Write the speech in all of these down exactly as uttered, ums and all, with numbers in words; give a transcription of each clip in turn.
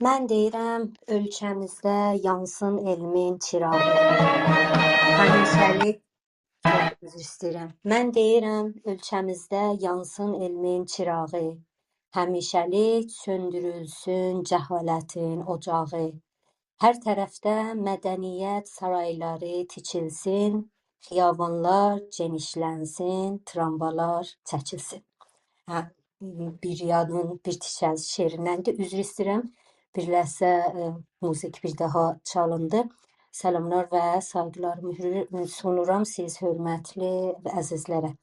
من دئییرم، اؤلکه‌میزده یانسین علمین چیراغی. همیشه‌لیک، عذر ایسته‌ییرم. من دئییرم، اؤلکه‌میزده یانسین علمین چیراغی. همیشه‌لیک سؤندورولسون جهالتین اوجاغی. هر طرفده مدنیت سارایلاری تیکیلسین، خیابانلار گئنیشلنسین، تراموالار چکیلسین. هه، بیر یادیمین بیر تیکه‌سی شعریندندیر. عذر ایسته‌ییرم، بیر لحظه، ائ، موزیک بیر داها چالیندی. سلاملار و سایغیلاریمی هور-، سونورام سیز حؤرمتلی و عزیزلره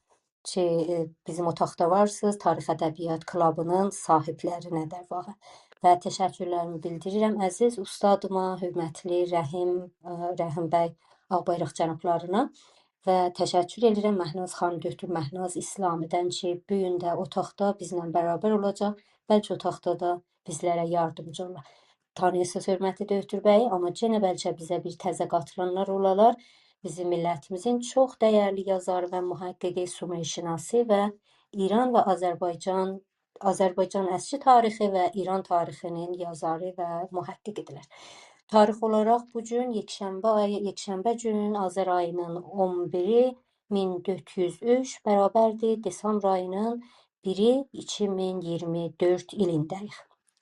کی، ائ، بیزیم اوتاقدا وارسینیز، تاریخ ادبیات کلابینین صاحیبلرینه ده واقعاً. و تشکرلریمی بیلدیریرم عزیز اوستادیما، حؤرمتلی رحیم، ائ، رحیم بی آغبایراق جنابلارینا. و تشکر ائدیرم مهناز خانیم، دکتر مهناز اسلامی‌دن کی، بو گون ده اوتاقدا بیزله برابر اولاجاق. بلکه اوتاقدا دا بیزلره یاردیمجی اولار. تانیییرسینیز، حؤرمتلی دکتر بی، آمما یئنه بلکه بیزه بیر تازه قاتیلانلار اولالار. بیزیم میللتیمیزین چوخ دیرلی یازاری و محققی، سومرشناسی و ایران و آذربایجان، آذربایجان اسکی تاریخی و ایران تاریخی‌نین یازاری و محققی‌دیرلر. تاریخ اولاراق بو گون یکشنبه آیی، یکشنبه گونون آذر آیی‌نین اون بیری، مین دؤرد یوز اوچ، برابردیر دسامبر آیی‌نین بیری، ایکی مین اییرمی دؤرد ایلینده‌ییک.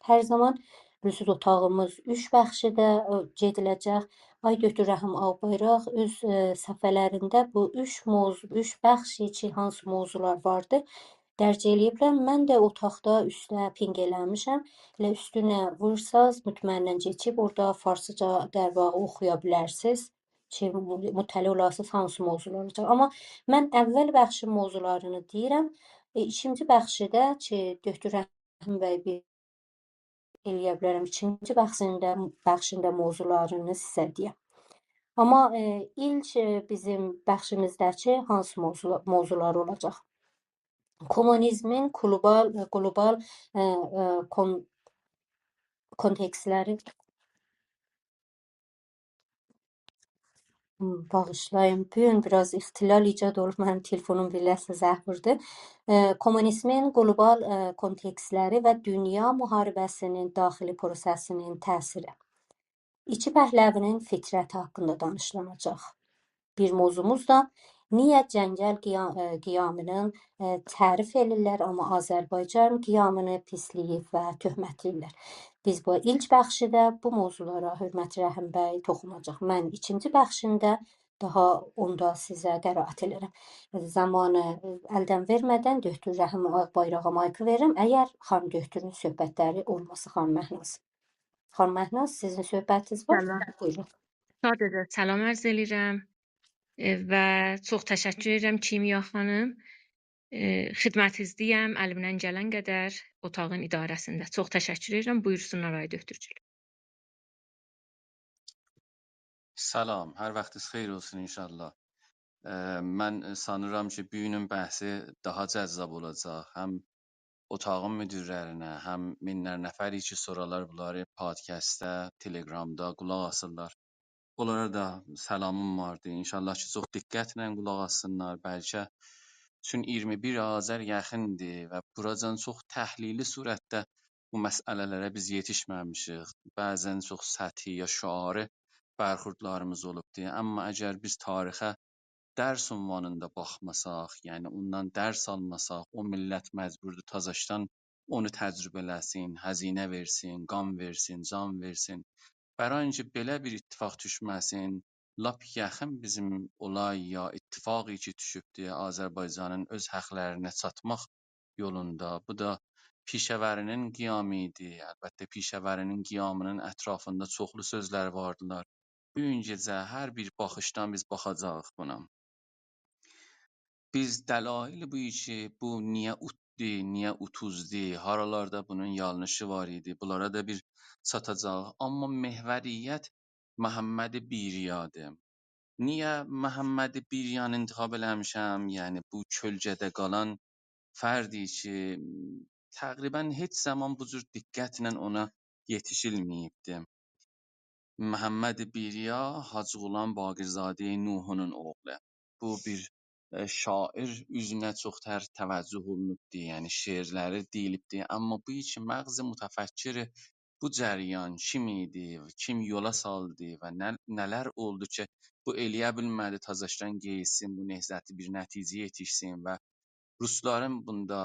هر زامان بیلیرسینیز، اوتاغیمیز اوچ بخشیده، ائ، گئدیله‌جک. آی دکتر رحیم آغبایراق اؤز، ائ، صفحه‌لرینده بو اوچ موضوع، اوچ بخش کی، هانسی موضوعلار واردی، درج ائله‌ییبلر. من ده اوتاقدا اوسته پینگ ائله‌میشم. ائله اوستونه وورساز، مطمئناً کئچیب اورادا فارسیجا، در واقع، اوخویا بیلرسینیز کی، مطلع اولاسینیز هانسی موضوعلار اولاجاق. آمما من اول بخشین موضوعلارینی دئییرم. ائ، ایکینجی بخشی ده کی، دکتر رحیم بی بیر ائلیه بیلرم، ایکینجی بخشینده، بخشینده موضوعلارینی سیزه دئیم. آمما، ائ، ایلک، ائ، بیزیم بخشیمیزده‌کی هانسی موضوع، موضوعلار اولاجاق؟ کمونیزمین گلوبال، گلوبال، ائ، ائ، کون-، کونتکستلری. هوم، باغیشلایین، بو گون بیر آز اختلال ایجاد اولوب، منیم تلفونوم بیر لحظه زنگ ووردو. ائ، کمونیزمین گلوبال، ائ، کونتکستلری و دونیا محاربه‌سی‌نین داخلی پروسه‌سی‌نین تأثیری. ایکی پهلوی‌نین فطرتی حاقیندا دانیشیلاجاق. بیر موضوعوموز دا نییه جنگل قیا-، ائ، قیامی‌نین، ائ، تعریف ائدیرلر، آمما آذربایجان قیامی‌نی پیسله‌ییب و تهمتله‌ییرلر. بیز بو ایلک بخشیده بو موضوعلارا، حؤرمتلی رحیم بی، توخوناجاق. من ایکینجی بخشینده داها اوندا سیزه قرائت ائدیرم. زامانی، ائ، الدن وئرمه‌دن دکتر رحیم آغبایراغا مایکی وئریرم. اگر خانیم دکترون صحبتلری اولماسا، خانیم مهناز. خانیم مهناز، سیزین صحبتینیز وار. سلام. بویورون. ساده‌جه سلام عرض ائدیرم. ائ، و چوخ تشکر ائدیرم کیمیا خانیم. ائ، خدمتینیزده‌یم، الیمدن گلن قدر اوتاغین اداره‌سینده. چوخ تشکر ائدیرم. بویورسونلار، آقای دکترجیک. سلام، هر واختینیز خئییر اولسون ان‌شاءالله. ائ، من سانیرام کی، بو گونون بحثی داها جذاب اولاجاق. هم اوتاغین مدیرلرینه، هم مینلر نفری کی سورالار بونلاری پادکستده، تلگرامدا قولاق آسیرلار. اونلارا دا سلامیمی واردی. ان‌شاءالله کی، چوخ دقتله قولاق آسسینلار. بلکه، چون اییرمی بیر آذر یاخیندیر و بوراجان چوخ تحلیلی صورتده بو مسئله‌لره بیز یئتیشمه‌میشیک. بعضاً چوخ سطحی یا شعاری برخوردلاریمیز اولوبدور. آمما اگر بیز تاریخه درس عنوانیندا باخماساق، یعنی اوندان درس آلماساق، او میللت مجبوردور تازاشدان اونو تجربه ائله‌سین، هزینه وئرسین، قان وئرسین، جان وئرسین. برای اینکه بئله بیر اتفاق دوشمه‌سین، لاپ یاخین بیزیم اولای یا اتفاقی کی دوشوبدور، آذربایجانین اؤز حقلرینه چاتماق یولوندا. بو دا پیشه‌وری‌نین قیامی ایدی. البته، پیشه‌وری‌نین قیامی‌نین اطرافیندا چوخلو سؤزلر واردیلار. بو گون گئجه هر بیر باخیشدان بیز باخاجاغیق بونا. بیز دلایل بو کی، بو نییه اوتدو، نییه اوتوزدو، هارالاردا بونون یانلیشی وار ایدی، بونلارا دا بیر چاتاجاغیق. آمما محوریت محمد بیریادیر. نییه محمد بیریانی انتخاب ائله‌میشم؟ یعنی بو کؤلگه‌ده قالان فردی کی، تقریباً هئچ زامان بو جور دقتله اونا یئتیشیلمه‌ییبدی. محمد بیریا، حاجی غلام باقرزادهٔ نوحی‌نین اوغلو. بو بیر، ائ، شاعر اوزونه چوخ‌تر توجه اولونوبدو، یعنی شعرلری دئییلیبدی. آمما بو کی مغز متفکر بو جریان کیم ایدی، کیم یولا سالدی و نه، نه‌لر اولدو کی، بو ائلیه بیلمه‌دی تازاشدان قئییتسین، بو نهضتی بیر نتیجه‌یه یئتیشسین و روسلارین بوندا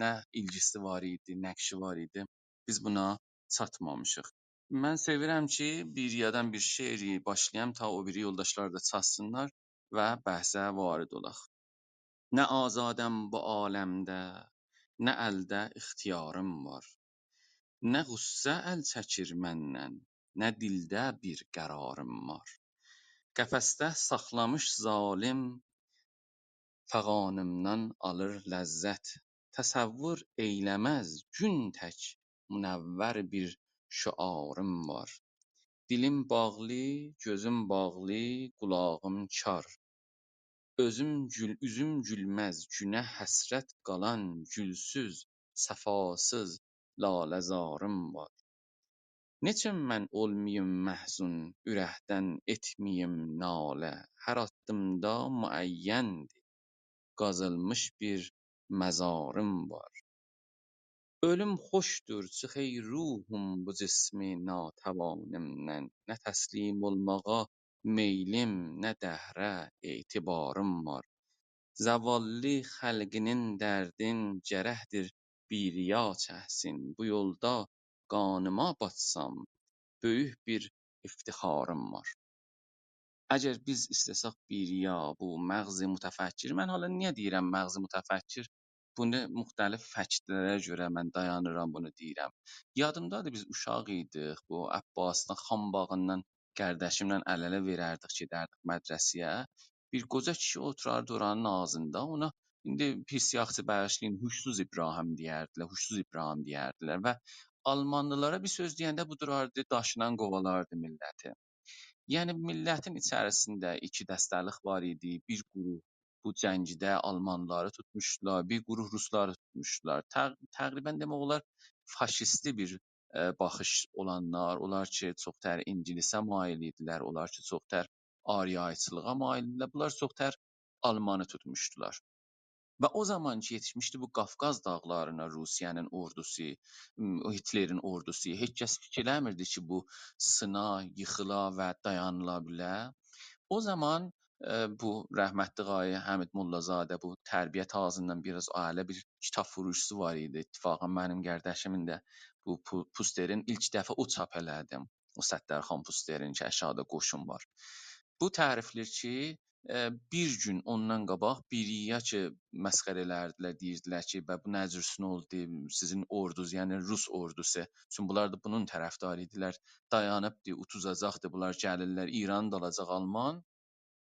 نه ایلگیسی وار ایدی، نقشی وار ایدی، بیز بونا چاتمامیشیق. من سئویرم کی، بیرییادان بیر شعری باشلایام، تا او بیری یولداشلار دا چاتسینلار و بحثه وارد اولاق. نه آزادم بو عالمده، نه الده اختیاریم وار. نه غصه ال چکیر مندن، نه دیلده بیر قراریم وار. قفسده ساخلامیش ظالم فغانیمدان آلیر لذت. تصور ائیله‌مز گون تک منور بیر شعاریم وار. دیلیم باغلی، گؤزوم باغلی، قولاغیم کار. اؤزوم گول، اوزوم گولمز، گونه حسرت قالان گولسوز، صفاسیز لاله‌زاریم وار. نئچه من اولماییم محزون، اورکدن ائتمه‌ییم ناله؟ هر آددیمدا معین‌دیر قازیلمیش بیر مزاریم وار. اؤلوم خوشدور، چیخ ای روحوم بو جسم ناتوانیمدن. نه تسلیم اولماغا میلیم، نه دهره اعتباریم وار. زواللی خلقینین دردین گرکدیر بیریا چکسین. بو یولدا قانیما باتسام، بؤیوک بیر افتخاریم وار. اگر بیز ایسته‌سک بیریا، بو مغز متفکر، من حالا نییه دئییرم مغز متفکر؟ بونو مختلف فکتلره گؤره من دایانیرام، بونو دئییرم. یادیمدادیر، بیز اوشاق ایدیک، بو عباسدان، خان باغیندان قارداشیملا ال-اله وئرردیک، گئدردیک مدرسه‌یه. بیر قوجا کیشی اوتوراردی اورانین آغزیندا، اونا ایندی پیس یاخشی باغیشلایین، هوشسوز ابراهیم دئیردیلر، هوشسوز ابراهیم دئیردیلر و آلمانلیلارا بیر سؤز دئینده بو دوراردی، داشیندان قووالاردی میللتی. یعنی، میللتین ایچریسینده ایکی دسته‌لیک وار ایدی. بیر گروه بو جنگده آلمانلاری توتموشدولار، بیر گروه روسلاری توتموشدولار. تق-، تقریباً دئمک اولار، فاشیستی بیر، ائ، باخیش اولانلار، اونلار کی، چوخ‌تر اینگیلیسه مایل ایدیلر، اونلار کی، چوخ‌تر آریاییچیلیغا مایل ایدیلر، بونلار چوخ‌تر آلمانی توتموشدولار. و او زامان کی یئتیشمیشدی بو قافقاز داغلارینا روسیه‌نین اوردوسو، م، هیتلرین اوردوسو، هئچ کس فیکیر ائله‌میردی کی، بو سینا، ییخیلا و دایانیلا بیله. او زامان، ائ، بو رحمتلی آقای حمید ملازاده بو تربیت آغزیندان بیر آز عالی بیر کیتاب فروشچوسو وار ایدی. اتفاقاً منیم قارداشیمین دا بو پو-، پوسترین ایلک دفعه او چاپ ائله‌دی. او ستارخان پوسترین کی، آشاغیدا قوشون وار. بو تعریفله‌ییر کی، ائ، بیر گون اوندان قاباق بیریا کی مسخره ائلردیلر، دئییردیلر کی، «به، بو نه جور سن اولدو، سیزین اوردوز، یعنی روس اوردوسو.» چونکی بونلار دا بونون طرفداری ایدیلر. دایانیبدی، اوتوزاجاقدی، بونلار گلیرلر، ایرانی دا آلاجاق آلمان.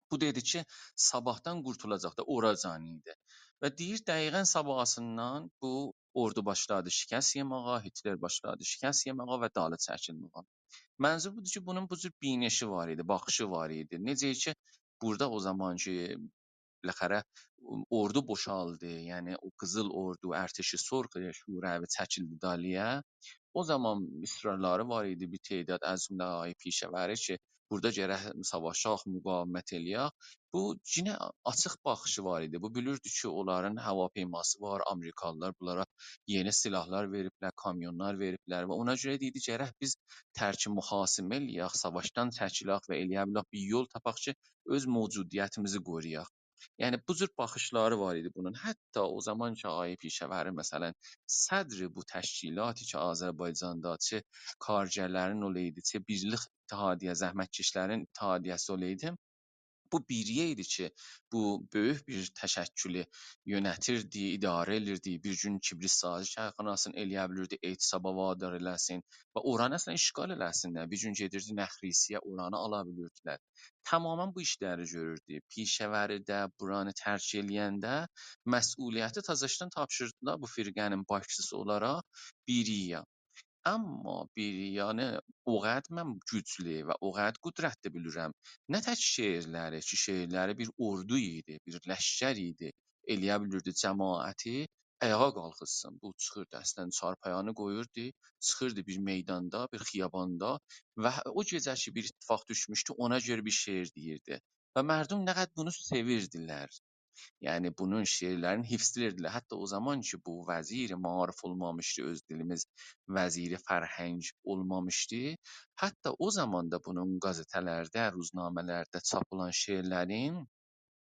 بو دئدی کی، صاباحدان قورتولاجاق دا، اوراجان ایدی. و دئییر، دقیقاً صاباحیسیندان بو اوردو باشلادی شکست یئماغا، هیتلر باشلادی شکست یئماغا و دالی چکیلماغا. منظور بودور کی، بونون بو جور بینشی وار ایدی، باخیشی وار ایدی. نئجه کی، بورادا او زامان کی، بالاخره اوردو بوشالدی، یعنی او قیزیل اوردو، ارتش سرخ شوروی چکیلدی دالییا. او زامان اصرارلاری وار ایدی، بیر تعداد، از جمله آقای پیشه‌وری کی، بورادا گرک ساواشاق، مقاومت ائله‌یک. بو یئنه آچیق باخیشی وار ایدی. بو بیلیردی کی، اونلارین هواپیماسی وار، آمریکالیلار بونلارا یئنی سلاحلار وئریبلر، کامیونلار وئریبلر و اونا گؤره دئییردی، گرک بیز ترک مخاصمه ائله‌یک، ساواشدان چکیلک و ائله‌یه بیلک بیر یول تاپاق کی، اؤز موجودیتیمیزی قورویاق. یعنی، بو جور باخیشلاری وار ایدی بونون. حتی او زامان کی، آقای پیشه‌وری، مثلاً، صدر بو تشکیلات کی، آذربایجاندا چه کارگرلرین اولایدی، چه بیرلیک اتحادیه، زحمتکشلرین اتحادیه‌سی اولایدی، بو بیرییا ایدی کی، بو بؤیوک بیر تشکلی یؤنتیردی، اداره ائدیردی. بیر گون کبریت‌سازی کارخاناسینی ائله‌یه بیلیردی اعتصابا وادار ائله‌سین و اورانی اصلاً اشغال ائله‌سینلر. بیر گون گئدیردی نخرسه‌یه، اورانی آلا بیلیردیلر. تماماً بو ایشلری گؤروردو. پیشه‌وری ده بورانی ترک ائله‌ینده مسئولیتی تازاشدان تاپشیردیلار بو فرقه‌نین باشچیسی اولاراق بیرییا. آمما بیریانی او قدر من گوجلو و او قدر قدرتلی بیلیرم. نه تک شعرلری کی، شعرلری بیر اوردو ایدی، بیر لشکر ایدی. ائله‌یه بیلیردی جماعتی آیاغا قالخیتسین. بو چیخیردی، اصلاً چارپایانی قویوردو، چیخیردی بیر میداندا، بیر خیاباندا و او گئجه کی، بیر اتفاق دوشموشدو، اونا گؤره بیر شعر دئییردی. و مردم نه قدر بونو سئویردیلر. یعنی بونون شعرلرینی حفظ ائدیردیلر. حتی او زامان کی، بو وزیر معارف اولمامیشدی، اؤز دیلیمیز وزیر فرهنگ اولمامیشدی، حتی او زامان دا بونون قزئته‌لرده، روزنامه‌لرده چاپ اولان شعرلرین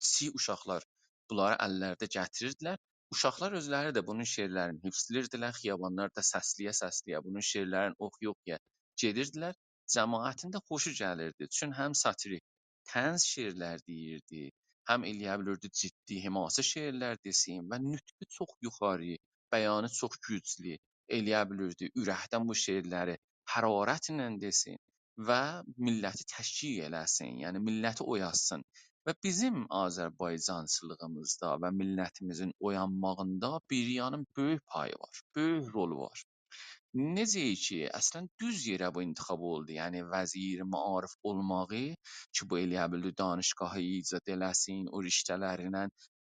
کیچیک اوشاقلار بونلاری اللرده گتیریردیلر. اوشاقلار اؤزلری ده بونون شعرلرینی حفظ ائدیردیلر، خیابانلاردا سسله‌یه-سسله‌یه بونون شعرلرینی اوخویا-اوخویا گئدیردیلر. جماعتین ده خوشو گلیردی. چون هم ساتیریک، طنز شعرلر دئییردی، هم ائلیه بیلیردی جدی، حماسه شعرلر دئسین و نطقو چوخ یوخاری، بیانی چوخ گوجلو، ائلیه بیلیردی اورکدن بو شعرلری حرارتله دئسین و میللتی تشویق ائله‌سین، یعنی میللتی اویاتسین. و بیزیم آذربایجانچیلیغیمیزدا و میللتیمیزین اویانماغیندا بیریانین بؤیوک پایی وار، بؤیوک رولو وار. نئجه کی، اصلاً دوز یئره بو انتخاب اولدو. یعنی وزیر معارف اولماغی کی، بو ائلیه بیلدی دانشگاهی ایجاد ائله‌سین، او رشته‌لرینن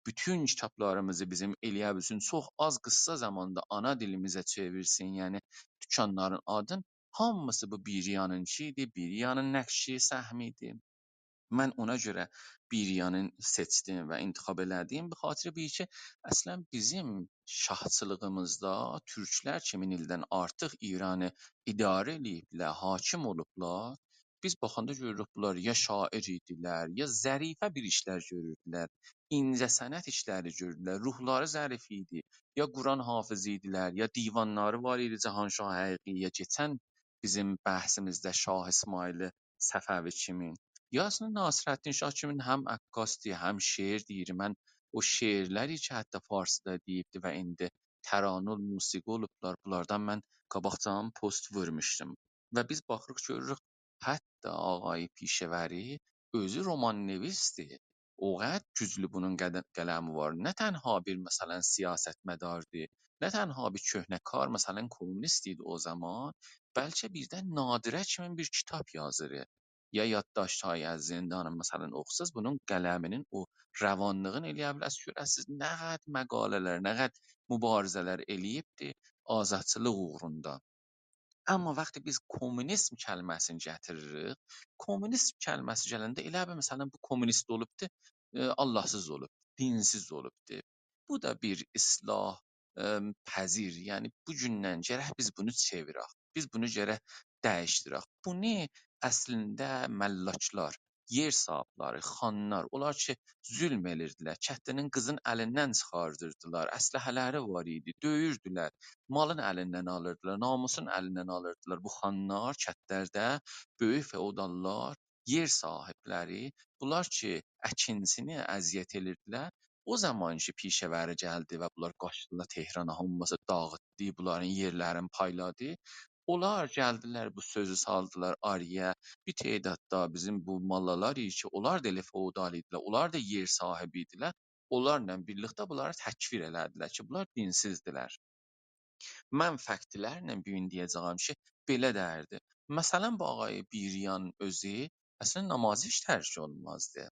بوتون کیتابلاریمیزی بیزیم ائلیه بیلسین، چوخ آز قیسا زاماندا آنا دیلیمیزه چئویرسین، یعنی دوکانلارین آدین، هامیسی بو بیریانینکی ایدی، بیریانین نقشی، سهمی ایدی. من اونا گؤره بیریانی سئچدیم و انتخاب ائله‌دیم. به خاطر بو کی، اصلاً بیزیم شاهچیلیغیمیزدا تورکلر کی، مین ایلدن آرتیق ایرانی اداره ائله‌ییبلر، حاکم اولوبلار. بیز باخاندا گؤروروک، بونلار یا شاعر ایدیلر، یا ظریفه بیر ایشلر گؤروردولر، اینجه‌صنعت ایشلری گؤروردولر، روحلاری ظریف ایدی، یا قرآن حافظی ایدیلر، یا دیوانلاری وار ایدی جهانشاه حقیقی، یا کئچن بیزیم بحثیمیزده شاه اسماعیل صفوی کیمین، یا اصلاً ناصرالدین شاه کیمین هم عکاسدیر، هم شعر دئییر. من او شعرلری کی، حتی فارسیدا دئییبدی و ایندی ترانه، موسیقی اولوبلار، بونلاردان من قاباقجادان پست وورموشدوم. و بیز باخیریق، گؤروروک، حتی آقای پیشه‌وری اؤزو رمان‌نویسدیر. او قدر گوجلو بونون قد-، قلمی وار. نه تنها بیر، مثلاً، سیاستمداردیر، نه تنها بیر کهنه‌کار، مثلاً، کمونیست ایدی او زامان، بلکه بیر ده نادره کیمی بیر کیتاب یازیر. یا یادداشت‌های از زندانین، مثلاً، اوخوساز، بونون قلمی‌نین او روانلیغینی ائلیه بیله‌سیز، گؤره‌سیز، نه قدر مقاله‌لر، نه قدر مبارزه‌لر ائله‌ییبدی آزادچیلیق اوغروندا. اما وقتی بیز کمونیسم کلمه‌سینی گتیریریک، کمونیسم کلمه‌سی گلنده ائله بیل، مثلاً، بو کمونیست اولوبدو، ائ، آللاهسیز اولوب، دینسیز اولوبدو. بو دا بیر اصلاح، ائ، پذیر. یعنی، بو گوندن گرک بیز بونو چئویرک. بیز بونو گرک دییشدیرک. بونو اصلینده ملاکلار، یئر صاحیبلری، خانلار، اونلار کی، ظلم ائدیردیلر، کتلی‌نین قیزین الیندن چیخاردیردیلار، اسلحه‌لری وار ایدی، دؤیوردولر، مالین الیندن آلیردیلار، ناموسون الیندن آلیردیلار. بو خانلار، کتلرده بؤیوک فئوداللار، یئر صاحیبلری، بونلار کی، اکینچینی اذیت ائدیردیلر، او زامان کی، پیشه‌وری گلدی و بونلار قاچدیلار تهرانا، هامیسی داغیتدی، بونلارین یئرلرینی پایلادی. اونلار گلدیلر، بو سؤزو سالدیلار آرایا. بیر تعداد دا بیزیم بو ماللالار کی، اونلار دا ائله فئودال ایدیلر، اونلار دا یئر صاحیبی ایدیلر. اونلارلا بیرلیکده بونلاری تکفیر ائله‌دیلر کی، بونلار دینسیزدیلر. من فکتلرله بو گون دئیه‌جه‌یم کی، بئله دئییردی. مثلاً، بو آقای بیریان اؤزو اصلاً نامازی هئچ ترک اولمازدی.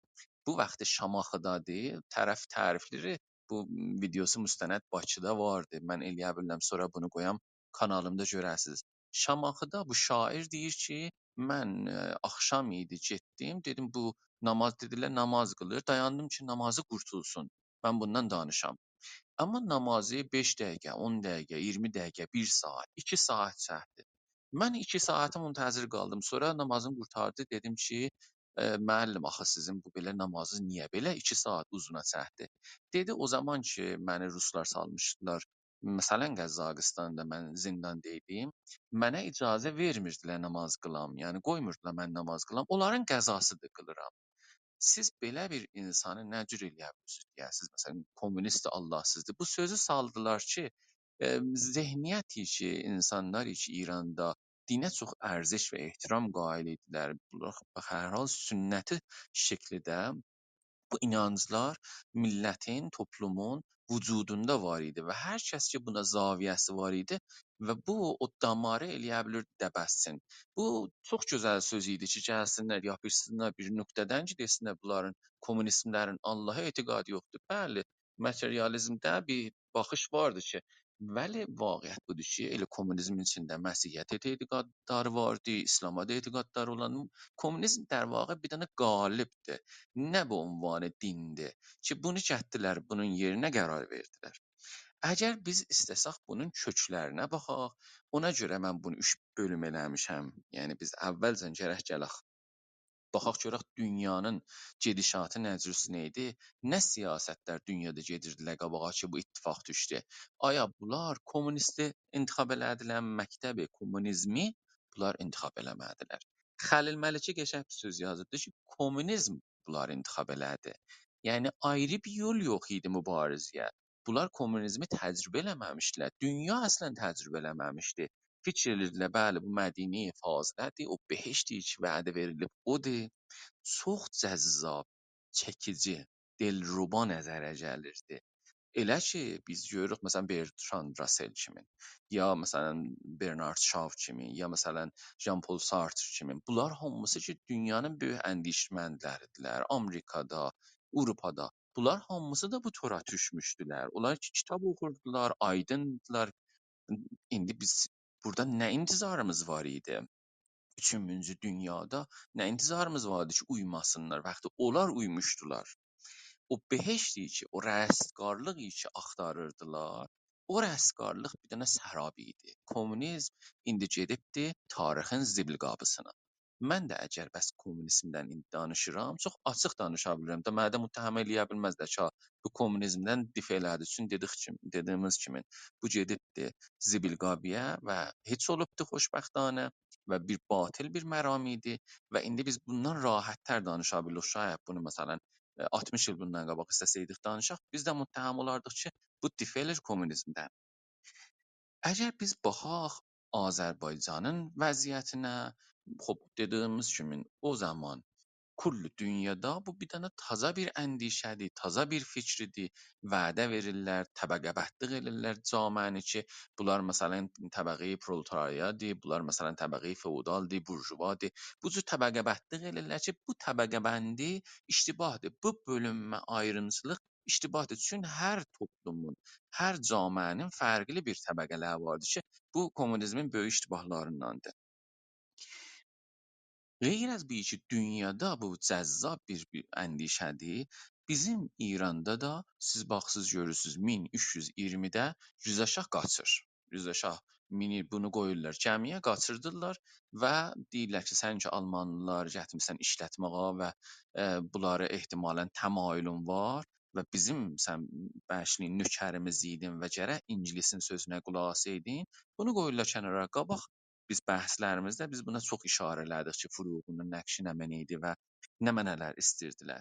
بو وقتی شاماخیدادیر، طرف تعریفله‌ییر، بو ویدئوسو مستند باکیدا واردی. من ائلیه بیلرم، سونرا بونو قویام کانالیمدا گؤره‌سیز. شاماخیدا بو شاعر دئییر کی، من، ائ، آخشام ایدی، گئتدیم، دئدیم، بو ناماز، دئدیلر، ناماز قیلیر، دایاندیم کی، نامازی قورتولسون، من بوندان دانیشام. اما نامازی بئش دقیقه، اون دقیقه، اییرمی دقیقه، بیر ساعات، ایکی ساعات چکدی. من ایکی ساعاتی منتظر قالدیم. سونرا نامازین قورتاردی، دئدیم کی، ائ، معلم، آخی سیزین بو بئله نامازینیز نییه بئله ایکی ساعات اوزونا چکدی؟ دئدی، او زامان کی، منی روسلار سالمیشدیلار، مثلاً، قزاقیستاندا من زینداندا ایدیم، منه اجازه وئرمیردیلر ناماز قیلام، یعنی قویموردولار من ناماز قیلام، اونلارین قضاسیدیر، قیلیرام. سیز بئله بیر اینسانی نه جور ائلیه بیلیرسینیز دئیه‌سیز، مثلاً، کمونیست آللاهسیزدیر. بو سؤزو سالدیلار کی، ائ، ذهنیت کی، اینسانلار کی، ایراندا دینه چوخ ارزش و احترام قائل ایدیلر. بونلار، هر حال، سنتی شکیلده بو اینانجلار میللتین، توپلومون وجودوندا وار ایدی و هر کس کی، بونا زاویه‌سی وار ایدی و بو، او داماری ائلیه بیلیردی دبسسین. بو چوخ گؤزل سؤز ایدی کی، گلسینلر، یاپیشسینلار بیر نقطه‌دن کی، دئسینلر، بونلارین، کمونیستلرین آللاها اعتقادی یوخدور. بلی، ماتریالیزمده بیر باخیش واردی کی، ولی واقعیت بودور کی، ائله کمونیزمین ایچینده مسیحیته ده اعتقاددار واردی، ایسلاما دا اعتقاددار اولان، کمونیزم در واقع بیر دنه قالبدیر. نه به عنوان دیندیر کی، بونو گتدیلر، بونون یئرینه قرار وئردیلر. اگر بیز ایسته‌سک بونون کؤکلرینه باخاق، اونا گؤره من بونو اوچ بؤلوم ائله‌میشم. یعنی بیز اولجه گرک گلک باخاق گؤرک دونیانین گئدیشاتی نه جورسونه ایدی، نه سیاستلر دونیادا گئدیردیلر قاباغا کی، بو اتفاق دوشدو. آیا بونلار کمونیستی انتخاب ائله‌دیلر، مکتب کمونیزمی بونلار انتخاب ائله‌مه‌دیلر؟ خلیل ملکی قشنگ بیر سؤز یازیبدی کی، کمونیزم بونلاری انتخاب ائله‌دی. یعنی آیری بیر یول یوخ ایدی مبارزه‌یه. بونلار کمونیزمی تجربه ائله‌مه‌میشدیلر. دونیا اصلا تجربه ائله‌مه‌میشدی. فیکیر ائدیردیلر، بلی، بو مدینه فاضله‌دیر، او بهشت کی وعده وئریلیب اودور. چوخ جذاب، چکیجی، دلربا نظره گلیردی. ائله کی، بیز گؤروروک، مثلا، برتراند راسل کیمین، یا، مثلا، برنارد شاو کیمین، یا، مثلا، ژان پل سارتر کیمین. بونلار هامیسی کی، دونیانین بؤیوک اندیشمندلریدیرلر. آمریکادا، آوروپادا. بونلار هامیسی دا بو تورا دوشموشدولر. اونلار کی، کیتاب اوخوردولار، آیدیندیلار. ایندی بیز بورادا نه انتظاریمیز وار ایدی؟ اوچونجو دونیادا نه انتظاریمیز واردی کی، اویماسینلار؟ وقتی اونلار اویموشدولار. او بهشت کی، او رستگارلیق کی آختاریردیلار، او رستگارلیق بیر دنه سراب ایدی. کمونیزم ایندی گئدیبدی تاریخین زیبیل قابیسینا. من ده اگر بس کمونیزمدن ایندی دانیشیرام، چوخ آچیق دانیشا بیلیرم دا، منی ده متهم ائله‌یه بیلمزلر کی، بو کمونیزمدن دفاع ائله‌دی. چون دئدیک کیمی، دئدیییمیز کیمی، بو گئدیبدی زیبیل قابییا و هئچ اولوبدو خوشبختانه و بیر باطل بیر مرام ایدی و ایندی بیز بوندان راحت‌تر دانیشا بیلیریک. شاید بونو، مثلا، ائ، آلتمیش ایل بوندان قاباق ایسته‌سئیدیک دانیشاق، بیز ده متهم اولاردیق کی، بو دفاع ائله‌ییر کمونیزمدن. اگر بیز باخاق آذربایجانین وضعیتینه، خوب، دئدیییمیز کیمی، او زامان کل دونیادا بو بیر دنه تازا بیر اندیشه‌دیر، تازا بیر فیکیردیر. وعده وئریرلر، طبقه‌بندلیق ائدیرلر جامعه‌نی کی، بونلار، مثلا، طبقه‌ی پرولتاریادیر، بونلار، مثلا، طبقه‌ی فئودالدیر، بورژوادیر. بو جور طبقه‌بندلیق ائدیرلر کی، بو طبقه‌بندی اشتباهدیر. بو بؤلونمه، آیریمچیلیق اشتباهدیر. چون هر توپلومون، هر جامعه‌نین فرقلی بیر طبقه‌لری واردیر کی، بو کمونیزمین بؤیوک اشتباهلارینداندیر. غیر از بو کی، دونیادا بو جذاب بیر، بیر اندیشه‌دیر، بیزیم ایراندا دا سیز باخسیز گؤرورسوز، مین اوچ یوز اییرمیده رضا شاه قاچیر. رضا شاه مینیر، بونو قویورلار گمی‌یه، قاچیردیرلار و دئییرلر کی، سن کی، آلمانلیلاری گتیرمیسن ایشلتمه‌یه و، ائ، بونلاری احتمالا تمایلون وار و بیزیم، سن بشلیگین نؤکریمیز ایدین و گرک اینگیلیسین سؤزونه قولاق آسایدین، بونو قویورلار کنارا. قاباق بیز بحثلریمیزده بیز بونا چوخ اشاره ائله‌دیک کی، فروغونون نقشی نمنه ایدی و نمنه‌لر ایسته‌ییردیلر.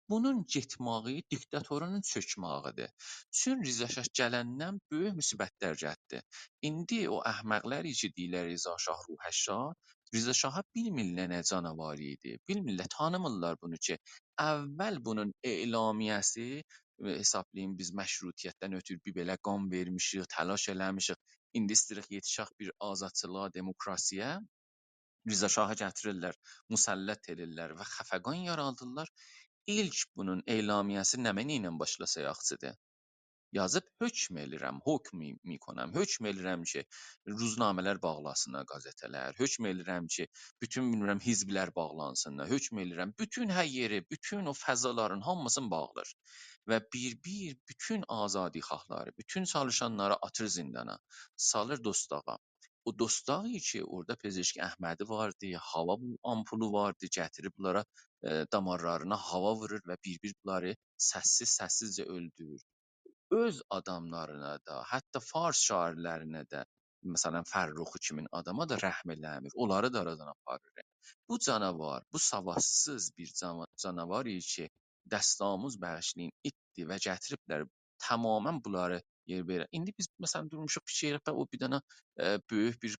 بونون گئتمه‌یی دیکتاتورونون چؤکمه‌ییدیر. چون رضا شاه گلندن بؤیوک مصیبتلر گتدی. ایندی او احمقلر کی، دئییرلر رضا شاه، روح شاه، رضا شاها بیلمیرلر نه جاناوار ایدی. بیلمیرلر، تانیمیرلار بونو کی، اول بونون اعلامیه‌سی، ائ، حسابلایین، بیز مشروطیتدن اؤتور بیر بئله قان وئرمیشیک، تلاش ائله‌میشیک. ایندی ایسته‌ییریک یئتیشک بیر آزادچیلیغا، دموکراسی‌یه. رضا شاهی گتیریرلر، مسلط ائدیرلر و خفقان یارادیرلار. ایلک بونون اعلامیه‌سی نمنه ایله باشلاسا یاخشیدیر؟ یازیب: «حکم ائلیرم، حکم می-، می‌کنم.» حکم ائلیرم کی، روزنامه‌لر باغلاسینلار، قزئته‌لر. حکم ائلیرم کی، بوتون، بیلمیرم، حزبلر باغلانسینلار. حکم ائلیرم، بوتون هر یئری، بوتون او فضالارین هامیسینی باغلار. و بیر-بیر بوتون آزادی‌خواهلاری، بوتون چالیشانلاری آتیر زیندانا، سالیر دوستاغا. او دوستاغی کی، اورادا پزشک احمدی واردی، هاوا بو-، آمپولو واردی، گتیریب بونلارا، ائ، دامارلارینا هاوا وورور و بیر-بیر بونلاری سس‌سیز، سس‌سیزجه اؤلدورور. اؤز آداملارینا دا، حتی فارس شاعرلرینه ده، مثلا، فرخی کیمین آداما دا رحم ائله‌میر، اونلاری دا آرادان آپاریر. بو جاناوار، بو ساواشسیز بیر جانا-، جاناوار کی، دست‌آموز بغیشلایین، ایتدی و گتیریبلر تماما بونلاری یئر وئره. ایندی بیز، مثلا، دورموشوق فیکیر ائلییک، او بیر دنه، ائ، بؤیوک بیر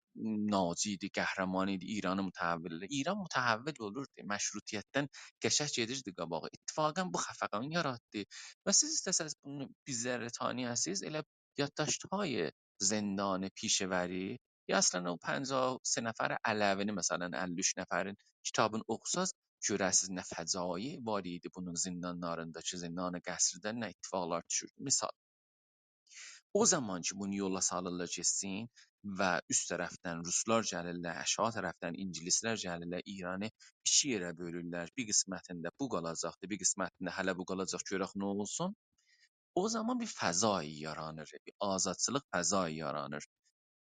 ناجی ایدی، قهرمان ایدی، ایرانی متحول ائله‌دی. ایران متحول اولوردو، مشروطیتدن قشنگ گئدیردی قاباغا. اتفاقا بو خفقان یاراتدی. و سیز ایسته‌سز بونو بیزلره تانییاسینیز، ائله یادداشت‌های زندان پیشه‌وری، یا اصلا او پنجاه و سه نفر علوی‌نی، مثلا، اللی اوچ نفرین کیتابینی اوخوساز، گؤره‌سیز نه فجایع وار ایدی بونون زیندانلاریندا کی، زندان قصرده نه اتفاقلار دوشوردو. مثال، او زامان کی، بونو یولا سالیرلار گئتسین و اوست طرفدن روسلار گلیرلر، آشاغی طرفدن اینگیلیسلر گلیرلر، ایرانی ایکی یئره بؤلورلر. بیر قسمتینده بو قالاجاقدیر، بیر قسمتینده هله بو قالاجاق، گؤرک نه اولسون. او زامان بیر فضا یارانیر، بیر آزادچیلیق فضا یارانیر.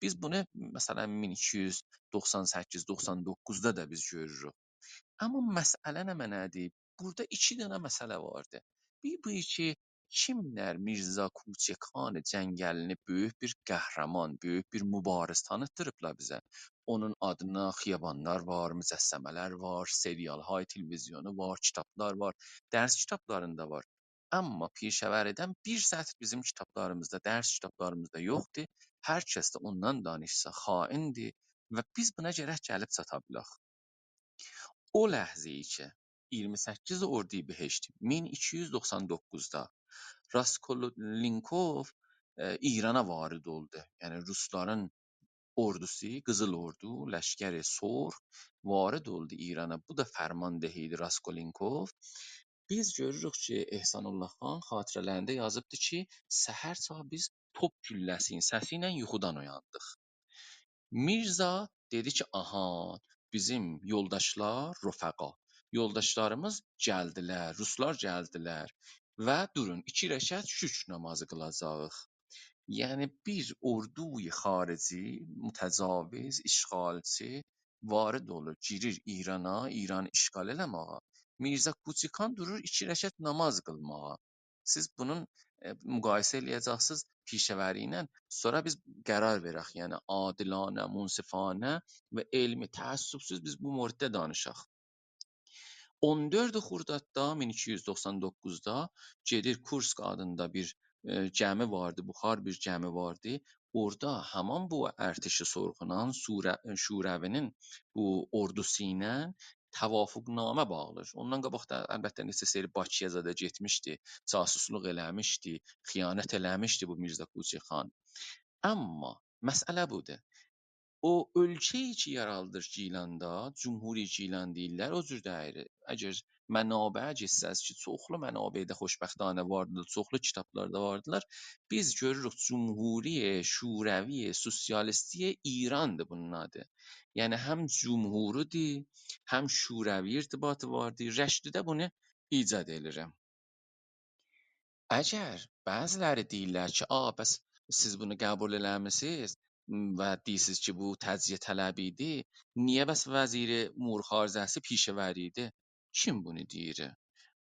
بیز بونو، مثلا، مین ایکی یوز دوخسان سککیز، دوخسان دوققوزدا دا بیز گؤروروک. آمما مسئله نمنه‌دیر؟ بورادا ایکی دنه مسئله واردی. بیر بو کی، کیملر میرزا کوچک‌خان جنگلی‌نی بؤیوک بیر قهرمان، بؤیوک بیر مبارز تانیتدیریبلار بیزه. اونون آدینا خیابانلار وار، مجسمه‌لر وار، سریال‌های تلویزیونو وار، کیتابلار وار، درس کیتابلاریندا وار. آمما پیشه‌وری‌دن بیر سطر بیزیم کیتابلاریمیزدا، درس کیتابلاریمیزدا یوخدور. هر کس ده اوندان دانیشسا، خائندیر و بیز بونا گرک گلیب چاتا بیلک. او لحظه‌ای کی، اییرمی سککیز اردیبهشت مین ایکی یوز دوخسان دوققوزدا راسکولنیکوف، ائ، ایرانا وارد اولدو. یعنی، روسلارین اوردوسو، قیزیل اوردو، لشکر سرخ وارد اولدو ایرانا. بو دا فرماندهی ایدی راسکولنیکوف. بیز گؤروروک کی، احسان‌الله خان خاطره‌لرینده یازیبدی کی، سحر چاغی بیز توپ گولله‌سی‌نین سسی ایله یوخودان اویاندیق. میرزا دئدی کی، آها، بیزیم یولداشلار، رفقا، یولداشلاریمیز گلدیلر، روسلار گلدیلر و دورون، ایکی رکعت شوکر نمازی قیلاجاغیق. یعنی، بیر اوردوی خارجی، متجاوز، اشغالچی وارد اولور، گیریر ایرانا، ایرانی اشغال ائله‌مه‌یه. میرزا کوچک‌خان دورور ایکی رکعت نماز قیلماغا. سیز بونون، ائ، مقایسه ائله‌یه‌جکسینیز پیشه‌وری ایله. سونرا بیز قرار وئرک، یعنی عادلانه، منصفانه و علمی، تعصب‌سوز بیز بو موردده دانیشاق. اون دؤرد خرداددا، مین ایکی یوز دوخسان دوققوزدا گئدیر کورسک آدیندا بیر، ائ، گمی واردی، بخار بیر گمی واردی. اورادا همان بو ارتش سرخونان، سوره-، شوروی‌نین بو اوردوسو ایله توافق‌نامه باغلاییر. اوندان قاباق دا البته نئچه سری باکی‌یا زادا گئتمیشدی، جاسوسلوق ائله‌میشدی، خیانت ائله‌میشدی بو میرزا کوچک‌خان. آمما مسئله بودور. او اؤلکه‌یی کی یارادیر گیلاندا، جمهوری گیلان دئییرلر، او جور دئییل. اگر منابعه گئتسز کی، چوخلو منابعده خوشبختانه واردیلار، چوخلو کیتابلاردا واردیلار. بیز گؤروروک، جمهوری شوروی سوسیالیستی ایراندیر بونون آدی. یعنی هم جمهوری‌دیر، هم شوروی ارتباطی واردیر. رشتی‌ده بونو ایجاد ائله‌ییرم. اگر بعضی‌لری دئییرلر کی، «آ، بس سیز بونو قبول ائله‌میسینیز و دئییرسینیز کی، بو تجزیه‌طلبی ایدی، نییه بس وزیر امور خارجه‌سی پیشه‌وری ایدی؟» کیم بونو دئییر؟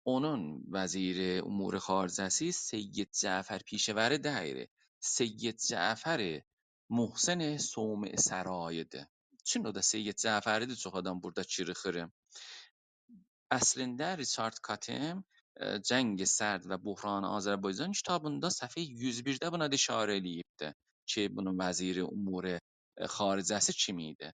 اونون وزیر امور خارجه‌سی سید جعفر پیشه‌وری دئییل. سید جعفر محسن صومعه‌سرایی‌دیر. چون او دا سید جعفری‌دیر، چوخ آدام بورادا کیریخیر. اصلینده ریچارد کاتم، ائ، جنگ سرد و بحران آذربایجان کیتابیندا صفحه یوز بیرده بونا دا اشاره ائله‌ییبدی کی، بونون وزیر امور، ائ، خارجه‌سی کیم ایدی.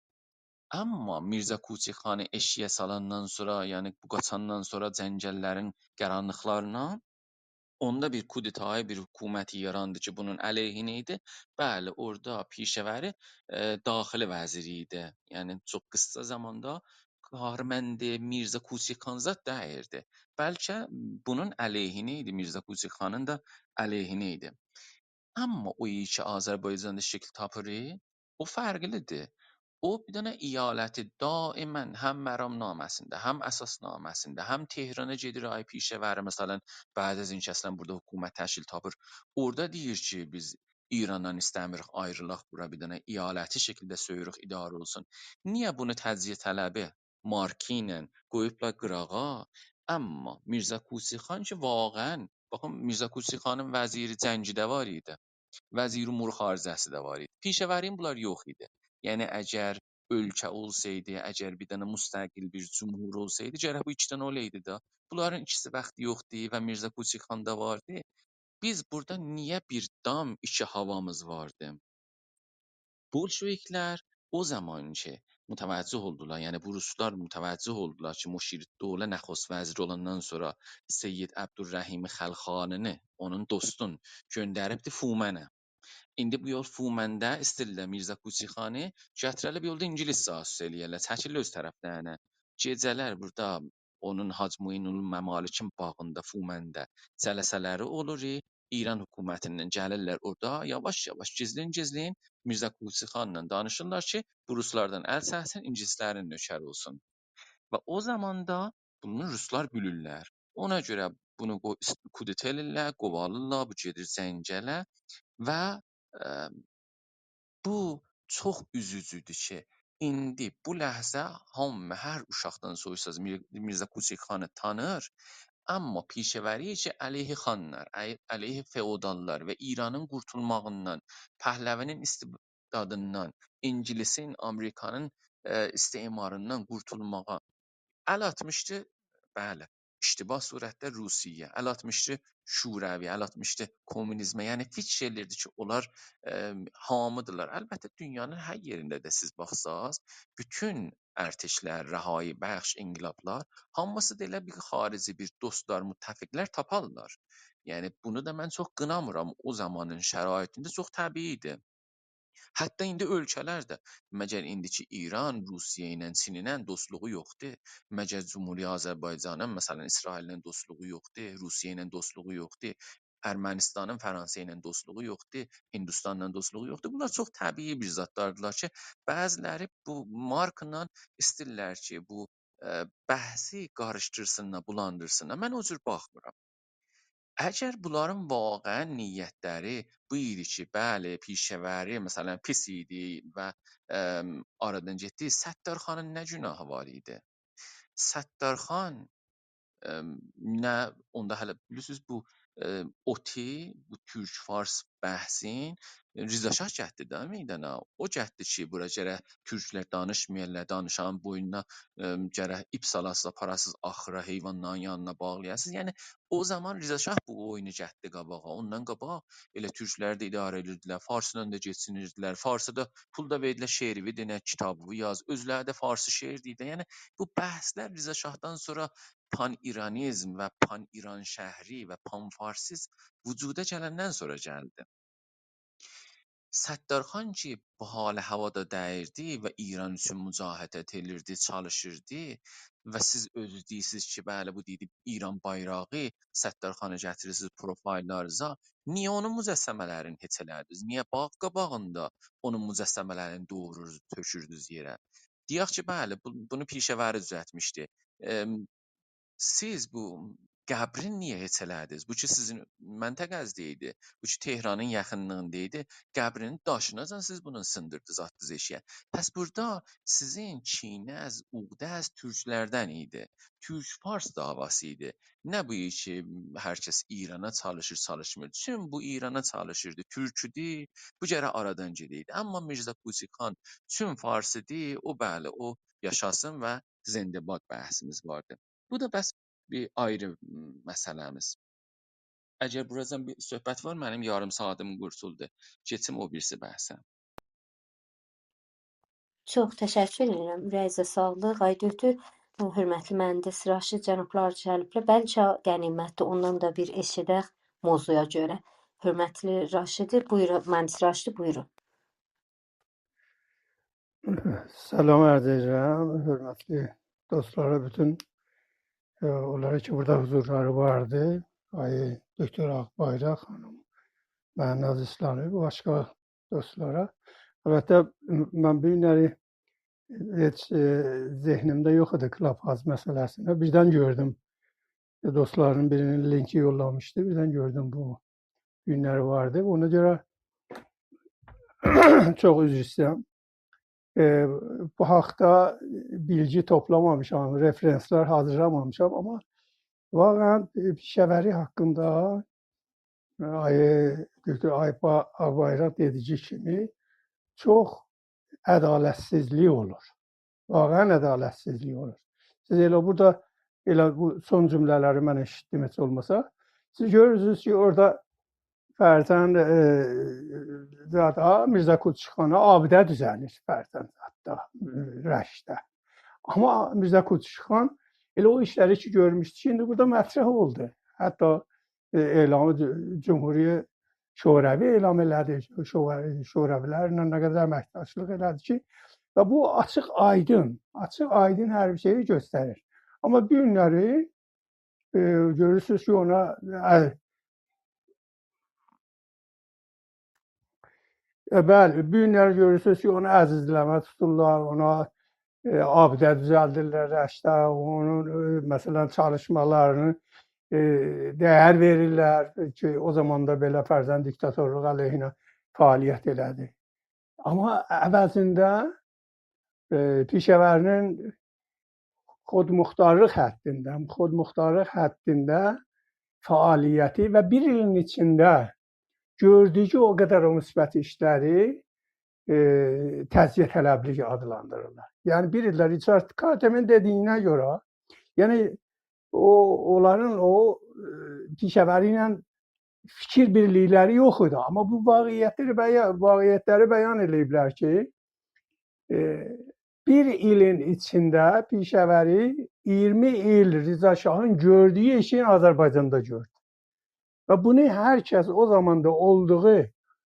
آمما میرزا کوچک‌خانی ائشیگه سالاندان سونرا، یعنی بو قاچاندان سونرا جنگل‌لرین قارانلیقلاریندان، اوندا بیر کودتایی، بیر حکومتی یاراندی کی، بونون علیهینه ایدی. بلی، اورادا پیشه‌وری، ائ، داخلی وزیری ایدی. یعنی، چوخ قیسا زاماندا کارمند میرزا کوچک‌خان زاد دئییردی. بلکه بونون علیهینه ایدی، میرزا کوچک‌خانین دا علیهینه ایدی. آمما او کی آذربایجاندا شکیل تاپیر، او فرقلی‌دیر. او بیر دنه ایالتی دائماً هم مرام‌نامه‌سینده، هم اساس‌نامه‌سینده، هم تهرانا گئدیر، آی پیشه‌وری، مثلاً، بعد از اینکه اصلاً بورادا حکومت تشکیل تاپیر، اورادا دئییر کی، بیز ایراندان ایسته‌میریک آیریلاق، بورا بیر دنه ایالتی شکیلده سؤیوروک اداره اولسون. نییه بونو تجزیه‌طلبی مارکی ایله قویوبلار قیراغا؟ آمما میرزا کوچک‌خان کی، واقعاً، باخین، میرزا کوچک‌خانین وزیر جنگی ده وار ایدی. وزیر امور خارجه‌سی ده وار ایدی. پیشه‌وری‌نین بونلار یوخ ایدی. یعنی، اگر اؤلکه اولسایدی، اگر بیر دنه مستقل بیر جمهور اولسایدی، گرک بو ایکی دنه اولایدی دا. بونلارین ایکیسی وقتی یوخدور و میرزا کوچک‌خان دا واردی. بیز بورادا نییه بیر دام ایکی هاوامیز واردی؟ بولشویک‌لر او زامان کی متوجه اولدولار، یعنی بو روسلار متوجه اولدولار کی، مشیرالدوله نخست‌وزیر اولاندان سونرا سید عبدالرحیم خلخانی‌نی، اونون دوستون، گؤندریبدی فومنه. ایندی بو یول فومنده ایسته‌ییرلر میرزا کوچک‌خانی گتیره‌لر، بو یولدا اینگیلیس جاسوس ائله‌یه‌لر، چکیرلر اؤز طرفلرینه. گئجه‌لر بورادا اونون حاج معین‌الممالکین باغیندا، فومنده جلسه‌لری اولور. ایران حکومتیندن گلیرلر اورادا، یاواش-یاواش، گیزلین-گیزلین میرزا قوچی خانلا دانیشیرلار کی، بو روسلاردان ال چکسین، اینگیلیسلرین نؤکری اولسون. و او زاماندا بونو روسلار بیلیرلر. اونا گؤره بونو قو-، ایست-، کودتا ائله‌ییرلر، قووالیرلار، بو گئدیر جنگله و، ائ، بو چوخ اوزوجودور کی، ایندی بو لحظه هامی، هر اوشاقدان سوروشساز، میر-، میرزا قوچی خانی تانیر، اما پیشه‌وری کی، علیه خانلار، علی-، علیه فئوداللار و ایرانین قورتولماغیندان، پهلوی‌نین استبدادیندان، اینگیلیسین، آمریکانین، ائ، استعماریندان قورتولماغا ال آتمیشدی، بلی، اشتباه صورتده روسیه‌یه، ال آتمیشدی شوروی‌یه، ال آتمیشدی کومونیزمه. یعنی فیکیر ائلیردی کی، اونلار، ائ، هامیدیرلار. البته، دونیانین هر یئرینده ده سیز باخساز، بوتون ارتشلر، رهایی بخش، انقلابلار، هامیسی دا ائله بیر خارجی، بیر دوستلار، متفقلر تاپارلار. یعنی بونو دا من چوخ قینامیرام. او زامانین شرایطینده چوخ طبیعی‌دیر. حتی ایندی اؤلکه‌لر ده، مگر ایندیکی ایران، روسیه ایله، چین ایله دوستلوغو یوخدور؟ مگر جمهوری آذربایجانین، مثلا، اسرائیل‌له دوستلوغو یوخدور؟ روسیه ایله دوستلوغو یوخدور؟ ارمنستانین فرانسه ایله دوستلوغو یوخدور؟ هندوستانلا دوستلوغو یوخدور؟ بونلار چوخ طبیعی بیر زادلاردیلار کی، بعضی‌لری بو مارکلا ایسته‌ییرلر کی، بو، ائ، بحثی قاریشدیرسینلار، بولاندیرسینلار. من او جور باخمیرام. اگر بونلارین واقعا نیتلری بو ایدی کی، بلی، پیشه‌وری، مثلا، پیس ایدی و، ام، آرادان گئتدی، ستارخانین نه گناهی وار ایدی؟ ستارخان، ام، نه، اوندا هله بیلیرسینیز، بو، ام، اوتی، بو تورک-فارس بحثین رضا شاه گتدی ده میدانا. او گتدی کی، بورا گرک تورکلر دانیشمایالار، دانیشانین بوینونا، ام، گرک ایپ سالاسیز، آپاراسیز آخیرا، حیوانلارین یانینا باغلایاسیز. یعنی، او زامان رضا شاه بو اویونو گتدی قاباغا. اوندان قاباق ائله تورکلری ده اداره ائدیردیلر، فارسلا دا گئچینیردیلر، فارسا دا پول دا وئردیلر، شعریوی دئنه، کیتابیوی یاز. اؤزلری ده فارسی شعر دئییردیلر. یعنی، بو بحثلر رضا شاهدان سونرا پان‌ایرانیزم و پان‌ایرانشهری و پان‌فارسیزم وجودا گلندن سونرا گلدی. ستارخان کی، بو حال هاوادا دئییردی و ایران اوچون مجاهدت ائلیردی، چالیشیردی و سیز اؤزونوز دئییرسینیز کی، بلی، بو دئییردی، ایران بایراغی، ستارخانی گتیریرسینیز پروفایل‌لاریزا. نییه اونون مجسمه‌لرینی هئچ ائله‌دینیز؟ نییه باغ قاباغیندا اونون مجسمه‌لرینی دوغروردونوز، تؤکوردونوز یئره؟ دئیک کی، بلی، بو، بونو پیشه‌وری دوزلتمیشدی. ام، سیز بو قبرین نییه هئچ ائله‌دینیز؟ بو کی، سیزین منطقه‌نیزده ایدی. بو کی، تهرانین یاخینلیغیندا ایدی. قبرینین داشیناجان سیز بونو سیندیردینیز، آتدینیز ائشیگه. پس بورادا سیزین کینه‌ز، عقده‌ز تورکلردن ایدی. تورک-فارس دعواسی ایدی. نه بو کی، هر کس ایرانا چالیشیر، چالیشمیر. چون بو ایرانا چالیشیردی، تورکودو، بو گرک آرادان گئده‌یدی. اما میرزا قوچی خان چون فارسیدی، او، بلی، او یاشاسین و زنده باد بحثیمیز واردی. بو دا بس بیر آیری، م، مسئله‌میز. اگر بوراجان بیر صحبت وار، منیم یاریم ساعاتیم قورتولدو. کئچیم او بیریسی بحثه. چوخ تشکر ائدیرم. اوره‌یینیزه ساغلیق. آی دکتر، حؤرمتلی مهندس راشد جنابلار گلیبلر. بلکه غنیمتدیر، اوندان دا بیر ائشیدک موضوعا گؤره. حؤرمتلی راشدی، بویورون، مهندس راشدی، بویورون. سلام عرض ائدیرم حؤرمتلی دوستلارا، بوتون، ائ، اونلارا کی، بورادا حضورلاری واردی. آقای دکتر آقبایراق، خانیم مهناز اسلامی و باشقا دوستلارا. البته، م-، من بو گونلری هئچ، ائ، ذهنیمده یوخ ایدی کلاب‌هاوس مسئله‌سینه. بیردن گؤردوم. ائ، دوستلارین بیرینین لینکی یوللامیشدی. بیردن گؤردوم بو گونلری واردی. اونا گؤره چوخ عذر ایسته‌ییرم. ائ، بو حاقدا بیلگی توپلامامیشام، رفرنس‌لر حاضیرلامامیشام، اما واقعا، ائ، پیشه‌وری حاقیندا، ائ، آقای دکتر آقبا-، آقبایراق دئدیگی کیمی، چوخ عدالتسیزلیک اولور. واقعا عدالتسیزلیک اولور. سیز ائله بورادا، ائله بو سون جمله‌لری من ائشیتدیم هئچ اولماسا. سیز گؤرورسونوز کی، اورادا فرزند، ائ، زادا میرزا قوچی خانا آبیده دوزه‌لیر فرزند زاددا، ائ، رشتده. اما میرزا قوچی خان ائله او ایشلری کی گؤرموشدو کی، ایندی بورادا مطرح اولدو. حتی، ائ، اعلام ج-، جمهوری شوروی اعلام ائله‌دی، شو-، شوروی‌لرله نه قدر امکداشلیق ائله‌دی کی، و بو آچیق آیدین، آچیق آیدین هر بیر شئیی گؤستریر. اما بو گونلری، ائ، گؤرورسونوز کی، اونا، ائ، ائ، بلی، بو گونلری گؤرورسونوز کی، اونو عزیزله‌مه توتورلار، اونا، ائ، آبیده دوزلدیرلر رشتده، اونون، ائ، مثلا، چالیشمالارینی، ائ، دیر وئریرلر کی، او زاماندا بئله فرضاً دیکتاتورلوق علیهینه فعالیت ائله‌دی. آمما عوضینده، ائ، پیشه‌وری‌نین خودمختارلیق حدینده، خودمختارلیق حدینده فعالیتی و بیر ایلین ایچینده گؤردویو او قدر او مثبت ایشلری، ائ، تجزیه‌طلبلیک آدلاندیریرلار. یعنی بیر ایلده ریچارد کاتمین دئدیگینه گؤره، یعنی او، اونلارین او، ائ، پیشه‌وری ایله فیکیر بیرلیکلری یوخ ایدی. آمما بو واقعیتلری بیا-، واقعیتلری بیان ائله‌ییبلر کی، ائ، بیر ایلین ایچینده پیشه‌وری اییرمی ایل رضا شاهین گؤردویو ایشین آذربایجاندا گؤردو. و بونو هر کس او زاماندا اولدوغو،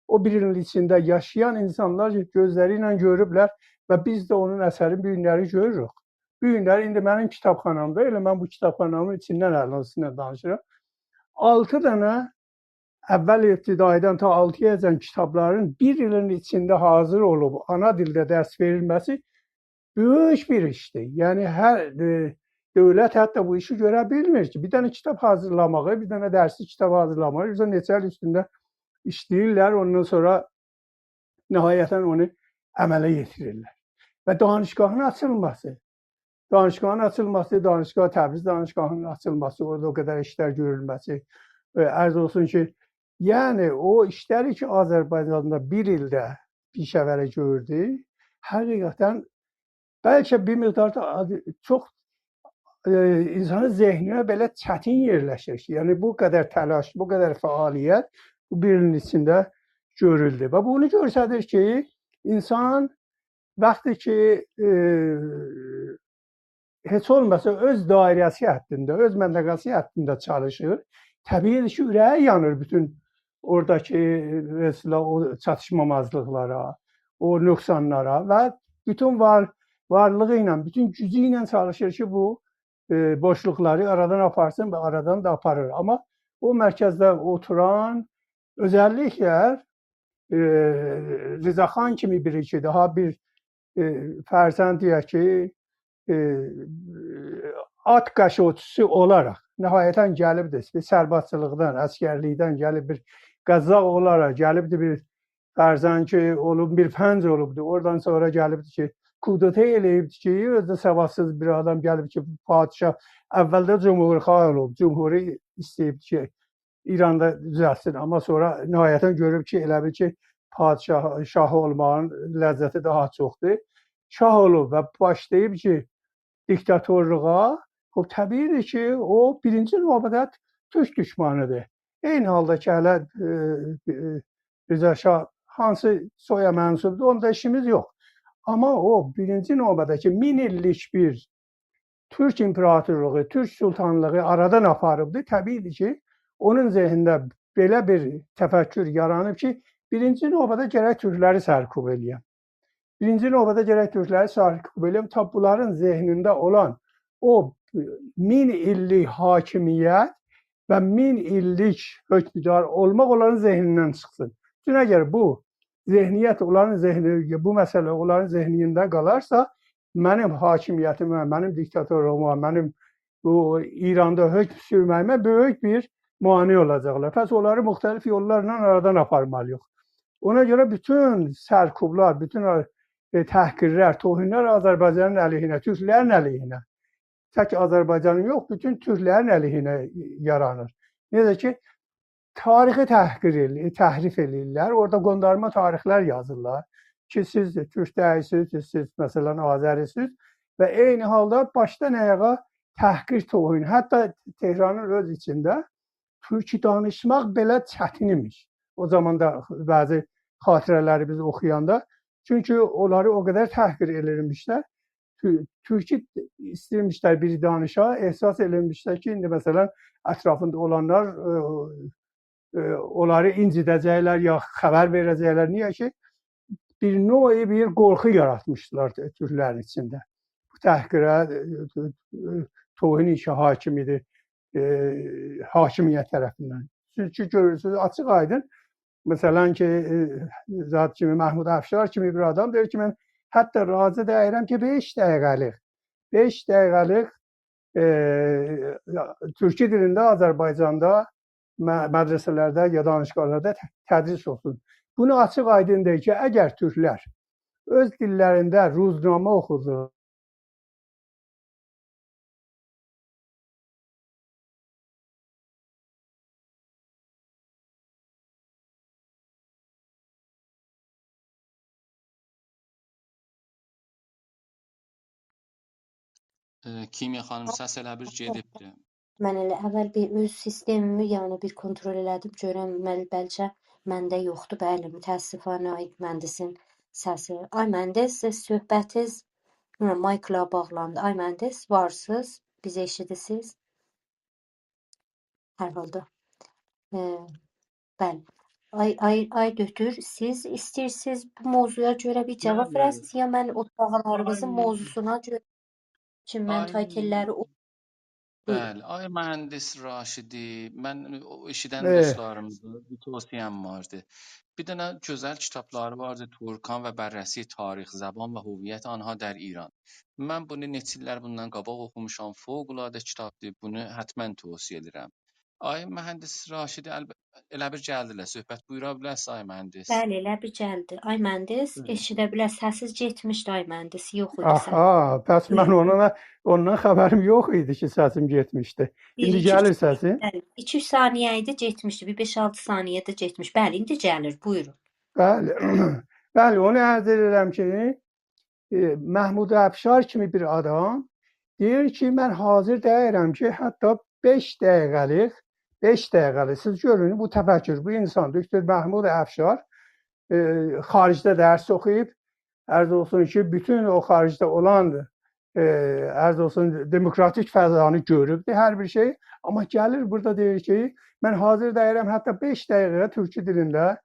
او بیر ایلین ایچینده یاشایان اینسانلار گؤزلری ایله گؤروبلر و بیز ده اونون اثرینی بو گونلری گؤروروک. بو گونلری ایندی منیم کیتابخانامدا، ائله من بو کیتابخانامین ایچیندن الان سیزینله دانیشیرام. آلتی دنه اول ابتدایی‌دن تا آلتی‌یاجان کیتابلارین بیر ایلین ایچینده حاضر اولوب آنا دیلده درس وئریلمه‌سی بؤیوک بیر ایشدیر. یعنی هر، ائ، دؤولت حتی بو ایشی گؤره بیلمیر کی، بیر دنه کیتاب حاضرلاماغی، بیر دنه درسی کیتاب حاضرلاماغی، یوخسا نئچه ایل اوستونده ایشله‌ییرلر، اوندان سونرا نهایتا اونو عمله یئتیریرلر. و دانشگاهین آچیلماسی، دانشگاهین آچیلماسی، دانشگاه، تبریز دانشگاهینین آچیلماسی، اورادا او قدر ایشلر گؤرولمه‌سی، ائ، عرض اولسون کی، یعنی او ایشلری کی، آذربایجاندا بیر ایلده پیشه‌وری گؤردو، حقیقتا بلکه بیر مقدار دا آد-، چوخ، ائ، اینسانین ذهنینه بئله چتین یئرلشیر کی، یعنی بو قدر تلاش، بو قدر فعالیت بو بیر ایلین ایچینده گؤرولدو. و بونو گؤستریر کی، اینسان وقتی کی، ائ، هئچ اولماسا اؤز دایره‌سی حدینده، اؤز منطقه‌سی حدینده چالیشیر، طبیعی‌دیر کی، اوره‌یی یانیر بوتون اوراداکی، ائ، مثلا، او چاتیشمامازلیقلارا، او نقصانلارا و بوتون وار-، وارلیغی ایله، بوتون گوجو ایله چالیشیر کی، بو، ائ، بوشلوقلاری آرادان آپارسین و آرادان دا آپاریر. آمما او مرکزده اوتوران، اؤزللیکله، ائ، رضا خان کیمی بیری کی، داها بیر، ائ، فرضاً دئیک کی، ائ، آت قاشیوچوسو اولاراق نهایتا گلیبدی، بیر سربازچیلیقدان، عسگرلیکدن گلیب، بیر قزاق اولاراق گلیبدی، بیر فرضاً کی، اولوب، بیر پنج اولوبدو. اورادان سونرا گلیبدی کی، کودتا ائله‌ییبدی کی، اؤزو ده سوادسیز بیر آدام گلیب کی، پادشاه اولده جمهوری‌خواه اولوب، جمهوری ایسته‌ییب کی، ایراندا دوزلتسین. آمما سونرا نهایتا گؤروب کی، ائله بیل کی، پادشاه، شاه اولماغین لذتی داها چوخدور. شاه اولوب و باشلاییب کی، دیکتاتورلوغا، خوب، طبیعی‌دیر کی، او بیرینجی نوبه‌ده تورک دوشمانی‌دیر. عینی حالدا کی، هله، ائ، ائ، رضا شاه هانسی سویا منسوبدور، اوندا ایشیمیز یوخ. آمما او بیرینجی نوبه‌ده کی، مین ایللیک بیر تورک ایمپراتورلوغو، تورک سلطانلیغی آرادان آپاریبدی. طبیعی‌دیر کی، اونون ذهنینده بئله بیر تفکر یارانیب کی، بیرینجی نوبه‌ده گرک تورکلری سرکوب ائله‌یم. بیرینجی نوبه‌ده گرک تورکلری سرکوب ائله‌یم، تا بونلارین ذهنینده اولان او مین ایللیک حاکمیت و مین ایللیک حکمدار اولماق اونلارین ذهنیندن چیخسین. چونکی اگر بو ذهنیت اونلارین ذهنی، بو مسئله اونلارین ذهنینده قالارسا، منیم حاکمیتیمه، منیم دیکتاتورلوغوما، منیم بو ایراندا حکم سورمه‌ییمه بؤیوک بیر مانع اولاجاقلار. پس اونلاری مختلف یوللارلا آرادان آپارمالی‌ییق. اونا گؤره بوتون سرکوبلار، بوتون، ائ، تحقیرلر، توهینلر آذربایجانین علیهینه، تورکلرین علیهینه، تک آذربایجانین یوخ، بوتون تورکلرین علیهینه یارانیر. نئجه کی، تاریخی تحقیر ائله‌ییر، تحریف ائله‌ییرلر. اورادا قوندارما تاریخلر یازیرلار کی، سیز تورک دئییلسینیز، سیز، مثلا، آذری‌سینیز. و عینی حالدا باشدان آیاغا تحقیر، توهین. حتی تهرانین اؤز ایچینده تورکی دانیشماق بئله چتین ایمیش. او زامان دا بعضی خاطره‌لری بیز اوخویاندا، چونکی اونلاری او قدر تحقیر ائدیرمیشلر. تو-، تورکی ایسته‌ییرمیشلر بیری دانیشا، احساس ائدیرمیشلر کی، ایندی، مثلا، اطرافیندا اولانلار، ائ، ائ، اونلاری اینجیده‌جکلر یا خبر وئره‌جکلر. نییه کی، بیر نوع، بیر قورخو یاراتمیشدیلار تورکلرین ایچینده. بو تحقیره، ائ، ائ، توهین ایشی حاکم ایدی، ائ، حاکمیت طرفیندن. چونکی گؤرورسونوز، آچیق آیدین مثلا کی، ائ، زاد کیمی، محمود افشار کیمی بیر آدام دئییر کی، من حتی راضی دئییرم کی، بئش دقیقه‌لیک، بئش دقیقه‌لیک، ائ، تورکی دیلینده آذربایجاندا م-، مدرسه‌لرده یا دانشگاهلاردا ت-، تدریس اولسون. بونو آچیق آیدین دئییر کی، اگر تورکلر اؤز دیللرینده روزنامه اوخوسون، ائ، کیمیا خانیم، سس ائله بیل گئدیبدی. من ائله اول بیر اؤز سیستمیمی، یعنی بیر کنترل ائله‌دیم، گؤرم بل-، بلکه منده یوخدور. بلی، متأسفانه، آی مهندسین سسی. آی مهندس، سیز صحبتیز، هه، مایکلا باغلاندی. آی مهندس، وارسیز، بیزی ائشیدیرسیز؟ هر حالدا. ائ، بلی. آی، آی، آی دؤتور، سیز ایسته‌ییرسیز بو موضوعا گؤره بیر جاواب، بلی، وئره‌سیز، یا من اوتاقلاریمیزین، آی، موضوعسونا گؤره کی، من، آی، تایتل‌لری او-، بویورون. بلی، آی مهندس راشدی، من او ائشیدن، ائ، دوستلاریمیزا بیر توصیه‌م واردی. بیر دنه گؤزل کیتابلاری واردی، تورکان و بررسی تاریخ، زبان و هویت آنها در ایران. من بونو نئچه ایللر بوندان قاباق اوخوموشام، فوق‌العاده کیتابدیر، بونو حتما توصیه ائدیرم. آی مهندس راشدی، ال-، ائله بیل گلدیلر، صحبت بویورا بیلرسینیز، آی مهندس. بلی، ائله بیل گلدی. آی مهندس، بلی. ائشیده بیلر، سسیز گئتمیشدی، آی مهندس، یوخ ایدی، آه، سس. آه، پس من، بویورون، اونا، اوندان خبریم یوخ ایدی کی، سسیم گئتمیشدی. بیر، ایندی ایکی، گلیر سسین؟ بلی، ایکی-اوچ ثانیه ایدی، گئتمیشدی. بیر بئش-آلتی ثانیه‌ده گئتمیش. بلی، ایندی گلیر، بویورون. بلی. بلی، اونو عرض ائدیرم کی، ائ، محمود افشار کیمی بیر آدام دئییر کی، من حاضر دئییرم کی، حتی بئش دقیقه‌لیک، بئش دقیقه‌لیک، سیز گؤرون، بو تفکر، بو اینسان، دکتر محمود افشار، ائ، خارجده درس اوخویوب، عرض اولسون کی، بوتون او خارجده اولان، ائ، عرض اولسون، دموکراتیک فضانی گؤروبدور، هر بیر شئی. آمما گلیر بورادا دئییر کی، من حاضر دئییرم، حتی بئش دقیقه تورکی دیلینده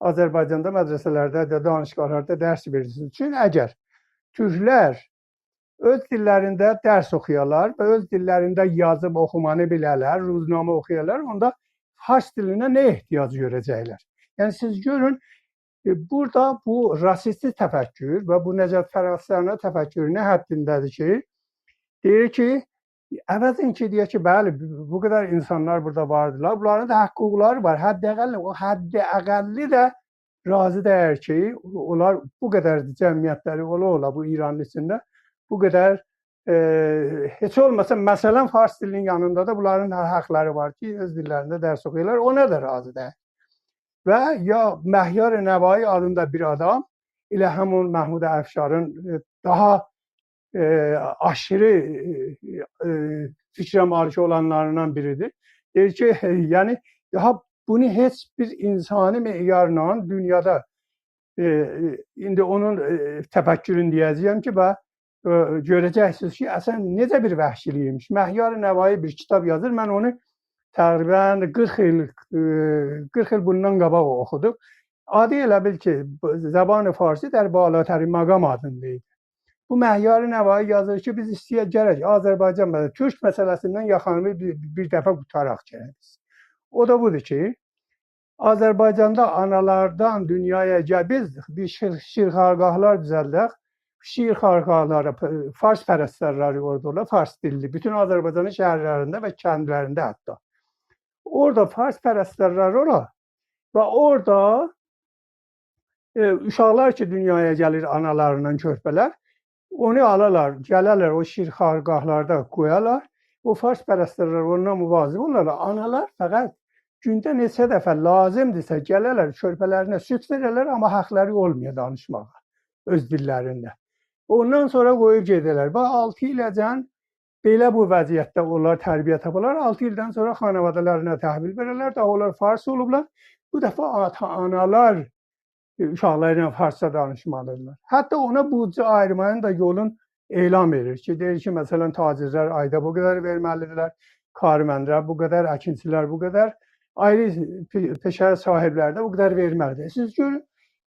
آذربایجاندا مدرسه‌لرده، دانشگاهلاردا درس وئریلسین. چونکی اگر تورکلر اؤز دیللرینده درس اوخویالار و اؤز دیللرینده یازیب اوخومانی بیله‌لر، روزنامه اوخویالار، اوندا فارس دیلینه نه احتیاج گؤره‌جکلر؟ یعنی، سیز گؤرون، ائ، بورادا بو راسیستی تفکر و بو نژادپرستانه تفکر نه حدینده‌دیر کی، دئییر کی، عوض این کی، دئیک کی، بلی، بو قدر اینسانلار بورادا واردیلار، بونلارین دا حقوقلاری وار. حداقل، او حد اقلی ده راضی دئییل کی، اونلار بو قدر جمعیتلری اولا اولا بو ایرانین ایچینده بو قدر، ائ، هئچ اولماسا، مثلا، فارس دیلینین یانیندا دا بونلارین حقلری وار کی، اؤز دیللرینده درس اوخویالار، اونا دا راضی دئییل. و یا مهیار نوایی آدیندا بیر آدام، ائله همون محمود افشارین، ائ، داها، ائ، آشیری، ائ، ائ، فیکره مالک اولانلاریندان بیریدیر. دئییر کی، یعنی، داها بونو هئچ بیر انسانی معیارلا دونیادا، ائ، ائ، ایندی اونون، ائ، تفکرونو دئیه‌جه‌یم کی، باخ، ائ، گؤره‌جکسینیز کی، اصلا نئجه بیر وحشیلیک ایمیش. مهیار نوایی بیر کیتاب یازیر، من اونو تقریبا قیرخ ایل، ائ، قیرخ ایل بوندان قاباق اوخودوم. آدی ائله بیل کی، بو، زبان فارسی در بالاترین مقام آدیندا ایدی. بو مهیار نوایی یازیر کی، بیز ایسته‌یک گرک آذربایجان و تورک مسئله‌سیندن یاخامیزی بیر، بیر دفعه قوتاراق گرک بیز. او دا بودور کی، آذربایجاندا آنالاردان دونیایا گل-، بیز بیر شیر-، شیرخوارگاهلار دوزلدک. شیرخوارگاهلارا پ-، فارس پرستارلاری اورادا اولا، فارس دیللی. بوتون آذربایجانین شهرلرینده و کندلرینده حتی. اورادا فارس پرستارلار اولا و اورادا، ائ، اوشاقلار کی، دونیایا گلیر آنالاریندان کؤرپه‌لر، اونو آلالار، گله‌لر او شیرخوارگاهلاردا قویالار. او فارس پرستارلار اوندان مواظب اولارلار. آنالار فقط گونده نئچه دفعه لازیمدیرسه گله‌لر، کؤرپه‌لرینه سود وئره‌لر، آمما حقلری اولمویا دانیشماغا اؤز دیللرینده. اوندان سونرا قویوب گئده‌لر. باخ، آلتی ایله‌جن بئله بو وضعیتده اونلار تربیه تاپالار. آلتی ایلدن سونرا خانواده‌لرینه تحویل وئره‌لر، داها اونلار فارس اولوبلار. بو دفعه آتا-آنالار اوشاقلارلا فارسجا دانیشمالیدیرلار. حتی اونا بودجه آییرماغین دا یولون اعلان وئریر کی، دئییر کی، مثلا، تاجرلر آیدا بو قدر وئرمه‌لیدیرلر، کارمندلر بو قدر، اکینچیلر بو قدر، آیری پئ-، پئشه صاحیبلری ده بو قدر وئرمه‌لیدیر. سیز گؤرون،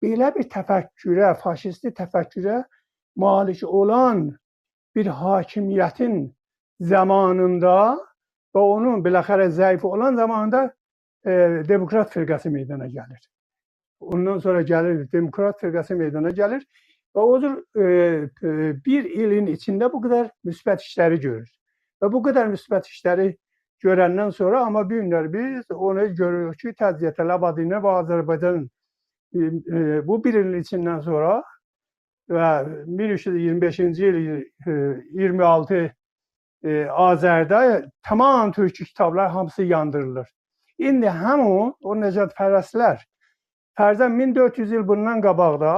بئله بیر تفکره، فاشیستی تفکره مالک اولان بیر حاکمیتین زامانیندا و اونون بالاخره ضعیف اولان زامانیندا، ائ، دموکرات فرقه‌سی میدانا گلیر. اوندان سونرا گلیر، دموکرات فرقه‌سی میدانا گلیر و او جور، ائ، ائ، بیر ایلین ایچینده بو قدر مثبت ایشلری گؤرور. و بو قدر مثبت ایشلری گؤرندن سونرا، آمما بو گونلر بیز اونو گؤروروک کی، تجزیه‌طلب آدی ایله و آذربایجان، ائ، ائ، بو بیر ایلین ایچیندن سونرا و مین اوچ یوز ایگیرمی بئشینجی ایل، ائ، ایگیرمی آلتی، ائ، آذرده تمام تورکی کیتابلار هامیسی یاندیریلیر. ایندی همون او نژادپرستلر، فرضاً مین دؤرد یوز ایل بوندان قاباق دا،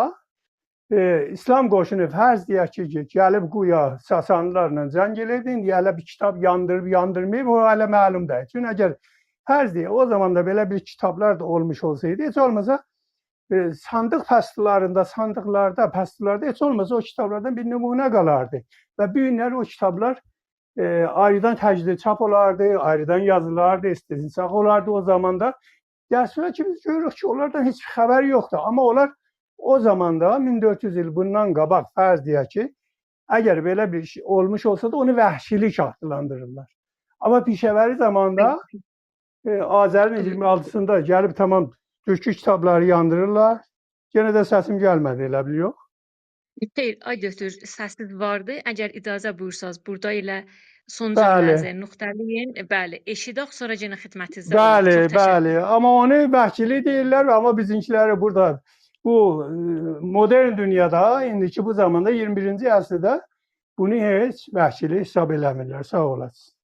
ائ، ایسلام قوشونو فرض دئیک کی، گلیب گویا ساسانیلارلا جنگ ائله‌ییب، ایندی هله بیر کیتاب یاندیریب، یاندیرماییب، او هله معلوم دئییل. چونکی اگر فرض دئیک، او زامان دا بئله بیر کیتابلار دا اولموش اولسایدی، هئچ اولماسا، ائ، صاندیق پستولاریندا، صاندیقلاردا، پستولاردا هئچ اولماسا او کیتابلاردان بیر نمونه قالاردی. و بو گونلر او کیتابلار، ائ، آیریدان تجدید چاپ اولاردی، آیریدان یازیلاردی، استنساخ اولاردی او زاماندا. دستوره کی، بیز گؤروروک کی، اونلاردان هئچ بیر خبر یوخدور. آمما اونلار او زاماندا، مین دؤرد یوز ایل بوندان قاباق، فرض دئیک کی، اگر بئله بیر شئی اولموش اولسا دا، اونو وحشیلیک آدلاندیریرلار. آمما پیشه‌وری زاماندا، ائ، آذرین ایگیرمی آلتیسیندا گلیب تمام تورکی کیتابلاری یاندیریرلار. یئنه ده سسیم گلمه‌دی، ائله بیل، یوخ؟ خیر، آی دکتر، سسیز واردی. اگر اجازه بویورساز، بورادا ائله سون، بلی، جمله‌نیزی نقطه‌له‌یین. بلی، ائشیدک، سونرا یئنه خدمتینیزده اولام. بلی، چوخ تشکر. بلی. آمما اونو وحشیلیک دئییرلر، آمما بیزیمکیلری بورادا بو، ائ، مدرن دونیادا، ایندیکی بو زاماندا، ایگیرمی بیرینجی عصرده بونو هئچ وحشیلیک حساب ائله‌میرلر. ساغ اولاسینیز.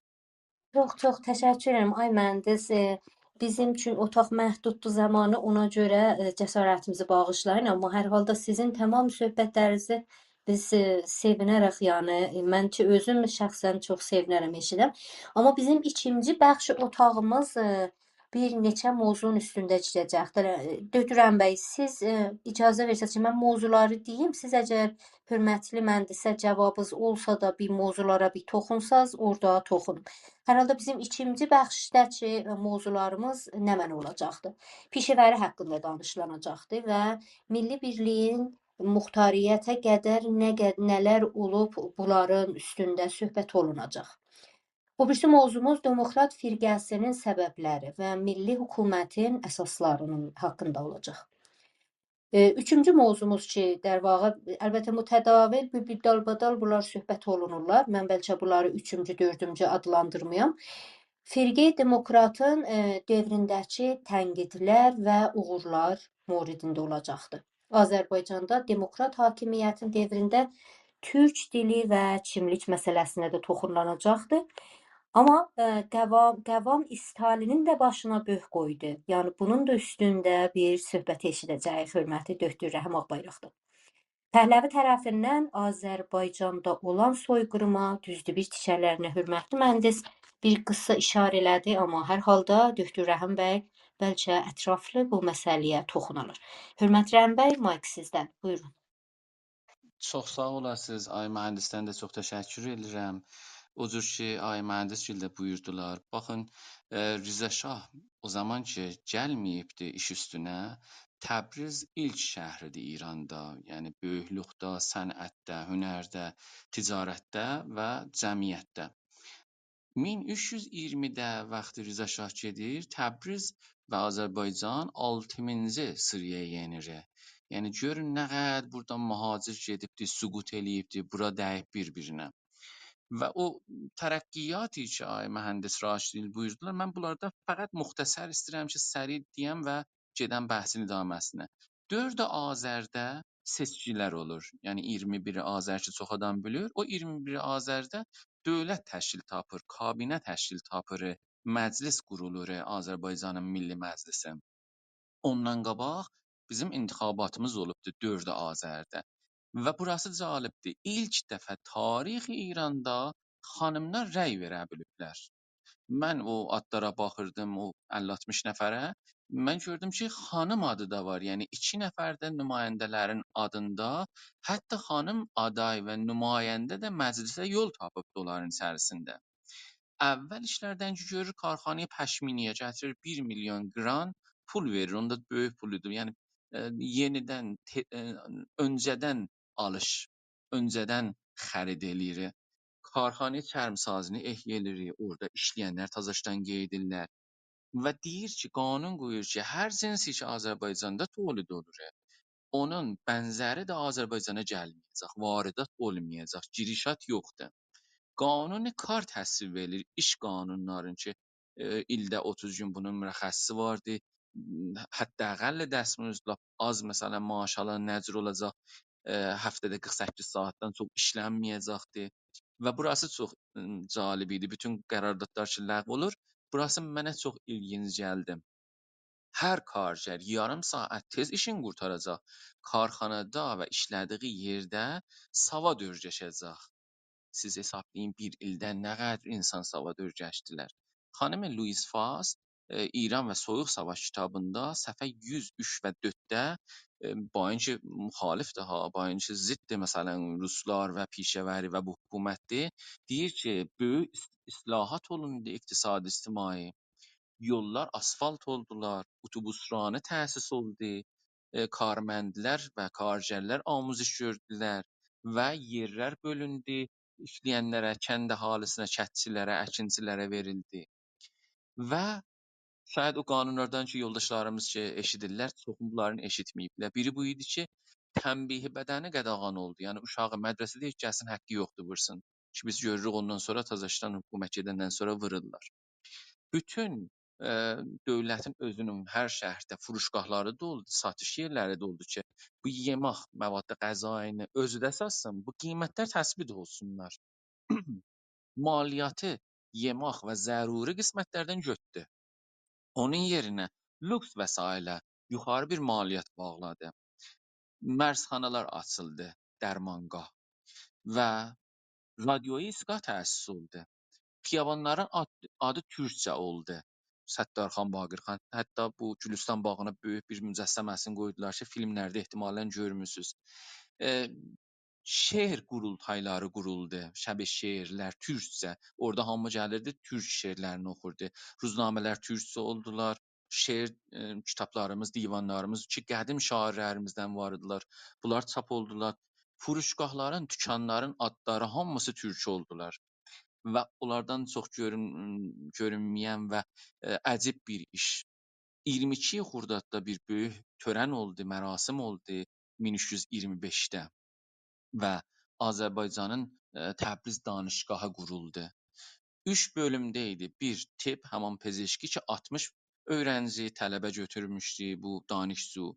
چوخ، چوخ تشکر ائدیرم، آی مهندس. ائ، بیزیم اوچون اوتاق محدوددور زامانی، اونا گؤره، ائ، جسارتیمیزی باغیشلایین. آمما هر حالدا سیزین تمام صحبتلرینیزی بیز، ائ، سئوینه‌رک، یعنی، ائ، من کی اؤزوم شخصاً چوخ سئوینه‌رم ائشیدم. آمما بیزیم ایکینجی بخش اوتاغیمیز، ائ، بیر نئچه موضوعون اوستونده گئده‌جکدیر. ائ، دکتر رحیم بی، سیز، ائ، اجازه وئرسز کی، من موضوعلاری دئییم، سیز اگر حؤرمتلی مهندسه جاوابینیز اولسا دا، بیر موضوعلارا بیر توخونساز، اورادا توخونون. هر حالدا بیزیم ایکینجی بخشده‌کی، ائ، موضوعلاریمیز نمنه اولاجاقدیر؟ پیشه‌وری حاقیندا دانیشیلاجاقدیر و میللی بیرلیگین مختاریته قدر نه قد-، نه‌لر اولوب، بونلارین اوستونده صحبت اولوناجاق. او بیریسی موضوعوموز دموکرات فرقه‌سینین سببلری و میللی حکومتین اساسلاری‌نین حاقیندا اولاجاق. ائ، اوچونجو موضوعوموز کی، در واقع، البته، متداول، بیر، بیر دالبادال بونلار صحبت اولونورلار. من بلکه بونلاری اوچونجو، دؤردونجو آدلاندیرمایام. فرقه دموکراتین، ائ، دؤورینده‌کی تنقیدلر و اوغورلار موردینده اولاجاقدیر. آذربایجاندا دموکرات حاکمیتین دؤورینده تورک دیلی و کیملیک مسئله‌سینه ده توخونولاجاقدیر. آمما، ائ، قوام، قوام استالینین ده باشینا بؤرک قویدو. یعنی، بونون دا اوستونده بیر صحبت ائشیده‌جه‌ییک، حؤرمتلی دکتر رحیم آغ‌بایراقدان. پهلوی طرفیندن آذربایجاندا اولان سوی‌قیریما، دوزدور، بیر تیکه‌لرینه حؤرمتلی مهندس بیر قیسا اشاره ائله‌دی، آمما هر حالدا دکتر رحیم بی بلکه اطرافلی بو مسئله‌یه توخونالار. حؤرمتلی رحیم بی، مایک سیزده‌دیر. بویورون. چوخ ساغ اولاسینیز، آقای مهندسدن ده چوخ تشکر ائدیرم. او جور کی، آقای مهندس‌گیل ده بویوردولار. باخین، ائ، رضا شاه او زامان کی، گلمه‌ییبدی ایش اوستونه، تبریز ایلک شهری‌دیر ایراندا. یعنی، بؤیوکلوکده، صنعتده، هنرده، تجارتده و جمعیتده. مین اوچ یوز ایگیرمی‌ده وقتی رضا شاه گئدیر، تبریز و آذربایجان آلتینجی سیرایا یئنیر. یعنی، گؤرون نه قدر بورادا مهاجر گئدیبدی، سقوط ائله‌ییبدی، بورا دَییب بیر-بیرینه. و او ترقیاتی کی، آقای مهندس راشدی‌گیل بویوردولار، من بونلاردا فقط مختصر ایسته‌ییرم کی، سریع دئیم و گئدم بحثین ادامه‌سینه. دؤرد آذرده سئچکیلر اولور. یعنی، ایگیرمی بیر آذر کی، چوخ آدام بیلیر. او ایگیرمی بیر آذرده دؤولت تشکیل تاپیر، کابینه تشکیل تاپیر، مجلس قورولور، آذربایجانین میللی مجلسی. اوندان قاباق بیزیم انتخاباتیمیز اولوبدو دؤرد آذرده. و بوراسی جالبدیر. ایلک دفعه تاریخ ایراندا خانیملار رأی وئره بیلیبلر. من او آدلارا باخیردیم، او اللی آلتمیش نفره. من گؤردوم کی، خانیم آدی دا وار. یعنی، ایکی نفر ده نماینده‌لرین آدیندا، حتی خانیم آدای و نماینده ده مجلسه یول تاپیبدی اونلارین ایچریسینده. اول ایشلردن کی گؤرور، کارخانه‌ی پشمینه‌یه گتیریر، بیر میلیون قران پول وئریر. اوندا بؤیوک پول ایدی. یعنی، ائ، یئنیدن، ته-، ائ، اؤنجه‌دن آلیش، اؤنجه‌دن خرید ائله‌ییر. کارخانه‌ی چرم‌سازینی احیا ائله‌ییر، اورادا ایشله‌ینلر تازاشدان قئییدیرلر. و دئییر کی، قانون قویور کی، هر جنسی کی، آذربایجاندا تولید اولور، اونون بنزری ده آذربایجانا گلمه‌یه‌جک، واردات اولمایاجاق، گیریشات یوخدور. قانون کار تصویب ائله‌ییر، ایش قانونلارین کی، ائ، ایلده اوتوز گون بونون مرخصی واردی. حداقل دستمزد، لاپ آز، مثلا، معاش آلان نه جور اولاجاق؟ ائ، هفته‌ده قیرخ سککیز ساعاتدان چوخ ایشلنمه‌یه‌جکدی. و بوراسی چوخ، م، جالب ایدی. بوتون قراردادلار کی، لغو اولور. بوراسی منه چوخ ایلگینج گلدی. هر کارگر یاریم ساعت تئز ایشین قورتاراجاق. کارخانادا و ایشله‌دیگی یئرده سواد اؤرگشه‌جک. سیز حسابلایین، بیر ایلده نه قدر اینسان سواد اؤرگشدیلر. خانیم لوئیز فاس، ائ، ایران و سویوق ساواش کیتابیندا صفحه یوز اوچ و دؤردده، ائ، با اینکه مخالفدیر ها، با اینکه ضد، مثلا، روسلار و پیشه‌وری و بو حکومتدیر، دئییر کی، بؤیوک اص-، اصلاحات اولوندو اقتصادی، اجتماعی. یوللار آسفالت اولدولار، اتوبوس‌رانی تأسیس اولدو، ائ، کارمندلر و کارگرلر آموزش گؤردولر و یئرلر بؤلوندو، ایشله‌ینلره، کند اهالیسینه، کندچیلره، اکینچیلره وئریلدی. و شاید او قانونلاردان کی، یولداشلاریمیز کی، ائشیدیرلر، چوخو بونلارین ائشیتمه‌ییبلر. بیری بو ایدی کی، تنبیه بدنی قاداغان اولدو. یعنی، اوشاغی مدرسه‌ده هئچ کسین حقی یوخدور وورسون. کی، بیز گؤروروک، اوندان سونرا تازاشدان حکومت گئدندن سونرا وورورلار. بوتون، ائ، دؤولتین اؤزونون هر شهرده فروشگاهلاری دا اولدو، ساتیش یئرلری ده اولدو کی، بو یئمک، مواد غذایی‌نی اؤزو ده ساتسین، بو قیمتلر تثبیت اولسونلار. مالیاتی یئمک و ضروری قسمتلردن گؤتدو. اونون یئرینه لوکس وسایله یوخاری بیر مالیات باغلادی. مرزخانالار آچیلدی، درمانگاه و رادیویی ایستگاه تأسیس اولدو. خیابانلارین آد-، آدی تورکجه اولدو. ستارخان، باقرخان، حتی بو گولوستان باغینا بؤیوک بیر مجسمه‌سینی قویدولار کی، فیلملرده احتمالا گؤرموسونوز. ائ، شعر قورولتایلاری قورولدو، شب شعرلر تورکجه. اورادا هامی گلیردی، تورک شعرلرینی اوخوردو. روزنامه‌لر تورکجه اولدولار. شعر، ائ، کیتابلاریمیز، دیوانلاریمیز کی، قدیم شاعرلریمیزدن وار ایدیلر. بونلار چاپ اولدولار. فروشگاهلارین، دوکانلارین آدلاری هامیسی تورک اولدولار. و اونلاردان چوخ گؤرون-، گؤرونمه‌ین و، ائ، عجیب بیر ایش. اییرمی ایکی خرداددا بیر بؤیوک تؤرن اولدو، مراسم اولدو مین اوچ یوز اییرمی بئشده. و آذربایجانین، ائ، تبریز دانشگاهی قورولدو. اوچ بؤلومده ایدی. بیر طب، حمام پزشکی کی، آلتمیش اؤیرنجی، طلبه گؤتورموشدو بو دانشجو.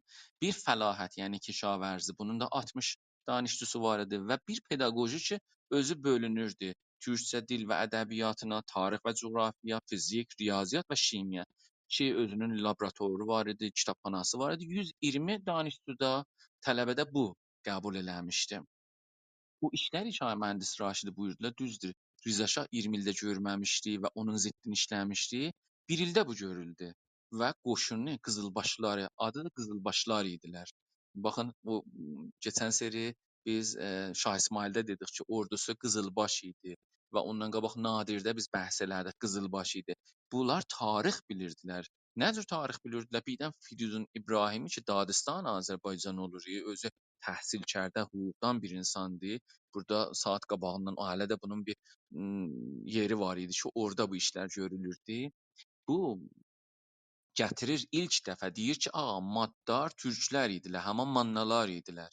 بیر فلاحت، یعنی کشاورزی، بونون دا آلتمیش دانشجوسو وار ایدی و بیر پداگوژی کی، اؤزو بؤلونوردو. تورکجه دیل و ادبیاتینا، تاریخ و جغرافیا، فیزیک، ریاضیات و شیمیه کی، اؤزونون لابراتوری وار ایدی، کیتابخاناسی وار ایدی. یوز اییرمی دانشجو دا، طلبه ده بو قبول ائله‌میشدی. بو ایشلری کی، مهندس راشدی بویوردولار، دوزدور، رضا شاه اییرمی ایلده گؤرمه‌میشدی و اونون ضدینی ایشله‌میشدی. بیر ایلده بو گؤرولدو و قوشونو، قیزیلباشلاری، آدی دا قیزیلباشلار ایدیلر. باخین، او، م، کئچن سری بیز، ائ، شاه اسماعیلده دئدیک کی، اوردوسو قیزیلباش ایدی و اوندان قاباق نادرده بیز بحث ائله‌دیک، قیزیلباش ایدی. بونلار تاریخ بیلیردیلر. نه جور تاریخ بیلیردیلر؟ بیردن فریدون ابراهیمی کی، دادستان آذربایجان اولور، اؤزو تحصیل کرده، حقوقدان بیر اینساندیر. بورادا ساعات قاباغیندان، او هله ده بونون بیر، م، یئری وار ایدی کی، اورادا بو ایشلر گؤرولوردو. بو گتیریر ایلک دفعه، دئییر کی، آغا، ماددار تورکلر ایدیلر، همان ماننالار ایدیلر.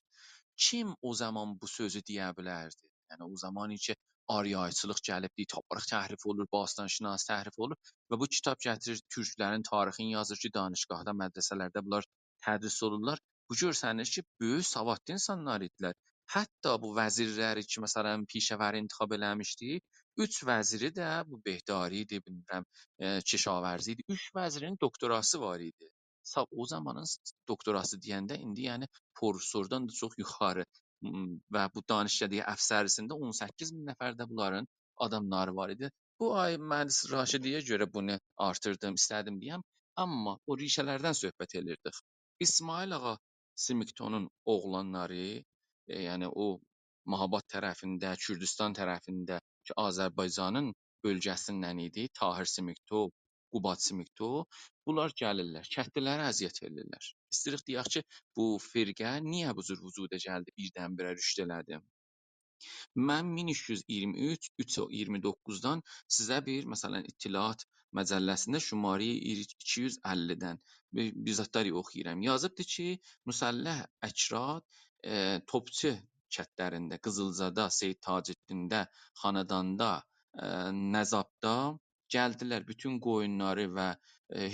کیم او زامان بو سؤزو دئیه بیلردی؟ یعنی، او زامان کی، آریاییچیلیق گلیبدی، تاریخ تحریف اولور، باستان‌شناسی تحریف اولور و بو کیتاب گتیریر تورکلرین تاریخینی یازیر کی، دانشگاهدا، مدرسه‌لرده بونلار تدریس اولورلار. بو گؤرسنیر کی، بؤیوک سوادلی اینسانلار ایدیلر. حتی بو وزیرلری کی، مثلا، پیشه‌وری انتخاب ائله‌میشدی، اوچ وزیری ده، بو بهداری ایدی، بیلمیرم، ائ، کشاورزی ایدی، اوچ وزیرین دکتراسی وار ایدی. سا-، او زامانین س-، دکتراسی دئینده ایندی، یعنی، پروفسوردان دا چوخ یوخاری. م، و بو دانشکده‌ی افسری‌سینده اون سککیز مین نفر ده بونلارین آداملاری وار ایدی. بو آقای مهندس راشدی‌یه گؤره بونو آرتیردیم، ایسته‌دیم دئیم. آمما او ریشه‌لردن صحبت ائدیردیک. اسماعیل آقا سیمیکتونون اوغلانلاری، ائ، یعنی او مهاباد طرفینده، کوردوستان طرفینده کی، آذربایجانین بؤلگه‌سیندن ایدی، طاهر سیمیکتو، قوباد سیمیکتو، بونلار گلیرلر، کندلی‌لره اذیت ائدیرلر. ایسته‌ییریک دئیک کی، بو فرقه نییه بو جور وجودا گلدی، بیردن‌بیره رشد ائله‌دی؟ من مین اوچ یوز اییرمی اوچ، اوچ اییرمی دوققوزدان سیزه بیر، مثلا، اطلاعات مجله‌سینده شماره‌ی ایکی یوز اللی‌دن بیر، بیر زادلار اوخویورام. یازیبدی کی، مسلح اکراد، ائ، توپچو کندلرینده، قیزیلجادا، سید تاج‌الدینده، خاناداندا، ائ، نزابدا گلدیلر، بوتون قویونلاری و، ائ،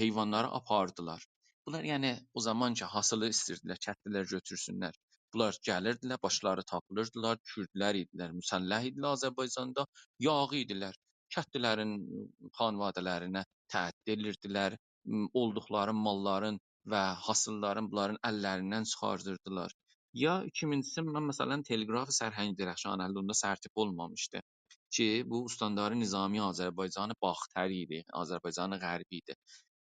حیوانلاری آپاردیلار. بونلار، یعنی، او زامان کی، حاصیلی ایسته‌ییردیلر، کندلی‌لر گؤتورسونلر. بونلار گلیردیلر، باشلاری تاپیلیردیلار، کوردلر ایدیلر، مسلح ایدیلر آذربایجاندا، یاغی ایدیلر. کندلی‌لرین خانواده‌لرینه تعدی ائدیردیلر، م، اولدوقلاری ماللارین و حاصیللارین بونلارین اللریندن چیخاردیردیلار. یا ایکینجیسی، من، مثلا، تلگراف سرهنگ درخشان، هله اوندا سرتیپ اولمامیشدی کی، بو استاندار نظامی آذربایجان باختری ایدی، آذربایجان غربی ایدی.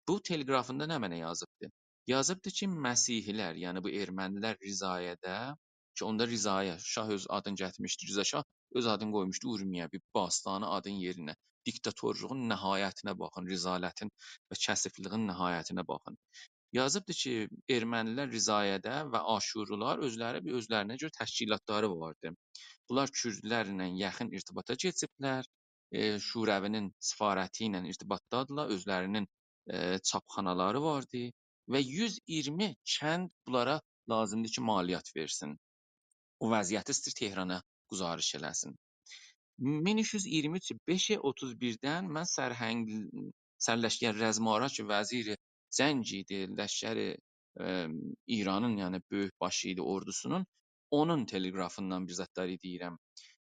بو تلگرافیندا نمنه یازیبدی؟ یازیبدی کی، مسیحی‌لر، یعنی بو ارمنی‌لر رضایه‌ده، کی، اوندا رضایه، شاه اؤز آدینی گتیرمیشدی، رضا شاه اؤز آدینی قویموشدو اورمیه، بیر باستانی آدین یئرینه. دیکتاتورلوغون نهایتینه باخین، رذالتین و کثیفلیگین نهایتینه باخین. یازیبدی کی، ارمنی‌لر رضایه‌ده و آشوری‌لر اؤزلری بیر اؤزلرینه گؤره تشکیلاتلاری واردی. بونلار کوردلرله یاخین ارتباطا کئچیبلر، ائ، شوروی‌نین سفارتی ایله ارتباطدادیرلار، اؤزلری‌نین، ائ، چاپخانالاری واردی و یوز اییرمی کند بونلارا لازیمدیر کی، مالیات وئرسین. او وضعیتی ایستیر تهرانا گزارش ائله‌سین. مین اوچ یوز اییرمی اوچ بئش اوتوز بیردن من سرهنگ، سرلشکر رزمارا کی، وزیر جنگ ایدی، لشکر، ائ، ایرانین، یعنی بؤیوک باشی ایدی اوردوسونون، اونون تلگرافیندان بیر زادلاری دئییرم.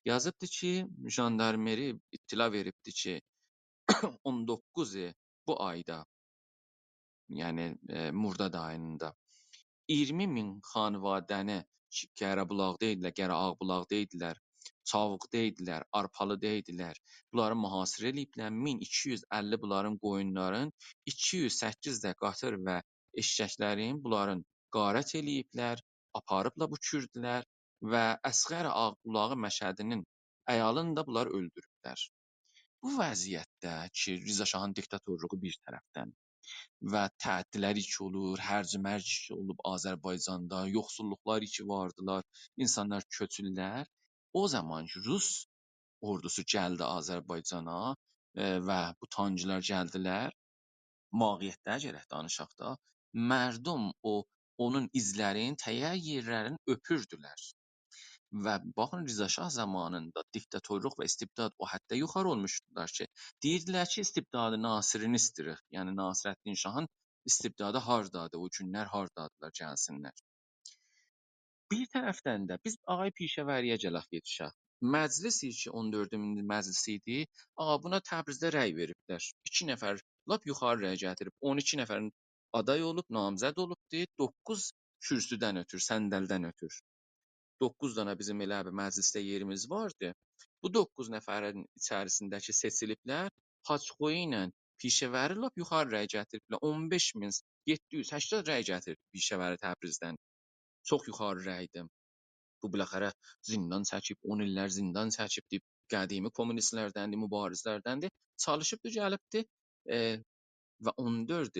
یازیبدی کی، ژاندارمری اطلاع وئریبدی کی، اون دوققوز بو آیدا، یعنی، ائ، مرداد آییندا اییرمی مین خانواده‌نی کی، قره‌بولاقدا ایدیلر، قره‌آغ‌بولاقدا ایدیلر، چاووقدا ایدیلر، آرپالیدا ایدیلر. بونلاری محاصره ائله‌ییبلر. مین ایکی یوز اللی بونلارین قویونلارین، ایکی یوز سککیز ده قاطیر و ائششکلرین بونلارین غارت ائله‌ییبلر، آپاریبلار بو کوردلر و اصغر آغ‌بولاغی مشهدی‌نین عیالینی دا بونلار اؤلدوروبلر. بو وضعیتده کی، رضا شاهین دیکتاتورلوغو بیر طرفدن و تعدی‌لر کی اولور، هرج و مرج کی اولوب آذربایجاندا، یوخسوللوقلار کی واردیلار، اینسانلار کؤچورلر. او زامان کی، روس اوردوسو گلدی آذربایجانا، ائ، و بو تانکلار گلدیلر، واقعیتلری گرک دانیشاق دا، مردم او، اونون ایزلرین، تیر یئرلرینی اؤپوردولر. و باخین، رضا شاه زامانیندا دیکتاتورلوق و استبداد او حدده یوخاری اولموشدولار کی، دئییردیلر کی، استبداد ناصرینی ایسته‌ییریک. یعنی، ناصرالدین شاهین استبدادی هاردادیر، او گونلر هاردادیلار، گلسینلر. بیر طرفدن ده بیز آقای پیشه‌وری‌یه گلک یئتیشک. مجلس کی، اون دؤردونجو مجلس ایدی، آقا، بونا تبریزده رأی وئریبلر. ایکی نفر لاپ یوخاری رأی گتیریب، اون ایکی نفرین آدای اولوب، نامزد اولوبدو، دوققوز کرسیدن اؤتور، صندلدن اؤتور. دوققوز دانا بیزیم ائله بیر مجلسده یئریمیز واردی. بو دوققوز نفرین ایچریسینده کی سئچیلیبلر، حاج خویی ایله پیشه‌وری لاپ یوخاری رأی گتیریبلر. اون بئش مین یئددی یوز سکسن رأی گتیریب پیشه‌وری تبریزدن. چوخ یوخاری رأیدیر. بو بالاخره زندان چکیب، اون ایللر زندان چکیبدی، قدیمی کمونیستلردندیر، مبارزلردندیر. چالیشیبدی، گلیبدی، ائ، و اون دؤرد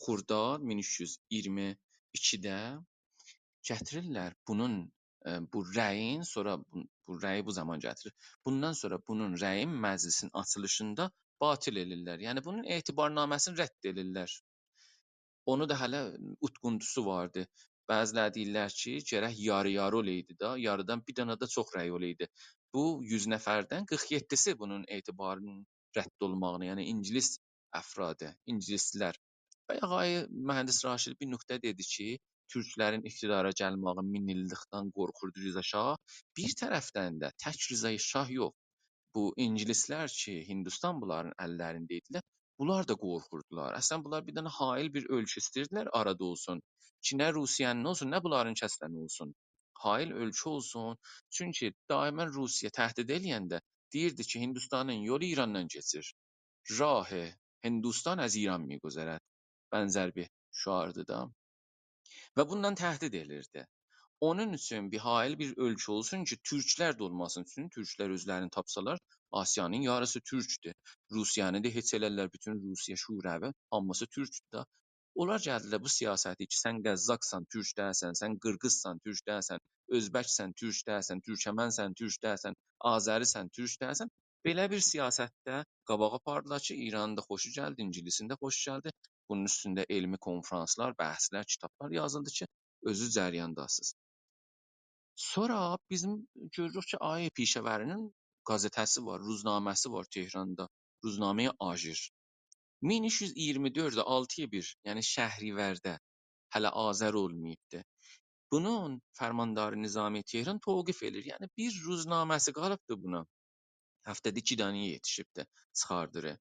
خرداد مین اوچ یوز اییرمی ایکیده گتیریرلر بونون، ائ، بو رأیین، سونرا بو، بو رأیی بو زامان گتیریر. بوندان سونرا بونون رأیین مجلسین آچیلیشیندا باطل ائله‌ییرلر. یعنی، بونون اعتبارنامه‌سینی رد ائله‌ییرلر. اونو دا هله اوتقونتوسو واردی. بعضی‌لری دئییرلر کی، گرک یاری-یاری اولایدی دا، یاریدان بیر دنه ده چوخ رأی اولایدی. بو یوز نفردن قیرخ یئددیسی بونون اعتبارینین رد اولماغینی، یعنی اینگیلیس افرادی، اینگیلیسلی‌لر. و آقای مهندس راشد بیر نقطه دئدی کی، تورکلرین اقتدارا گلمه‌یی مین ایللیکدن قورخوردو رضا شاه. بیر طرفدن ده تک رضا شاه یوخ، بو اینگیلیسلر کی، هندوستان بونلارین اللرینده ایدیلر، بونلار دا قورخوردولار. اصلا، بونلار بیر دنه حائل بیر اؤلکه ایسته‌ییردیلر آرادا اولسون کی، نه روسیه‌نین اولسون، نه بونلارین کسلرین اولسون. حائل اؤلکه اولسون. چونکی دائما روسیه تهدید ائله‌ینده دئییردی کی، هندوستانین یولو ایراندان کئچیر. «راه هندوستان از ایران می‌گذرد.» بنزر بیر شعاردی دا. و بوندان تهدید ائلیردی. اونون اوچون بیر حائل بیر اؤلکه اولسون کی، تورکلر ده اولماسین اوچون، تورکلر اؤزلرینی تاپسالار، آسیانین یاریسی تورکدور. روسیه‌نی ده هئچ ائلرلر، بوتون روسیه، شوروی، هامیسی تورکدور دا. اونلار گلدیلر بو سیاستی کی، سن قزاقسان، تورک دئییلسن، سن قیرغیزسان، تورک دئییلسن، اؤزبکسن، تورک دئییلسن، تورکمنسن، تورک دئییلسن، آذریسن، تورک دئییلسن، بئله بیر سیاستده قاباغا آپاردیلار کی، ایرانین دا خوشو گلدی، انگلیسین ده خوشو گلدی. بونون اوستونده علمی کنفرانسلار، بحثلر، کیتابلار یازیلدی کی، اؤزو جریاندا آسیز. سونرا بیزیم گؤروروک کی، آقای پیشه‌وری‌نین قزئته‌سی وار، روزنامه‌سی وار تهراندا. روزنامه‌ی آژیر. مین اوچ یوز اییرمی دؤرد آلتی بیر، یعنی شهریورده، هله آذر اولماییبدی. بونون فرماندار نظامی تهران توقیف ائله‌ییر. یعنی بیر روزنامه‌سی قالیبدی بونا. هفته‌ده ایکی دنه یئتیشیبدی، چیخاردیر.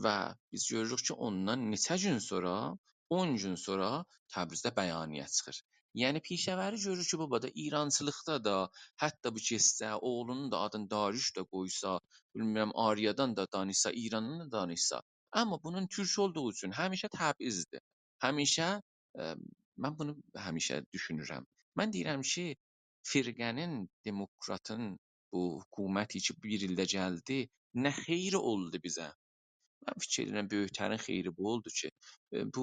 و بیز گؤروروک کی، اوندان نئچه گون سونرا، اون گون سونرا تبریزده بیانیه چیخیر. یعنی پیشه‌وری گؤرور کی، بابا دا ایرانچیلیقدا دا، حتی بو کئچسه، اوغلونون دا آدینی داریوش دا قویسا، بیلمیرم، آریادان دا دانیشسا، ایراندان دا دانیشسا، اما بونون تورک اولدوغو اوچون همیشه تبعیضدیر. همیشه، ائ، من بونو همیشه دوشونورم. من دئییرم کی، فرقه‌نین، دموکراتین بو حکومتی کی، بیر ایلده گلدی، نه خیری اولدو بیزه؟ من فیکیر ائدیرم، بؤیوک‌ترین خیری بو اولدو کی، ائ، بو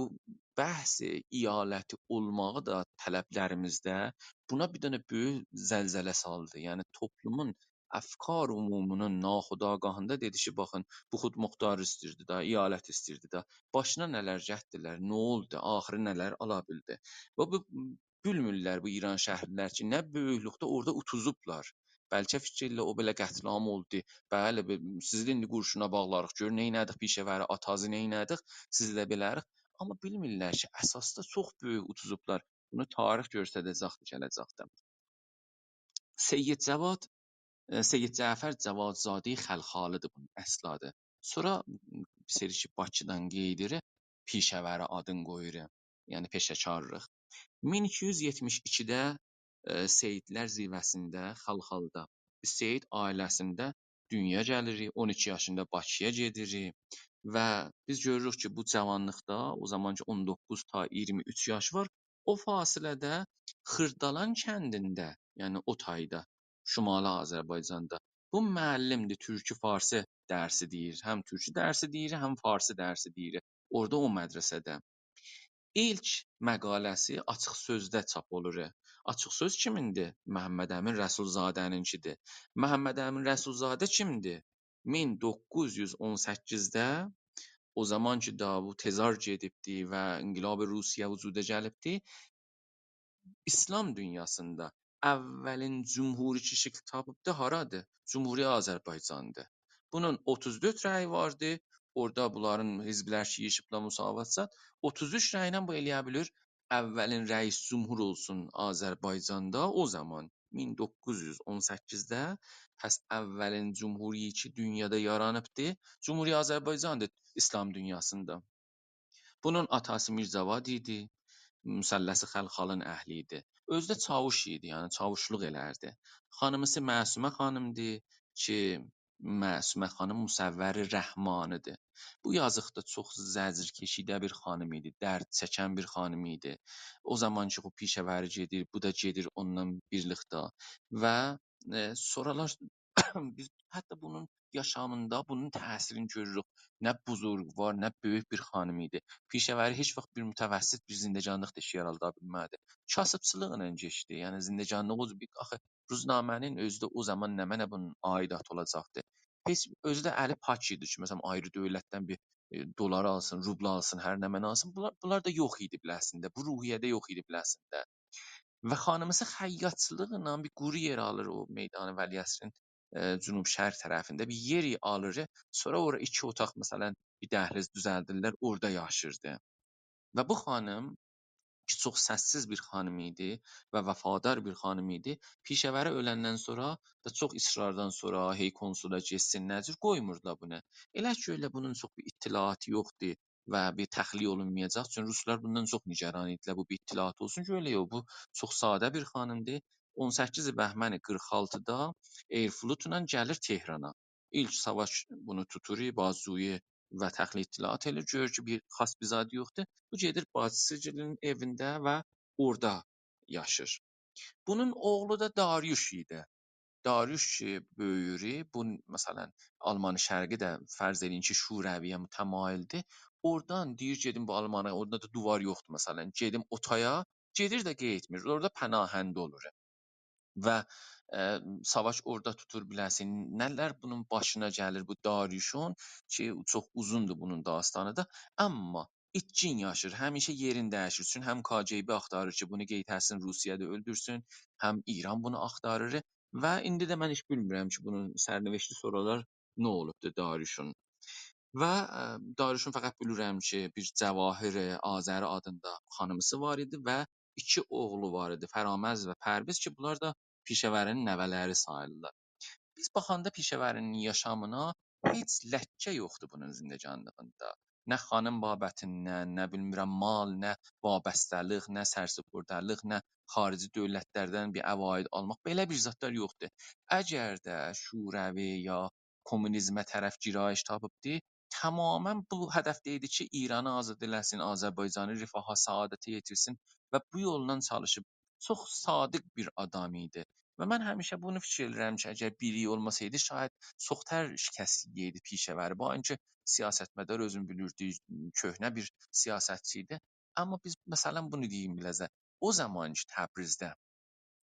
بحث ایالتی اولماغی دا طلبلریمیزده بونا بیر دنه بؤیوک زلزله سالدی. یعنی توپلومون افکار عمومی‌نین ناخودآگاهیندا دئدی کی، باخین، بو خودمختار ایستیردی دا، ایالت ایستیردی دا. باشینا نه‌لر گتدیلر، نه اولدو، آخیری نه‌لر آلا بیلدی. و بو بیلمیرلر بو ایرانشهرلی‌لر کی، نه بؤیوکلوکده اورادا اوتوزوبلار. بلکه فیکیر ائله‌ییرلر، او بئله قتل‌عام اولدو. بلی، بی-، سیزی ده ایندی قورشونا باغلاریق. گؤر، نئینه‌دیک پیشه‌وری، آتازی نئینه‌دیک، سیزی ده بئلریک. اما بیلمیرلر کی، اساسدا چوخ بؤیوک اوتوزوبلار. بونو تاریخ گؤستره‌جکدیر گله‌جکده. سید جواد، ائ، سید جعفر جوادزاده‌ی خلخالی‌دیر بونون اصل آدی. سونرا، م، بیر سری کی، باکیدان قئییدیر، پیشه‌وری آدین قویور. یعنی پئشه‌کارلیق. مین ایکی یوز یئتمیش ایکیده، ائ، سیدلر زیروه‌سینده، خلخالدا، بو سید عائله‌سینده دونیا گلیر، اون ایکی یاشیندا باکی‌یا گئدیر و بیز گؤروروک کی، بو جاوانلیقدا، او زامان کی، اون دوققوز تا اییرمی اوچ یاش وار، او فاصله‌ده خیردالان کندینده، یعنی او تایدا، شمالی آذربایجاندا، بو معلم‌دیر، تورکی فارسی درسی دئییر. هم تورکی درسی دئییر، هم فارسی درسی دئییر. اورادا او مدرسه‌ده. ایلک مقاله‌سی آچیق سؤزده چاپ اولور. آچیق سؤز کیمین‌دیر؟ محمد امین رسول‌زاده‌نینکی‌دیر. محمد امین رسول‌زاده کیم‌دیر؟ مین دوققوز یوز اون سککیزده، او زامان کی، داها بو تزار گئدیبدی و انقلاب روسیه وجودا گلیبدی، ایسلام دونیاسیندا اولین جمهوری کی شکیل تاپیبدی، هارادیر؟ جمهوری آذربایجاندیر. بونون اوتوز دؤرد رأیی واردی، اورادا بونلارین حزب‌لر کی، ییغیشیبلار مساوات زاد، اوتوز اوچ رأیله بو ائلیه بیلیر اولین رئیس جمهور اولسون آذربایجاندا. او زامان، مین دوققوز یوز اون سککیزده، پس اولین جمهوری کی دونیادا یارانیبدی، جمهوری آذربایجاندیر ایسلام دونیاسیندا. بونون آتاسی میر جواد ایدی، مثلث خلخالین اهلی ایدی. اؤزو ده چاووش ایدی، یعنی چاووشلوق ائلردی. خانیمیسی معصومه خانیم‌دیر کی، معصومه خانیم مصور رحمانی‌دیر. بو یازیق دا چوخ زجرکشیده بیر خانیم ایدی، درد چکن بیر خانیم ایدی. او زامان کی، بو پیشه‌وری گئدیر، بو دا گئدیر اونونلا بیرلیکده. و، ائ، سونرالار بیز حتی بونون یاشامیندا بونون تأثیرینی گؤروروک. نه بزرگوار، نه بؤیوک بیر خانیم ایدی. پیشه‌وری هئچ واخت بیر متوسط بیر زندگانلیق دا ایش یارادا بیلمه‌دی. کاسیبچیلیقلا کئچدی. یعنی زندگانلیق او بیر، آخی روزنامه‌نین اؤزو ده او زامان نمنه بونون عایداتی اولاجاقدی؟ هئچ، اؤزو ده الی پاک ایدی کی، مثلا، آیری دؤولتدن بیر، ائ، دلار آلسین، روبل آلسین، هر نمنه آلسین. بونلار، بونلار دا یوخ ایدی بیله‌سینده، بو روحیه ده یوخ ایدی بیله‌سینده. و خانیمیسی خیاطچیلیقلا بیر قورو یئر آلیر او میدان ولیعصرین، ائ، جنوب-شرق طرفینده بیر یئر آلیر. سونرا اورا ایکی اوتاق، مثلا، بیر دهلیز دوزلدیرلر، اورادا یاشیردی. و بو خانیم کی، چوخ سس‌سیز بیر خانیم ایدی و وفادار بیر خانیم ایدی، پیشه‌وری اؤلندن سونرا دا چوخ اصراردان سونرا، هئی کنسولا گئتسین، نه جور، قویموردولار بونو. ائله کی، ائله بونون چوخ بیر اطلاعاتی یوخدور و بیر تخلیه اولونمایاجاق. چونکی روسلار بوندان چوخ نگران ایدیلر، بو بیر اطلاعات اولسون کی، ائله یوخ، بو چوخ ساده بیر خانیم‌دیر. اون سککیز بهمن قیرخ آلتیدا Air Flotلا گلیر تهرانا. ایلک ساواش بونو توتور، بازجویی و تخلیه اطلاعات ائله‌ییر، گؤرور کی، بیر خاص بیر زاد یوخدور. بو گئدیر باجیسی‌گیلین ائوینده و اورادا یاشیر. بونون اوغلو دا داریوش ایدی. داریوش کی بؤیویور، بو، مثلا، آلمان شرقی ده فرض ائله‌یین کی شوروی‌یه متمایلدیر. اورادان دئییر: «گئدیم بو آلمانی»، اورادا دا دیوار یوخدور، مثلا، «گئدیم او تایا»، گئدیر ده قئییتمیر. اورادا پناهنده اولور. و، ائ، ساواش اورادا توتور بیله‌سین. نه‌لر بونون باشینا گلیر بو داریوشون کی، چوخ اوزوندور بونون داستانی دا. آمما ایتکین یاشیر، همیشه یئرین دییشیر. چون هم ک‌ج‌ب آختاریر کی بونو قئییته‌سین، روسیه‌ده اؤلدورسون، هم ایران بونو آختاریر. و ایندی ده من هئچ بیلمیرم کی بونون سرنوشتی سونرالار نه اولوبدور داریوشون. و، ائ، داریوشون فقط بیلیرم کی بیر جواهر آذری آدیندا خانیمیسی وار ایدی و ایکی اوغلو وار ایدی، فرامرز و پرویز، کی بونلار دا پیشه‌وری‌نین نوه‌لری ساییلیرلار. بیز باخاندا پیشه‌وری‌نین یاشامینا هئچ لکه یوخدور بونون زندگانلیغیندا. نه خانیم بابتیندن، نه بیلمیرم مال، نه وابسته‌لیک، نه سرسپرده‌لیک، نه خارجی دؤولتلردن بیر عواید آلماق، بئله بیر زادلار یوخدور. اگر ده شوروی یا کمونیزمه طرف گرایش تاپیبدی، تماما بو هدفده ایدی کی ایرانی آزاد ائله‌سین، آذربایجانی رفاها، سعادته یئتیرسین و بو یوللا چالیشیب. چوخ صادق بیر آدام ایدی. و من همیشه بونو فیکیر ائدیرم کی اگر بیری اولماسایدی، شاید چوخ‌تر شکست یئیه‌یدی پیشه‌وری. با اینکه سیاستمدار، اؤزون بیلیردی، کؤهنه بیر سیاستچی ایدی. آمما بیز، مثلا، بونو دئییم بیله‌زه، او زامان کی تبریزده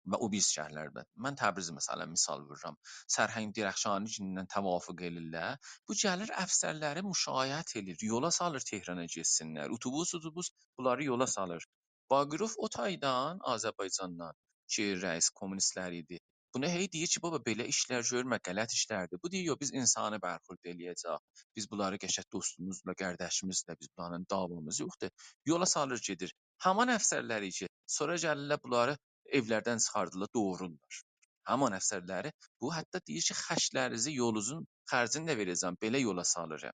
و او بیریسی شهرلرده، من تبریزی، مثلا، مثال وورورام، سرهنگ درخشانی‌گیلینن توافق ائلیرلر، بو گلیر افسرلری مشایعت ائله‌ییر، یولا سالیر تهرانا گئتسینلر، اتوبوس، اتوبوس بونلاری یولا سالیر. باقروف او تایدان، آذربایجاندان کی رئیس کمونیستلر ایدی، بونا هئی دئییر کی بابا، بئله ایشلر گؤرمه، غلط ایشلردیر. بو دئییر: «یوخ، بیز انسانی برخورد ائله‌یه‌جه‌ییک. بیز بونلاری قشنگ دوستوموزلا، قارداشیمیزلا، بیز بونلارلا دعوامیز یوخدور.» یولا سالیر، گئدیر. همان افسرلری کی سونرا گلیرلر بونلاری ائولردن چیخاردیرلار، دوغرورلار. همان افسرلری. بو حتی دئییر کی خشلرینیزی، یولونوزون خرجینی ده وئره‌جم، بئله یولا سالیرام.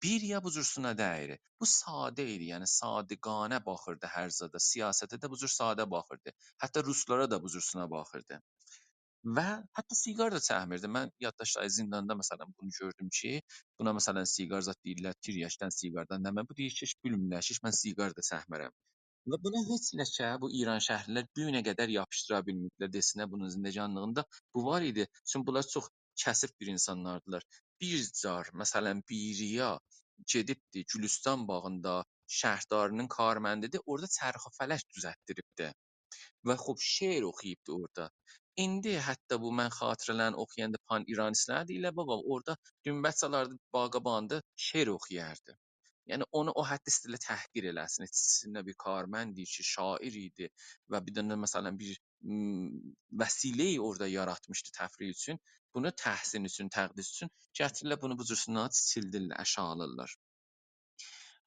بیریا بو جور سونا دئییر. بو ساده ایدی، یعنی صادقانه باخیردی هر زادا. سیاسته ده بو جور ساده باخیردی. حتی روسلارا دا بو جور سونا باخیردی. و حتی سیگار دا چکمیردی. من یادداشتلاری زینداندا، مثلا، بونو گؤردوم کی بونا، مثلا، سیگار زاد دئییرلر، تیریاکدان، سیگاردان، نمنه. بو دئییر کی هئچ بیلمیرلر کی هئچ من سیگار دا چکمیرم. و بونا هئچ لکه بو ایران شهرلی‌لر بو گونه قدر یاپیشدیرا بیلمه‌ییبلر، دئسینلر بونون زندگانلیغیندا بو وار ایدی. چونکی بونلار چوخ کثیف بیر اینسانلاردیلار. بیر جار، مثلا، بیریا گئدیبدی گولوستان باغیندا، شهرداری‌نین کارمندی‌دیر، اورادا چرخ و فلک دوزلتدیریبدی. و خوب، شعر اوخویوبدو اورادا. ایندی حتی بو، من خاطره‌لرینی اوخویاندا، پان‌ایرانیستلر دئییرلر: «بابا، اورادا دونبه چالاردی، باغباندی، شعر اوخویاردی.» یعنی اونو او حد ایسته‌ییرلر تحقیر ائله‌سین، ایچینده بیر کارمند ایدی کی شاعر ایدی و بیر دنه، مثلا، بیر، م، وسیله‌یی اورادا یاراتمیشدی تفریح اوچون. بونو تحسین اوچون، تقدیس اوچون گتیریرلر، بونو بو جور سونا کیچیلدیرلر، آشاغیلیرلار.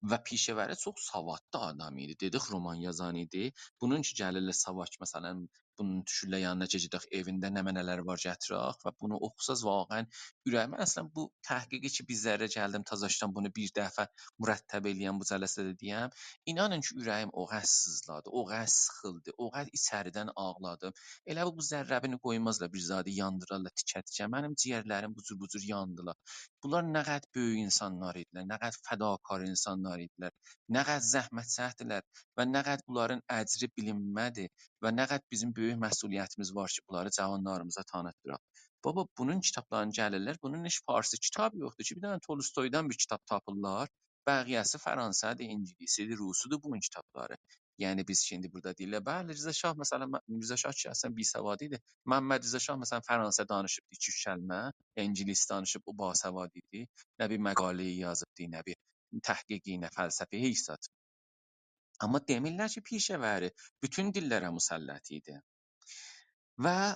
و پیشه‌وری چوخ سوادلی آدام ایدی. دئدیک، رومان یازان ایدی. بونون کی گلیرلر ساواش، مثلا، بونون دوشورلر یانینا کی گئدک ائوینده نمنه‌لر وار گتیرک و بونو اوخوساز، واقعا اوره‌ییم. اصلا بو تحقیقی کی بیر ذره گلدیم تازاشدان بونو بیر دفعه مرتب ائله‌یم، بو جلسه‌ده دئیم، اینانین کی اوره‌ییم او قدر سیزلادی، او قدر سیخیلدی، او قدر ایچریدن آغلادیم. ائله بو، بو ذره‌بینی قویمازلار بیر زادی یاندیرارلار تیکه-تیکه. منیم جیگرلریم بو جور، بو جور یاندیلار. بونلار نه قدر بؤیوک اینسانلار ایدیلر، نه قدر فداکار اینسانلار ایدیلر، نه قدر زحمت‌چکدیلر و نه قدر بونلارین اجری بیلینمه‌دی و نه قدر بیزیم بؤیوک مسئولیتیمیز وار کی بونلاری جاوانلاریمیزا تانیتدیراق. بابا، بونون کیتابلارینی گلیرلر، بونون هئچ فارسی کیتابی یوخدور کی بیر دنه تولستویدان بیر کیتاب تاپیرلار، بقیه‌سی فرانسه‌دیر، انگلیسی‌دیر، روسی‌دیر بونون کیتابلاری. یعنی بیز کی ایندی بورادا دئییرلر، بلی، رضا شاه، مثلا، م-، رضا شاه کی اصلا بی‌سواد ایدی، محمد رضا شاه، مثلا، فرانسه دانیشیبدی ایکی-اوچ کلمه، انگلیس دانیشیب، او باسواد ایدی، نه بیر مقاله یازیبدی، نه بیر تحقیقی، نه فلسفی، هئچ زاد. آمما دئمیرلر کی پیشه‌وری بوتون دیللره مسلط ایدی. و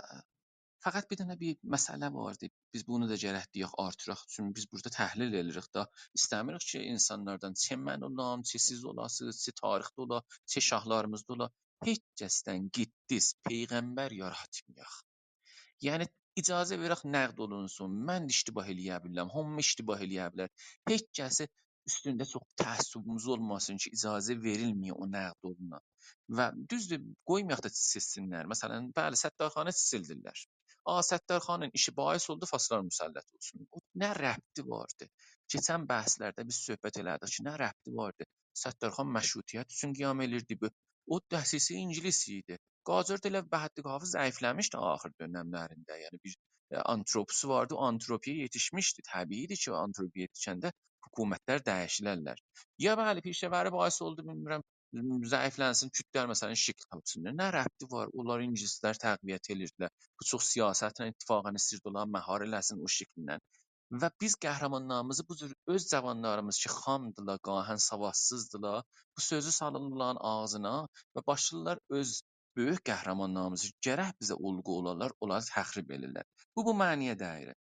فقط بیر دنه بیر مسئله واردی. بیز بونو دا گرک دئیک، آرتیراق. چونکی بیز بورادا تحلیل ائدیریک دا. ایسته‌میریک کی اینسانلاردان چه من اولام، چه سیز اولاسینیز، چه تاریخده اولا، چه شاهلاریمیزدا اولا، هئچ کسدن قدیس پیغمبر یاراتمایاق. یعنی اجازه وئرک نقد اولونسون. من ده اشتباه ائله‌یه بیلرم، هامی اشتباه ائله‌یه بیلر. هئچ کسی اوستونده چوخ تعصبوموز اولماسین کی اجازه وئریلمه‌یه او نقد اولونا. و دوزدور، قویمایاق دا کیچیلسینلر. مثلا، بلی، ستارخانی کیچیلدیرلر. آ، ستارخانین ایشی باعث اولدو فارسلار مسلط اولسون. او نه ربطی واردی؟ کئچن بحثلرده بیز صحبت ائله‌دیک کی نه ربطی واردی؟ ستارخان مشروطیت اوچون قیام ائدیردی. بو، او دسیسه انگلیس ایدی. قاجار دا ائله به حد کافی ضعیفله‌میشدی آخر دؤنملرینده. یعنی بیر، ائ، آنتروپوسو واردی، او آنتروپی‌یه یئتیشمیشدی. طبیعی‌دیر کی، او آنتروپی‌یه یئتیشنده حکومتلر دییشیلرلر. یا بلی، پیشه‌وری باعث اولدو، بیلمیرم، ضعیفلنسین، کوردلر مثلا شکیل تاپسین. نه ربطی وار؟ اونلاری اینگیلیسلر تقویت ائلیردیلر. بو چوخ سیاستله اتفاقا ایسته‌ییردی اونلاری مهار ائله‌سین او شکیلدن. و بیز قهرمانلاریمیزی بو جور، اؤز جوانلاریمیز کی، خامدیلار، گاهاً سوادسیزدیلار، بو سؤزو سالیرلار اونلارین آغزینا و باشلاییرلار اؤز بؤیوک قهرمانلاریمیزی، گرک بیزه اولغو اولالار، اونلاری تخریب ائلیرلر. بو، بو معنی‌یه دئییل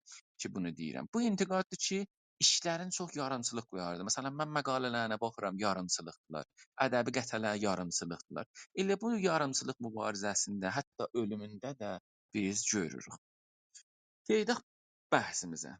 کی، بونو دئییرم. بو انتقاددیر کی، ایشلرین چوخ یاریمچیلیق قویاردی. مثلا، من مقاله‌لرینه باخیرام، یاریمچیلیقدیلار. ادبی قطعه‌لر یاریمچیلیقدیلار. ائله بو یاریمچیلیق موباریزه‌سینده، حتی اؤلومونده ده بیز گؤروروک. قئییداق بحثیمیزه.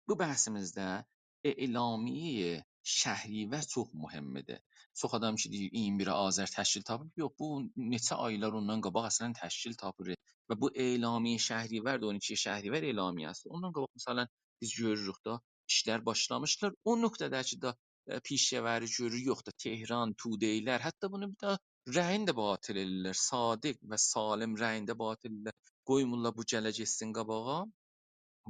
بو بحثیمیزده اعلامیه‌ی شهریور چوخ مهمدیر. چوخ آدام کی دئییر، اییرمی بیر آذر تشکیل تاپیب. یوخ، بو نئچه آیلار اوندان قاباق اصلا تشکیل تاپیر. و بو اعلامیه‌ی شهریور ده، اون ایکی شهریور اعلامیه‌سی. اوندان قاباق، مثلا، بیز گؤروروک دا، ایشلر باشلامیشدیلار. او نقطه‌ده کی دا، ائ، پیشه‌وری گؤرور، یوخ دا، تهران، توده‌ای‌لر، حتی بونو بیر ده رأیینی ده باطل ائلیرلر. صادق و سالم رأیینی ده باطل ائلیرلر. قویمورلار بو گله گئتسین قاباغا.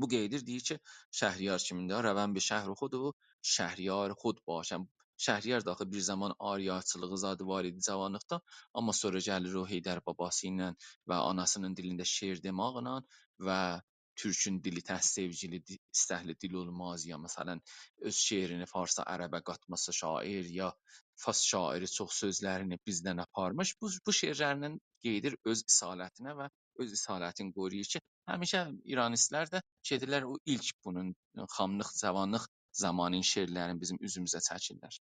بو قئییدیر، دئییر کی، شهریار کیمین ده، «روم به شهر خود و شهریار خود باشم.» شهریار دا آخی بیر زامان آریاچیلیغی زادی وار ایدی جاوانلیقدا، آمما سونرا گلیر او حیدر باباسی ایله و آناسی‌نین دیلینده شعر دئماقلا و تورکون دیلی تک سئوگیلی، دی-، ایستکلی دیل اولماز، یا، مثلا، اؤز شعرینی فارسا، عربه قاتماسا شاعر، یا فارس شاعری چوخ سؤزلرینی بیزدن آپارمیش. بو، بو شعرلرله قئییدیر اؤز اصالتینه و اؤز اصالتینی قورویور کی، همیشه ایرانیستلر ده گئدیرلر او ایلک بونون خاملیق، جاوانلیق زامانین شعرلرینی بیزیم اوزوموزه چکیرلر.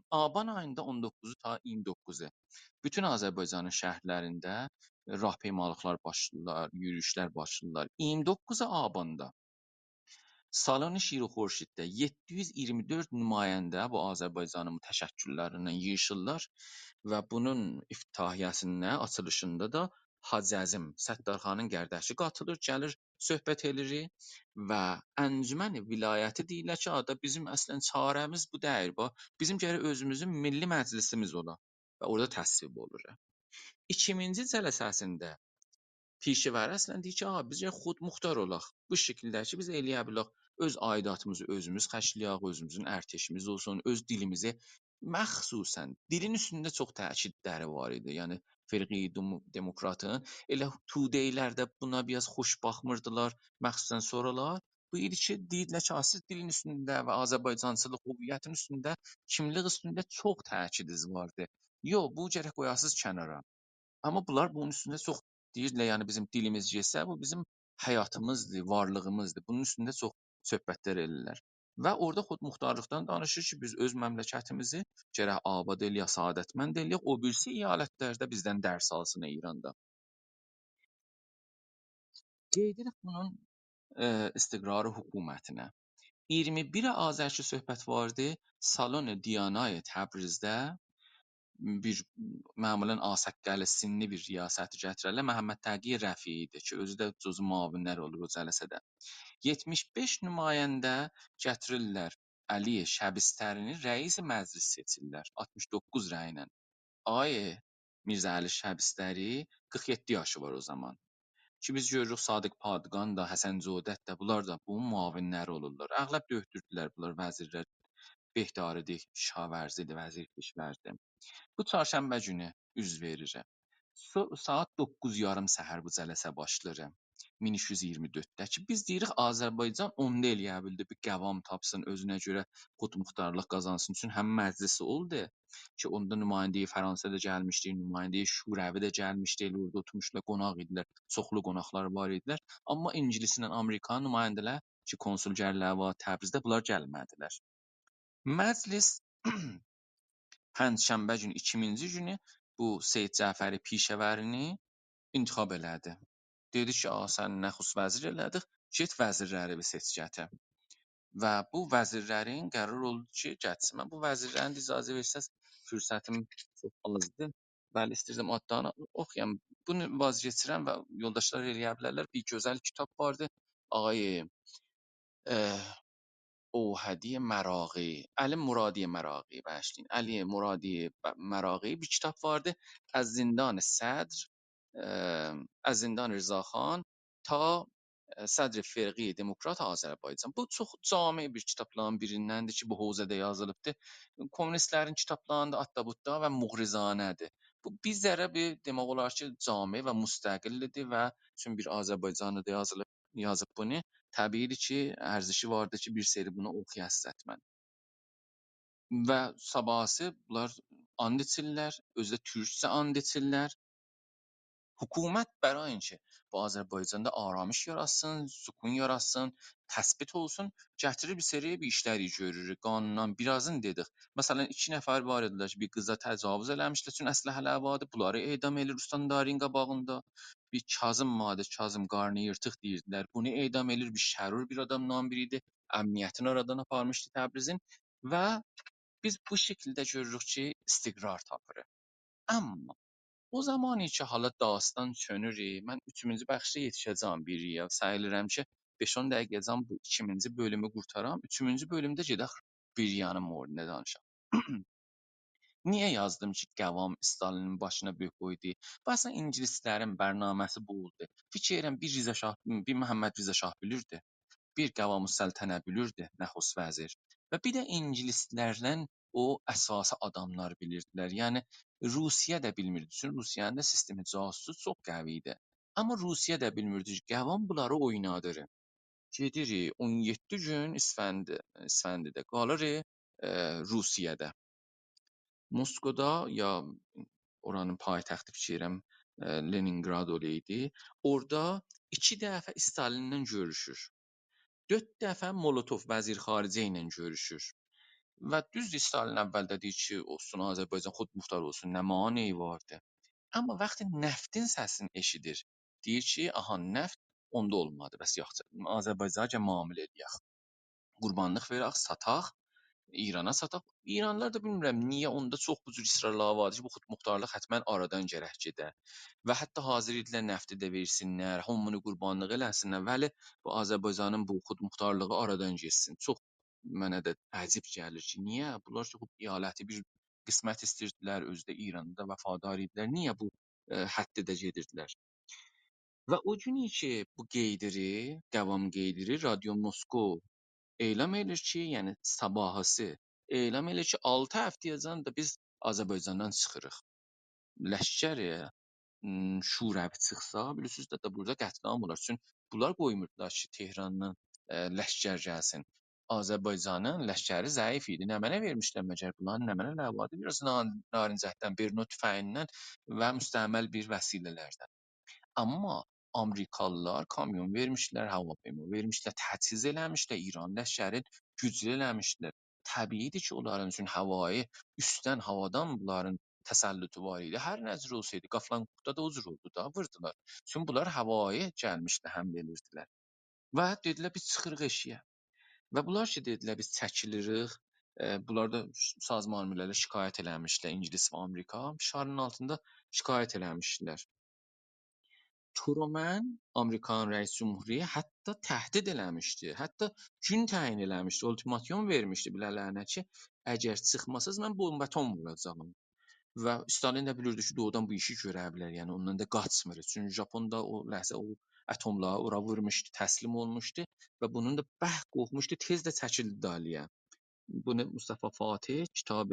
آبان آییندا اون دوققوزو تا اییرمی دوققوزو بوتون آذربایجانین شهرلرینده راهپیمالیقلار باشلاییرلار، یورویوشلر باشلاییرلار. اییرمی دوققوزو آباندا سالن شیر و خورشیدده یئددی یوز اییرمی دؤرد نماینده بو آذربایجانین متشکل‌لریندن ییغیشیرلار و بونون افتتاحیه‌سینده، آچیلیشیندا دا حاجی عظیم، ستارخانین قارداشی قاتیلیر، گلیر، صحبت ائله‌ییر و انجمن ولایتی دئییرلر کی، «آ دا، بیزیم اصلا چاره‌میز بو دئییل، باخ، بیزیم گرک اؤزوموزون میللی مجلسیمیز اولا.» و اورادا تصویب اولور. ایکینجی جلسه‌سینده پیشه‌وری اصلا دئییر کی، «آ، بیز گرک خودمختار اولاق. بو شکیلده کی، بیز ائلیه بیلک اؤز عایداتیمیزی اؤزوموز خرجله‌یک، اؤزوموزون ارتشیمیز اولسون، اؤز دیلیمیزی»، مخصوصا دیلین اوستونده چوخ تأکیدلری وار ایدی. یعنی، فرقه‌ی دمو-، دموکراتین، ائله توده‌ای‌لر ده بونا بیر آز خوش باخمیردیلار، مخصوصا سونرالار. بو ایدی کی، دئییردیلر کی، «آ، سیز دیلین اوستونده و آذربایجانچیلیق هویتین اوستونده، کیملیک اوستونده چوخ تأکیدینیز واردی. یوخ، بو گرک قویاسینیز کنارا.» آمما بونلار بونون اوستونده چوخ دئییردیلر، یعنی، بیزیم دیلیمیز گئتسه، بو بیزیم حیاتیمیزدیر، وارلیغیمیزدیر. بونون اوستونده چوخ صحبتلر ائدیرلر. و اورادا خودمختارلیقدان دانیشیر کی، بیز اؤز مملکتیمیزی گرک آباد ائلیک، سعادتمند ائلیک، او بیریسی ایالتلر ده بیزدن درس آلسین ایراندا. قئییدیریک بونون، ائ، استقرار حکومتینه. اییرمی بیر آذر کی صحبت واردی، سالن دیانای تبریزده بیر، معمولا، آغ‌ساققالی سنّی بیر ریاستی گتیررلر. محمدتقی رفیعی ایدی کی، اؤزو ده جزو معاونلر اولور او جلسه‌ده. یئتمیش بئش نماینده گتیریرلر علی شبستری‌نی رئیس مجلس سئچیرلر، آلتمیش دوققوز رأی ایله. آقای میرزه علی شبستری، قیرخ یئددی یاشی وار او زامان. کی بیز گؤروروک، صادق پادگان دا، حسن جودت ده، بونلار دا بونون معاونلری اولورلار. اغلب دؤکتوردولر بونلار، وزیرلر، بهداری‌دیر، کشاورزی‌دیر، وزیر کشورزی. بو چهارشنبه گونو اوز وئریر. سو-، ساعات دوققوز یاریم سحر بو جلسه باشلاییر. مین ایکی یوز اییرمی دؤردده کی، بیز دئییریک، آذربایجان اوندا ائلیه بیلدی، بیر قوام تاپسین، اؤزونه گؤره خودمختارلیق قازانسین اوچون هم مجلسی اولدو کی، اوندا نماینده‌ی فرانسه ده گلمیشدی، نماینده‌ی شوروی ده گلمیشدی، ائله اورادا اوتورموشدولار، قوناق ایدیلر، چوخلو قوناقلار وار ایدیلر. آمما اینگیلیسینن آمریکانین نماینده‌لری کی، کنسولگرلری وار تبریزده، بونلار گلمه‌دیلر. مجلس پنجشنبه گونو، ایکینجی گونو بو سید جعفر پیشه‌وری‌نی انتخاب ائله‌دی. دئدی کی، «آ، سنی نخست وزیر ائله‌دیک، گئت وزیرلری بیر سئچ گتیر.» و بو وزیرلرین قرار اولدو کی، گتیرسین. من بو وزیرلرین ده، اجازه وئرسز، فرصتیم چوخ آزدیر. بلی، ایستیردیم آدلارینی اوخویام. بونو واز کئچیرم و یولداشلار ائلیه بیلرلر. بیر گؤزل کیتاب واردی. آقای، ائ، اوحدی مراغی، علی مرادی مراغی، ببخشید، علی مرادی ب-، مراغی بیر کیتاب واردی. از زندان صدر، ائ، از زندان رضاخان تا، ائ، صدر فرقهٔ دموکرات آذربایجان. بو چوخ جامع بیر کیتابلارین بیریندندیر کی، بو حوزه‌ده یازیلیبدیر. کمونیستلرین کیتابلاریندا آتدا بوتدا و مغرضانه‌دیر. بو بیر ذره بیر، دئمک اولار کی، جامع و مستقل‌دیر و چون بیر آذربایجانلی دا یازیلیب، یازیب بونو، طبیعی‌دیر کی، ارزشی واردیر کی، بیر سری بونو اوخویاسیز حتماً. و صاباحیسی بونلار آند ایچیرلر، اؤزو ده تورکجه آند ایچیرلر. حکومت برای اینکه بو آذربایجاندا آرامش یاراتسین، سکون یاراتسین، تثبیت اولسون، گتیریر بیر سری بیر ایشلری گؤرور. قانوندان بیر آزینی دئدیک. مثلاً، ایکی نفر وار ایدیلر کی، بیر قیزا تجاوز ائله‌میشدیلر، چون اسلحه‌لری واردی. بونلاری اعدام ائله‌ییر استاندارین قاباغیندا. بیر کاظم واردی، کاظم قارنی ییرتیق دئییردیلر. بونو اعدام ائله‌ییر، بیر شرور بیر آدامدان بیری ایدی. امنیتین آرادان آپارمیشدی تبریزین. و بیز بو شکیلده گؤروروک کی، استقرار تاپیر. آمما او زامان کی، حالا داستان چؤنور، من اوچونجو بخشه یئتیشه‌جم، بیر یا، سعی ائدیرم کی، بئش-اون دقیقه‌جن بو ایکینجی بؤلومو قورتارام، اوچونجو بؤلومده گئدک بیر یانین موردینده دانیشاق. نییه یازدیم کی، قوام استالینین باشینا بؤرک قویدو؟ بو اصلینده اینگیلیسلرین برنامه‌سی بو اولدو. فیکیر ائدیرم، بیر رضا شاه، بیر محمدرضا شاه بیلیردی. بیر قوام‌السلطنه بیلیردی، نخست‌وزیر. و بیر ده اینگیلیسلردن او اساسی آداملار بیلیردیلر. یعنی، روسیه ده بیلمیردی. چونکی روسیه‌نین ده سیستم جاسوسو چوخ قوی ایدی. آمما روسیه ده بیلمیردی کی، قوام بونلاری اوینادیر. گئدیر، اون یئددی گون اسفند-، اسفندیده قالیر، ائ، روسیه‌ده. موسکودا، یا اورانین پایتختی، فیکیر ائدیرم، ائ، لنینگراد اولایدی. اورادا ایکی دفعه استالینله گؤروشور. دؤرد دفعه مولوتوف، وزیر خارجه ایله گؤروشور. و دوزدور، استالین اولده دئییر کی، اولسون، آذربایجان خودمختار اولسون، نه مانعی واردی؟ آمما وقتی نفتین سسینی ائشیدیر، دئییر کی، آها، نفت، اوندا اولمادی، بس یاخشی، آذربایجانا گل معامله ائله‌یک. قوربانلیق وئرک، ساتاق، ایرانا ساتاق. ایرانلیلار دا بیلمیرم نییه اوندا چوخ بو جور اصرارلاری واردی کی، بو خودمختارلیق حتماً آرادان گرک گئده. و حتی حاضر ایدیلر نفتی ده وئرسینلر، هومونو قوربانلیق ائله‌سینلر، ولی بو آذربایجانین بو خودمختارلیغی آرادان گئتسین. چوخ منه ده عجیب گلیر کی، نییه؟ بونلار کی، بو ایالتی بیر قسمت ایسته‌ییردیلر، اؤزو ده ایراندا وفادار ایدیلر. نییه بو، ائ، حدده ده گئدیردیلر؟ و او گون کی بو قئییدیری، قوام قئییدیری، رادیو موسکو اعلام ائدیر کی، یعنی صاباحیسی اعلام ائدیر کی، آلتی هفته‌یه‌جن ده بیز آذربایجاندان چیخیریق. لشکر، م، شوروی چیخسا، بیلیرسینیز ده، ده بورادا قتل‌عام اولار. چونکی بونلار قویموردولار کی، تهراندان، ائ، لشکر گلسین. آذربایجانین لشکری ضعیف ایدی. نمنه وئرمیشلر مگر؟ بونلارین نمنه‌لری واردی؟ بیر آز نار-، نارنجکدن، برنو تفنگیندن و مستعمل بیر وسیله‌لردن. آمما آمریکالیلار کامیون وئرمیشلر، هواپیما وئرمیشلر، تجهیز ائله‌میشلر، ایران لشکرین گوجلو ائله‌میشلر. طبیعی‌دیر کی، اونلارین اوچون هوایی، اوستدن، هاوادان بونلارین تسلطو وار ایدی. هر نه جور اولسایدی، قافلانقورتدا دا او جور اولدو دا، ووردولار. چونکی بونلار هوایی گلمیشدی، حمله ائدیردیلر. و دئدیلر، «بیز چیخیریق ائشیگه.» و بونلار کی دئدیلر، «بیز چکیلیریک»، ائ، بونلار دا سازمان ملله شکایت ائله‌میشدیلر، اینگیلیس و آمریکا فشارینین آلتیندا شکایت ائله‌میشدیلر. ترومن، آمریکانین رئیس جمهورو، حتی تهدید ائله‌میشدی، حتی گون تعیین ائله‌میشدی، اولتیماتوم وئرمیشدی بیله‌لرینه کی، «اگر چیخماساز، من بمب اتم ووراجاغام.» و استالین ده بیلیردی کی، دوغرودان بو ایشی گؤره بیلر، یعنی اوندان دا قاچمیر. چونکی ژاپون دا او لحظه او اتملاری اورا وورموشدو، تسلیم اولموشدو و بونون دا برک قورخموشدو، تئز ده چکیلدی دالییا. بونو مصطفی فاتح کیتاب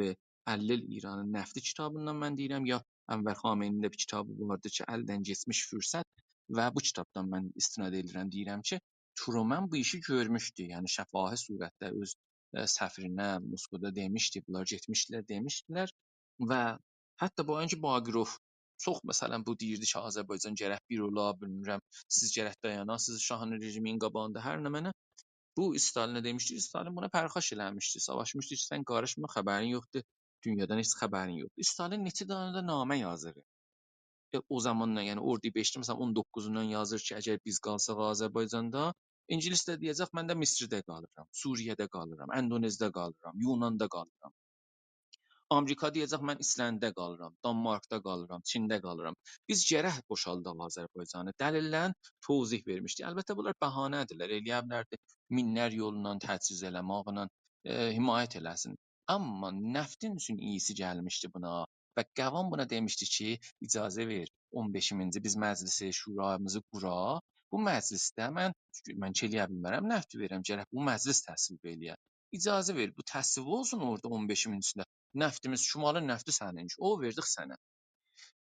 «علیل ایرانین نفتی» کیتابیندان من دئییرم، یا انور خامنه‌ای‌نین ده بیر کیتابی واردی کی، «الدن کئچمیش فرصت»، و بو کیتابدان من استناد ائدیرم، دئییرم کی، ترومن بو ایشی گؤرموشدو، یعنی شفاهی صورتده اؤز، ائ، سفیرینه موسکودا دئمیشدی، بونلار گئتمیشدیلر، دئمیشدیلر. و حتی بو آن کی، باقروف چوخ، مثلا، بو دئییردی کی، آذربایجان گرک بیر اولا، بیلمیرم، سیز گرک دایاناسینیز شاهین رژیمینین قاباغیندا، هر نمنه. بو استالینه دئمیشدی، استالین بونا پرخاش ائله‌میشدی، ساواشمیشدی کی، سن قاریشما، خبرین یوخدور، دونیادان هئچ خبرین یوخدور. استالین نئچه دنه ده نامه یازیر. ائ، او زاماندان، یعنی اردیبهشتین، مثلا، اون دوققوزوندان یازیر کی، اگر بیز قالساق آذربایجاندا، اینگیلیس ده دئیه‌جک، «من ده مصرده قالیرام، سوریه‌ده قالیرام، اندونزده قالیرام، یوناندا قالیرام.» آمریکا دئیه‌جک: «من ایسلندده قالیرام، دانمارکدا قالیرام، چینده قالیرام.» بیز گرک بوشالداق آذربایجانی. دلیل‌لرین توضیح وئرمیشدیک. البته، بونلار بهانه‌دیرلر. ائلیه بیلردی مینلر یولونان تجهیز ائله‌مکله، ائ، حمایت ائله‌سین. آمما نفتین اوچون اییسی گلمیشدی بونا. و قوام بونا دئمیشدی کی، اجازه وئر، اون بئشیمینجی بیز مجلس شورامیزی قوراق. بو مجلسده من، من کی ائلیه بیلمرم نفت وئرم، گرک بو مجلس تصویب ائلیه. اجازه وئر، بو تصویب اولسون اورادا اون بئشیمینجی‌سینده. نفتیمیز، شمالین نفتی سنین، او وئردیک سنه.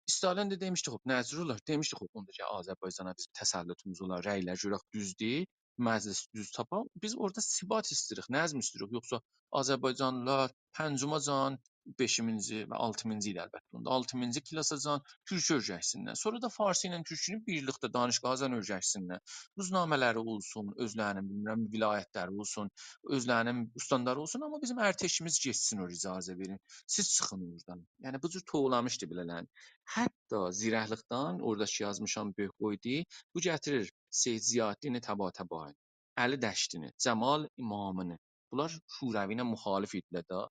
استالین ده دئمیشدی: «خوب، نه جور اولار؟» دئمیشدی: «خوب، اوندا گل آذربایجانا بیز تسلطوموز اولار، رأی‌لر گؤرک دوزدور، مجلس دوز تاپا. بیز اورادا ثبات ایسته‌ییریک، نظم ایسته‌ییریک. یوخسا آذربایجانلیلار پنجماجان، بئشیمینجی و آلتیمینجی ایل البته اوندا، آلتیمینجی کلاساجان تورکی اؤیرشسینلر. سونرا دا فارسی ایله تورکونو بیرلیکده دانشگاهاجان اؤیرشسینلر. روزنامه‌لری اولسون، اؤزلری‌نین، بیلمیرم، ولایت‌لری اولسون، اؤزلری‌نین استانداری اولسون، آمما بیزیم ارتشیمیز گئتسین اورا، اجازه وئرین. سیز چیخین اورادان.» یعنی بو جور توولامیشدی بیله‌لرین. حتی زیرکلیکدن، اورادا کی یازمیشام، بؤیوک قویدو، بو گتیریر سید ضیاءالدین طباطبایی، علی دشتی‌نی، جمال امامی‌نی. بونلار شوروی ایله مخالف ایدیلر ده.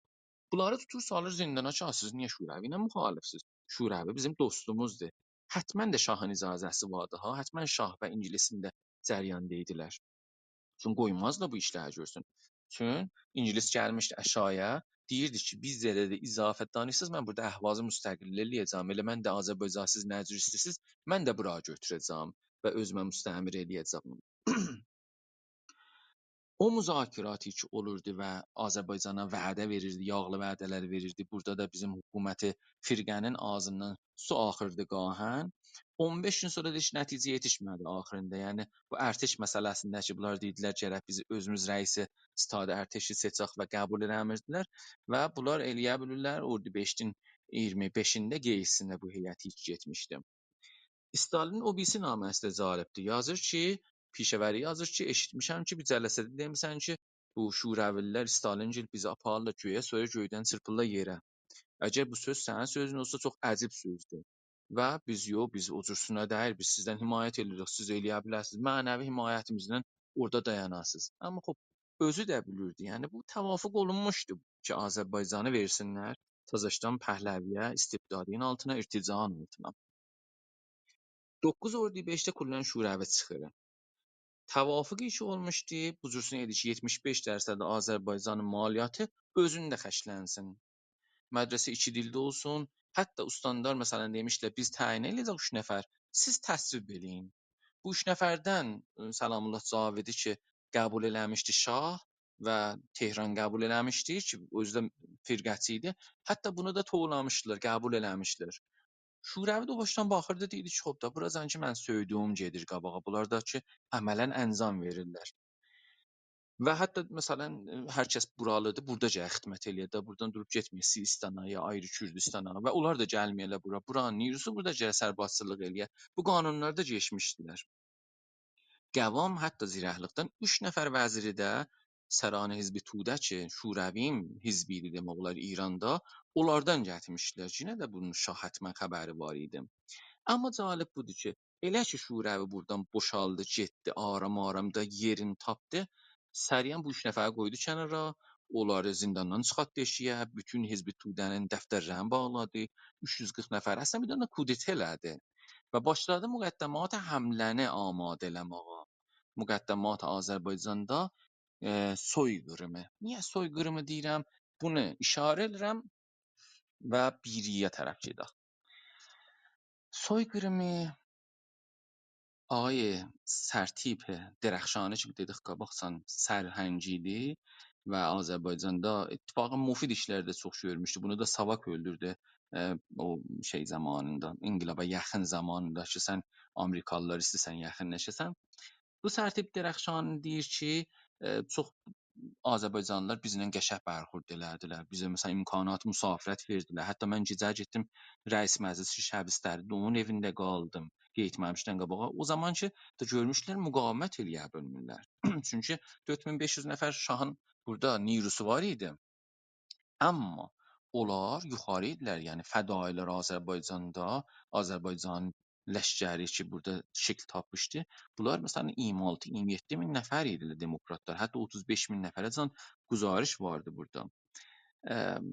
بونلاری توتور سالیر زیندانا کی: «ها، سیز نییه شوروی ایله مخالفسیز؟ شوروی بیزیم دوستوموزدور.» حتماً ده شاهین اجازه‌سی واردی ها، حتماً شاه و انگلیسین ده جریانیندا ایدیلر. چون قویمازدی بو ایشلری گؤرسون. چون انگلیس گلمیشدی آشاغییا، دئییردی کی: «بیر ذره ده اضافه دانیشسانیز، من بورادا اهوازی مستقل ائلیه‌جم. ائله من ده آذربایجانی سیز نه جور ایسته‌ییرسینیز، من ده بورا گؤتوره‌جم و اؤزومه مستعمره ائلیه‌جم.» او مذاکراتی کی اولوردو و آذربایجانا وعده وئریردی، یاغلی وعده‌لر وئریردی، بورادا دا بیزیم حکومتی فرقه‌نین آغزیندان سو آخیردی گاهاً. اون بئش گون سونرا دا هئچ نتیجه‌یه یئتیشمه‌دی آخیریندا. یعنی بو ارتش مسئله‌سینده کی بونلار دئییردیلر گرک بیز اؤزوموز رئیس، ستاد ارتشی سئچک و قبول ائله‌میردیلر و بونلار ائلیه بیلیرلر اردیبهشتین اییرمی بئشینده قئییتسینلر، بو هیئت هئچ گئتمیشدی. استالین او بیریسی نامه‌سی ده جالبدیر. یازیر کی، پیشه‌وری یازیر کی، ائشیتمیشم کی، بیر جلسه‌ده دئمیسن کی، بو شوروی‌لیلر، استالین‌گیل بیزی آپاریرلار گؤیه، سونرا گؤیدن چیرپیرلار یئره. اگر بو سؤز سنین سؤزون اولسا، چوخ عجیب سؤزدور. و بیز: «یوخ، بیز او جورسونه دئییل، بیز سیزدن حمایت ائدیریک، سیز ائلیه بیلرسینیز.» معنوی حمایتیمیزله اورادا دایاناسینیز. آمما خوب، اؤزو ده بیلیردی. یعنی بو توافق اولونموشدو کی، آذربایجانی وئرسینلر تازاشدان پهلوی‌یه، استبدادین آلتینا، ارتجاعین آلتینا. دوققوز اردیبهشتده کلاً شوروی چیخیر. توافق کی اولموشدو، بو جورسونه ایدی کی، یئتمیش بئش درصد آذربایجانین مالیاتی اؤزونده خرجلنسین. مدرسه ایکی دیلده اولسون، حتی استاندار، مثلاً، دئمیشدیلر: «بیز تعیین ائده‌جک اوچ نفر، سیز تصویب ائله‌یین.» بو اوچ نفردن، ائ، سلام الله جاویدی کی قبول ائله‌میشدی شاه و تهران قبول ائله‌میشدی کی، اؤزو ده فرقه‌چی ایدی. حتی بونو دا توولامیشدیلار، قبول ائله‌میشدیلر. شوروی ده او باشدان باخیردی، دئییردی کی، «خوب دا، بوراجان کی من سؤیدویوم گئدیر قاباغا، بونلار دا کی عملاً انجام وئریرلر.» و حتی، مثلاً، هر کس بورالیدیر، بورادا گرک خدمت ائلیه ده، بورادان دوروب گئتمه‌یه سیستانا یا آیری کوردوستانا و اونلار دا گلمه‌یه‌لر بورا. بورانین نیروسو بورادا گرک سربازچیلیق ائلیه. بو قانونلار دا کئچمیشدیلر. قوام حتی زیرکلیکدن اوچ نفر وزیری ده سران حزب توده کی، شوروی‌نین حزبی ایدی دئمک اولار ایراندا، اونلاردان گتیرمیشدیلر. یئنه ده بونون شاه حتماً خبری وار ایدی. آمما جالب بودور کی، ائله کی شوروی بورادان بوشالدی، گئتدی، آرام-آرام دا یئرینی تاپدی، سریعاً بو اوچ نفری قویدو کنارا، اونلاری زینداندان چیخارتدی ائشیگه، بوتون حزب توده‌نین دفترلرینی باغلادی، اوچ یوز قیرخ نفر، اصلاً بیر دنه کودتا ائله‌دی. و باشلادی مقدمات حمله‌نی آماده ائله‌مه‌یه. مقدمات آذربایجاندا، ائ، سوی‌قیریمی. نییه سوی‌قیریمی دئییرم؟ بونو اشاره ائدیرم و بیری‌یه طرف گئدک. سوی‌قیریمی آقای سرتیپ درخشانی کی، دئدیک قاباقجان سرهنگی ایدی و آذربایجاندا اتفاقاً مفید ایشلر ده چوخ گؤرموشدو. بونو دا ساواک اؤلدوردو. ائ، او شئی زامانیندا، انقلابا یاخین زامانیندا کی، سن آمریکالیلار ایسته‌سن یاخینلاشاسان. بو سرتیپ درخشانی دئییر کی، ائ، چوخ آذربایجانلیلار بیزله قشنگ برخورد ائله‌دیلر. بیزه، مثلاً، امکانات مسافرت وئردیلر. حتی من گئجه گئتدیم رئیس مجلس شبستری‌ده، اونون ائوینده قالدیم، گئتمه‌میشدن قاباغا. او زامان کی، دا گؤرموشدولر مقاومت ائلیه بیلمیرلر. چونکی دؤرد مین بئش یوز نفر شاهین بورادا نیروسو وار ایدی. آمما اونلار یوخاری ایدیلر، یعنی فدایی‌لر آذربایجاندا، آذربایجان لشکری کی، بورادا شکیل تاپمیشدی. بونلار، مثلاً، اییرمی آلتی، اییرمی یئددی مین نفر ایدیلر دموکراتلار. حتی اوتوز بئش مین نفره‌جن گزارش واردی بورادا. ام،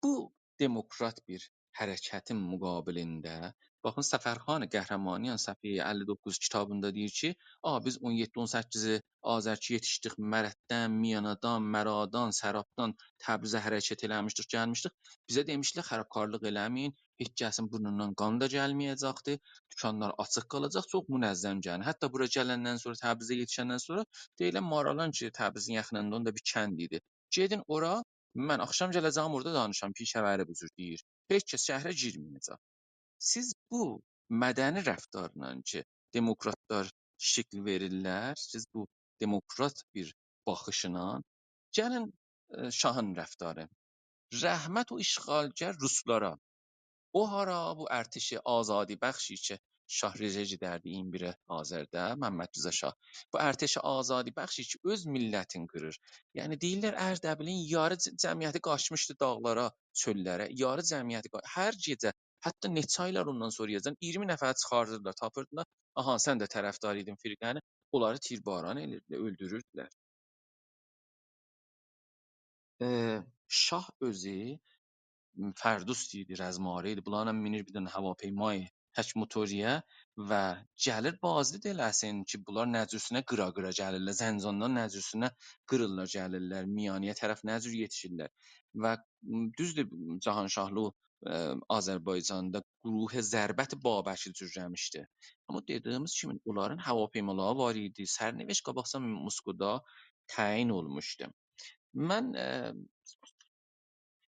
بو دموکرات بیر حرکتین مقابلینده، باخین، صفرخان قهرمانیان صفحه اللی دوققوز کیتابیندا دئییر کی، «آ، بیز اون یئددی، اون سککیز آذر کی یئتیشدیک، مرنددن، میانادان، مرادان، سرابدان تبریزه حرکت ائله‌میشدیک، گلمیشدیک. بیزه دئمیشدیلر، خرابکارلیق ائله‌مه‌یین، هئچ کسین بورنوندان قان دا گلمه‌یه‌جکدی. دوکانلار آچیق قالاجاق، چوخ منظم گلین.» حتی بورا گلندن سونرا، تبریزه یئتیشندن سونرا دئییرلر، مارالان کی تبریزین یاخینیندا، اوندا بیر کند ایدی. «گئدین اورا، من آخشام گله‌جم، اورادا دانیشام.» پیشه‌وری بو جور دئییر. «هئچ کس شهره گیرمه‌یه‌جک.» سیز بو مدنی رفتارلا کی دموکراتلار شکیل وئریرلر، سیز بو دموکرات بیر باخیشلا، گلین، ائ، شاهین رفتاری. رحمت او اشغالگر روسلارا. او هارا، بو ارتش آزادی‌بخشی کی شاه رژه گئدردی اییرمی بیر آذرده، ممدرضا شاه. بو ارتش آزادی‌بخشی کی اؤز میللتین قیریر. یعنی دئییرلر، اردبیلین یاری ج-، جمعیتی قاچمیشدی داغلارا، چؤللره. یاری جمعیتی قا-، هر گئجه، حتی نئچه آیلار اوندان سونرایاجان اییرمی نفر چیخاردیردیلار، تاپیردیلار. آها، سن ده طرفدار ایدین فرقه‌نی. اونلاری تیرباران ائدیردیلر، اؤلدوروردولر. ائ، شاه اؤزو، م، فردوس ایدی، رزماره ایدی. بونلارلا مینیر بیر دنه هواپیمای تک موتوریه و گلیر بازدید ائله‌سین کی بونلار نه جورسونه قیرا-قیرا گلیرلر، زنجاندان نه جورسونه قیریرلار گلیرلر، میانی‌یه طرف نه جور یئتیشیرلر. و، م، دوزدور، جهانشاهلوغو، ائ، آذربایجاندا گروه ضربت بابکی جورله‌میشدی. آمما دئدیییمیز کیمی اونلارین هواپیمالاری وار ایدی، سرنوشت قاباقجا موسکودا تعیین اولموشدو. من، ائ،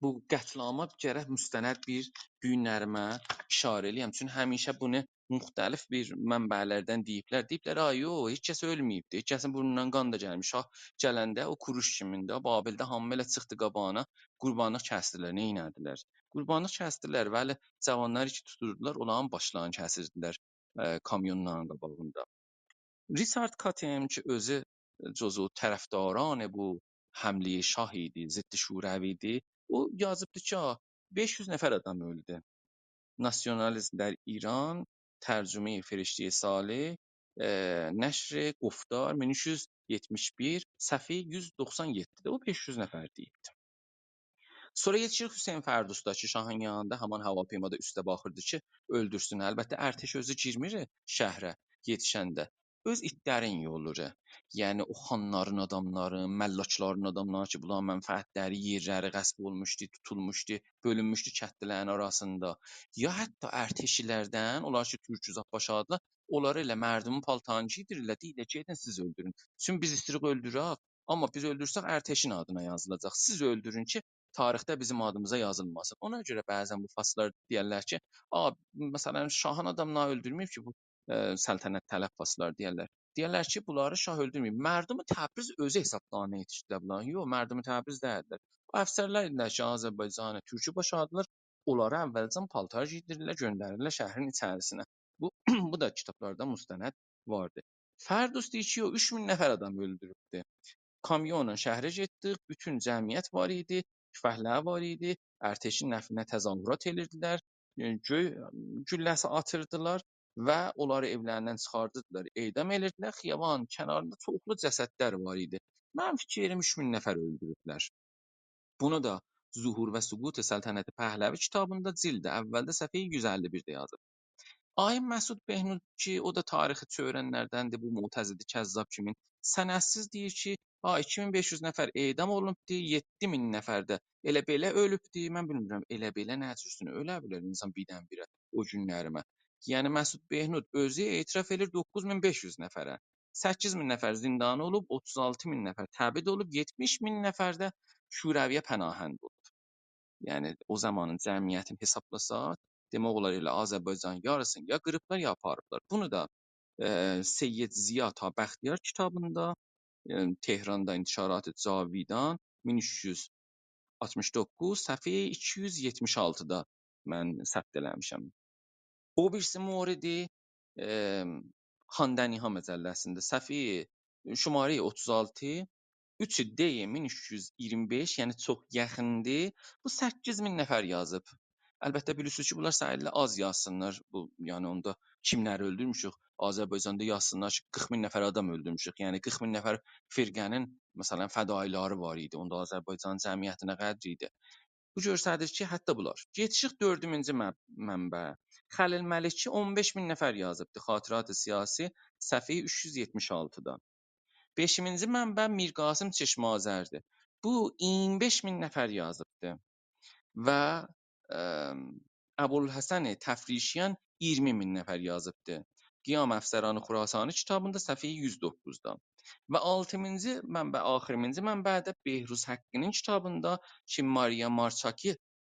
بو قتل‌عاما گرک مستند بیر دویونلریمه ایشاره ائله‌یم. چونکی همیشه بونو مختلف بیر منبع‌لردن دئییبلر. دئییبلر، «آی یوخ، هئچ کس اؤلمه‌ییبدی، هئچ کسین بورنوندان قان دا گلمیر.» شاه گلنده او کوروش کیمینده، او بابلده هامی ائله چیخدی قاباغینا، قوربانلیق کسدیلر، نئینه‌دیلر؟ قوربانلیق کسدیلر، ولی جاوانلاری کی توتوردولار، اونلارین باشلارینی کسیردیلر، ائ، کامیونلارین قاباغیندا. ریچارد کاتم کی اؤزو جزو طرفداران بو حمله‌ی شاه ایدی، ضد شوروی ایدی، او یازیبدی کی، «آ، بئش یوز نفر آدام اؤلدو.» «ناسیونالیسم در ایران، ترجمهٔ فرشتهٔ صالح»، ائ، نشر گفتار، مین اوچ یوز یئتمیش بیر، صفحه یوز دوخسان یئددیده او بئش یوز نفر دئییبدی. سونرا یئتیشیر حسین فردوسدا کی شاهین یانیندا هامان هواپیمادا اوسته باخیردی کی اؤلدورسون. البته ارتش اؤزو گیرمیر شهره یئتیشنده. اؤز ایتلرین یوللور. یعنی او خانلارین آداملاری، ملاکلارین آداملاری کی بونلارین منفعتلری، یئرلری غصب اولموشدو، توتولموشدو، بؤلونموشدو کندلیلرین آراسیندا. یا حتی ارتشی‌لردن، اونلار کی تورکو زاد باشاردیلار، اونلاری ائله مردمون پالتارینی گئیدیریرلر، دئییرلر، «گئدین سیز اؤلدورون. چونکی بیز ایستیریک اؤلدورک، آمما بیز اؤلدورسک ارتشین آدینا یازیلاجاق. سیز اؤلدورون کی تاریخده بیزیم آدیمیزا یازیلماسین.» اونا گؤره بعضا بو فارسلار دئیرلر کی، «آ، مثلا، شاهین آداملاری اؤلدورمه‌ییب کی بو، ائ، سلطنت‌طلب فارسلار»، دئیرلر. دئیرلر کی، «بونلاری شاه اؤلدورمه‌ییب. مردم تبریز اؤزو حسابلارینا یئتیشدیلر بونلارین.» یوخ، مردم تبریز دئییللر. بو افسرلر ایدیلر کی آذربایجانی تورکو باشاردیلار، اونلارا اولجن پالتار گئیدیریرلر، گؤندریرلر شهرین ایچریسینه. بو، بو دا کیتابلاردا مستند واردی. فردوس دئییر کی، یوخ، اوچ مین نفر آدام اؤلدوروبدو. کامیونلا شهره گئتدیک، بوتون جمعیت وار ایدی، توفنگلر وار ایدی، ارتشین نفینه تظاهرات ائدیردیلر، ائ، گؤی گولله‌سی آتیردیلار و اونلاری ائولریندن چیخاردیردیلار، اعدام ائدیردیلر. خیابان کناریندا چوخلو جسدلر وار ایدی. منیم فیکریم اوچ مین نفر اؤلدوروبلر. بونو دا «ظهور و سقوط سلطنت پهلوی» کیتابیندا جلد اولده صفحه یوز اللی بیرده یازیب. آقای مسعود بهنود کی، او دا تاریخی چؤرنلردندیر، بو معتضد کذاب کیمین سندسیز دئییر کی، ها، ایکی مین بئش یوز نفر اعدام اولونوبدو، یئددی مین نفر ده ائله بئله اؤلوبدو. من بیلمیرم، ائله بئله نه جورسونه اؤله بیلر اینسان بیردن-بیره او گونلریمه. یعنی مسعود بهنود اؤزو اعتراف ائدیر دوققوز مین بئش یوز نفره. سککیز مین نفر زندانی اولوب، اوتوز آلتی مین نفر تبعید اولوب، یئتمیش مین نفر ده شوروی‌یه پناهند اولوب. یعنی او زامانین جمعیتینی حسابلاساق، دئمک اولار ائله آذربایجانین یاریسینی یا قیریبلار، یا آپاریبلار. بونو دا، ائ، سید ضیا تا بختیار کیتابیندا، ائ، تهراندا انتشارات جاویدان، مین اوچ یوز آلتمیش دوققوز، صفحه ایکی یوز یئتمیش آلتیدا من ثبت ائله‌میشم. او بیریسی موردی، ائ، خواندنی‌ها مجله‌سینده، صفحه، شماره‌ی اوتوز آلتی، اوچ دی مین اوچ یوز اییرمی بئش، یعنی چوخ یاخیندیر. بو سککیز مین نفر یازیب. البته، بیلیرسینیز کی، بونلار سهیلله آز یازسینلار. بو، یعنی، اوندا کیملری اؤلدورموشوک؟ آذربایجاندا یازسینلار کی، قیرخ مین نفر آدام اؤلدورموشوک. یعنی، قیرخ مین نفر فرقه‌نین، مثلا، فدایی‌لری وار ایدی. اوندا آذربایجان جمعیتینه قدر ایدی. بو گؤستریر کی، حتی بونلار. گئدیشیک دؤردونجو مه-، منبعه. خلیل ملکی اون بئش مین نفر یازیبدی، خاطرات سیاسی، صفحه اوچ یوز یئتمیش آلتیدا. بئشینجی منبع میرقاسم چشم‌آذردیر. بو اییرمی بئش مین نفر یازیبدی. و، ام، ابوالحسن تفریشیان اییرمی مین نفر یازیبدی. قیام افسران خراسانی کیتابیندا صفحه یوز دوققوزدا. و آلتینجی منبع، آخیرینجی منبع ده بهروز حقی‌نین کیتابیندا کی، ماریا مارچاکی،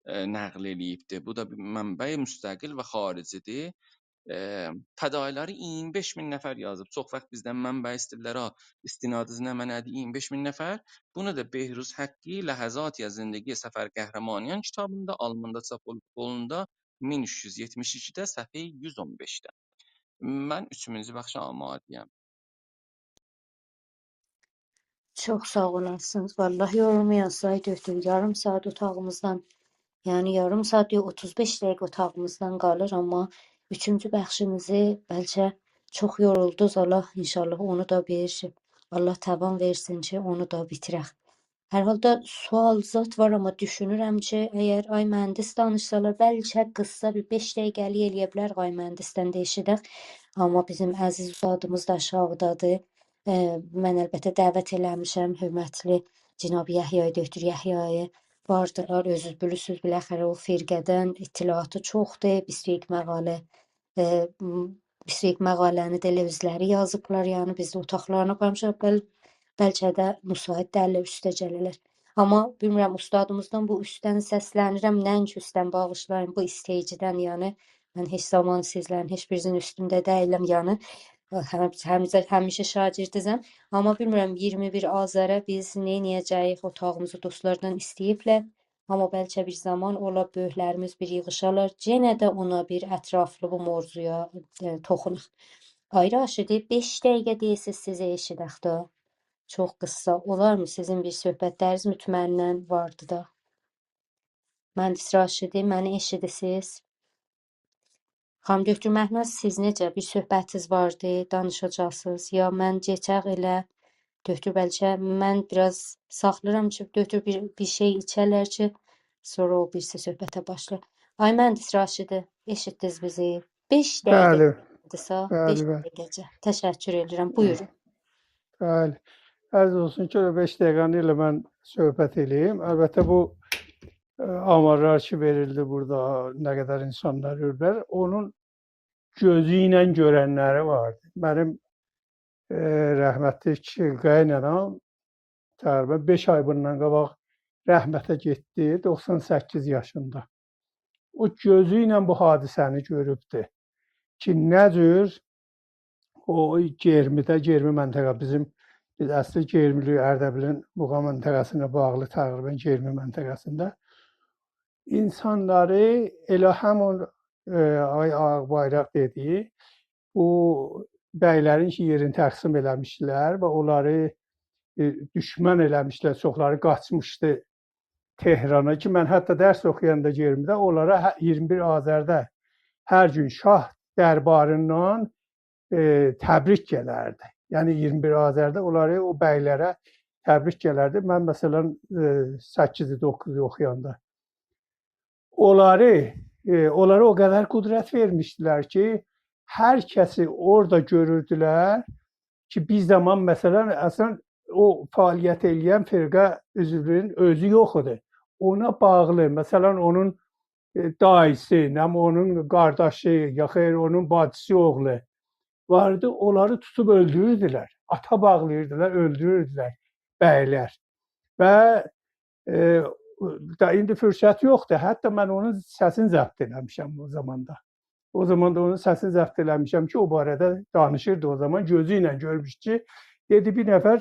ائ، نقل ائله‌ییبدی. بو دا بیر منبع مستقل و خارجی‌دیر. ائ، فدایی‌لری اییرمی بئش مین نفر یازیب. چوخ واخت بیزدن منبع ایسته‌ییرلر، ها، استنادینیز نمنه‌دیر، اییرمی بئش مین نفر. بونو دا بهروز حقی لحظاتی از زندگی صفر قهرمانیان کیتابیندا، آلماندا چاپ اولوب، قولوندا مین اوچ یوز یئتمیش ایکیده، صفحه یوز اون بئشده. من اوچونجو بخشه آماده‌یم. چوخ ساغ اولاسینیز. والله یورولمایاسینیز، آی دکتر. یاریم ساعات اوتاغیمیزدان، یعنی یاریم ساعات، یوخ، اوتوز بئش دقیقه اوتاغیمیزدان قالیر، آمما اوچونجو بخشیمیزی بلکه چوخ یورولدونوز. الله، انشاءالله اونو دا بیر شئی، الله توان وئرسین کی، اونو دا بیتیرک. هر حالدا سؤال زاد وار، آمما دوشونورم کی، اگر آی مهندس دانیشسالار، بلکه قیسا بیر بئش دقیقه‌لیک ائلیه بیلریک آی مهندسدن ده ائشیدک. آمما بیزیم عزیز اوستادیمیز دا آشاغیدادیر. ائ، من البته دعوت ائله‌میشم حؤرمتلی جناب یحیای، دکتر یحیای. واردیلار، اؤزونوز بیلیرسینیز، بالاخره او فرقه‌دن اطلاعاتی چوخدور، بیست و یک مقاله، ائ، م، بیست و یک مقاله‌نی ده ائله اؤزلری یازیبلار، یعنی بیز ده اوتاقلارینا قویموشاق، بل-، بلکه ده مساعد دئییللر اوسته گله‌لر. آمما بیلمیرم، اوستادیمیزدان بو اوستدن سسلنیرم، نه‌اینکی اوستدن، باغیشلایین، بو ایسته‌ییجیدن، یعنی من هئچ زامان سیزلرین هئچ بیرینیزین اوستونده دئییلم، یعنی هه-، همیشه، همیشه شاگردینیزم. آمما بیلمیرم، اییرمی بیر آذره بیز نئینیه‌جه‌ییک، اوتاغیمیزی دوستلاردان ایسته‌ییبلر. آمما بلکه بیر زامان اولا بؤیوکلریمیز بیر ییغیشالار، یئنه ده اونا بیر اطرافلی بو موضوعیا، ائ، توخوناق. آی راشدی، بئش دقیقه دئییرسیز سیزی ائشیدک ده. چوخ قیسا. اولارمی سیزین بیر صحبتلرینیز؟ مطمئناً واردی دا. مهندس راشدی، منی ائشیدیرسیز؟ خانیم دکتر مهناز، سیز نئجه، بیر صحبتینیز واردی، دانیشاجاقسینیز؟ یا من کئچک ائله، دکتر، بلکه من بیر آز ساخلاییرام کی، دکتر بیر، بیر شئی ایچه‌لر کی، سونرا او بیریسی صحبته باشلاییر. آی مهندس راشدی، ائشیتدینیز بیزی؟ بئش دقیقه بلی. قالدیسا، بلی، بئش بلی. دقیقه‌جه. تشکر ائدیرم. بویورون. بلی. عرض اولسون کی، او بئش دقیقه‌نی ائله من صحبت ائله‌ییم. البته، بو، ائ، آمارلار کی وئریلدی بورادا، نه قدر اینسانلار اؤلوبلر، اونون گؤزو ایله گؤرنلری واردی. منیم، ائ، رحمتلی قاینانام تقریباً بئش آی بوندان قاباق رحمته گئتدی، دوخسان سککیز یاشیندا. او گؤزو ایله بو حادثه‌نی گؤروبدو کی، نه جور او گرمیده، گرمی منطقه بیزیم، بیز اصلی گرمیلی‌ییک، اردبیلین موغا منطقه‌سینه باغلی تقریباً گرمی منطقه‌سینده. اینسانلاری ائله همون، ائ، آقای آق‌بایراق دئدیگی، بو بیلرین کی، یئرینی تقسیم ائله‌میشدیلر و اونلاری، ائ، دوشمن ائله‌میشدیلر، چوخلاری قاچمیشدی تهرانا کی، من حتی درس اوخویاندا گرمیده اونلارا هه-، اییرمی بیر آذرده هر گون شاه درباریندان، ائ، تبریک گلردی. یعنی اییرمی بیر آذرده اونلاری، او بیلره تبریک گلردی. من، مثلاً، ائ، سککیز، دوققوز اوخویاندا. اونلاری، ائ، اونلارا او قدر قدرت وئرمیشدیلر کی، هر کسی اورادا گؤروردولر کی، بیر زامان، مثلاً، اصلاً او فعالیت ائله‌ین فرقه عضوونون اؤزو یوخ ایدی. اونا باغلی، مثلاً، اونون، ائ، داییسی، نه اونون قارداشی، یا خیر، اونون باجیسی اوغلو واردی، اونلاری توتوب اؤلدوروردولر. آتا باغلاییردیلار، اؤلدوروردولر بیلر. و، ائ، دا ایندی فرصت یوخدور. حتی من اونون سسینی ضبط ائله‌میشم او زاماندا. او زامان دا اونون سسینی ضبط ائله‌میشم کی، او باره‌ده دانیشیردی او زامان. گؤزو ایله گؤرموش کی، دئدی، بیر نفر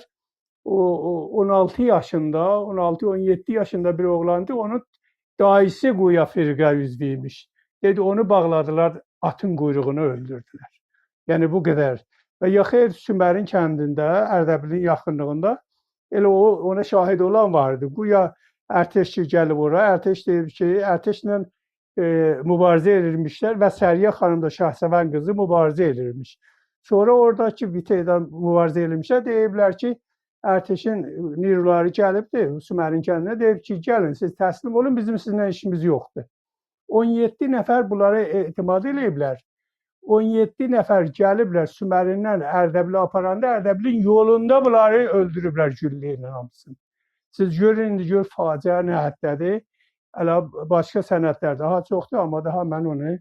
او، او اون آلتی یاشیندا، اون آلتی، اون یئددی یاشیندا بیر اوغلاندی، اونون داییسی گویا فرقه عضوو ایمیش. دئدی، اونو باغلادیلار، آتین قویروغونا اؤلدوردولر. یعنی بو قدر. و یا خیر، سومرین کندینده، اردبیلین یاخینلیغیندا، ائله او، اونا شاهد اولان واردی. گویا ارتش کی گلیب اورا، ارتش دئییب کی، ارتشله، ائ، مبارزه ائدیرمیشلر و ثریه خانیم دا، شاهسوند قیزی مبارزه ائدیرمیش. سونرا اورادا کی، بیر تعداد مبارزه ائدیرمیشلر، دئییبلر کی، ارتشین نیرولاری گلیبدی سومرین کندینه، دئییب کی، گلین، سیز تسلیم اولون، بیزیم سیزینله ایشیمیز یوخدور. اون یئددی نفر بونلارا اعتماد ائله‌ییبلر. اون یئددی نفر گلیبلر سومریندن اردبیلی آپاراندا، اردبیلین یولوندا بونلاری اؤلدوروبلر گولله ایله هامیسینی. سیز گؤرون، ایندی گؤر فاجعه نه حدده‌دیر. هله باشقا سندلر داها چوخدور، آمما داها من اونو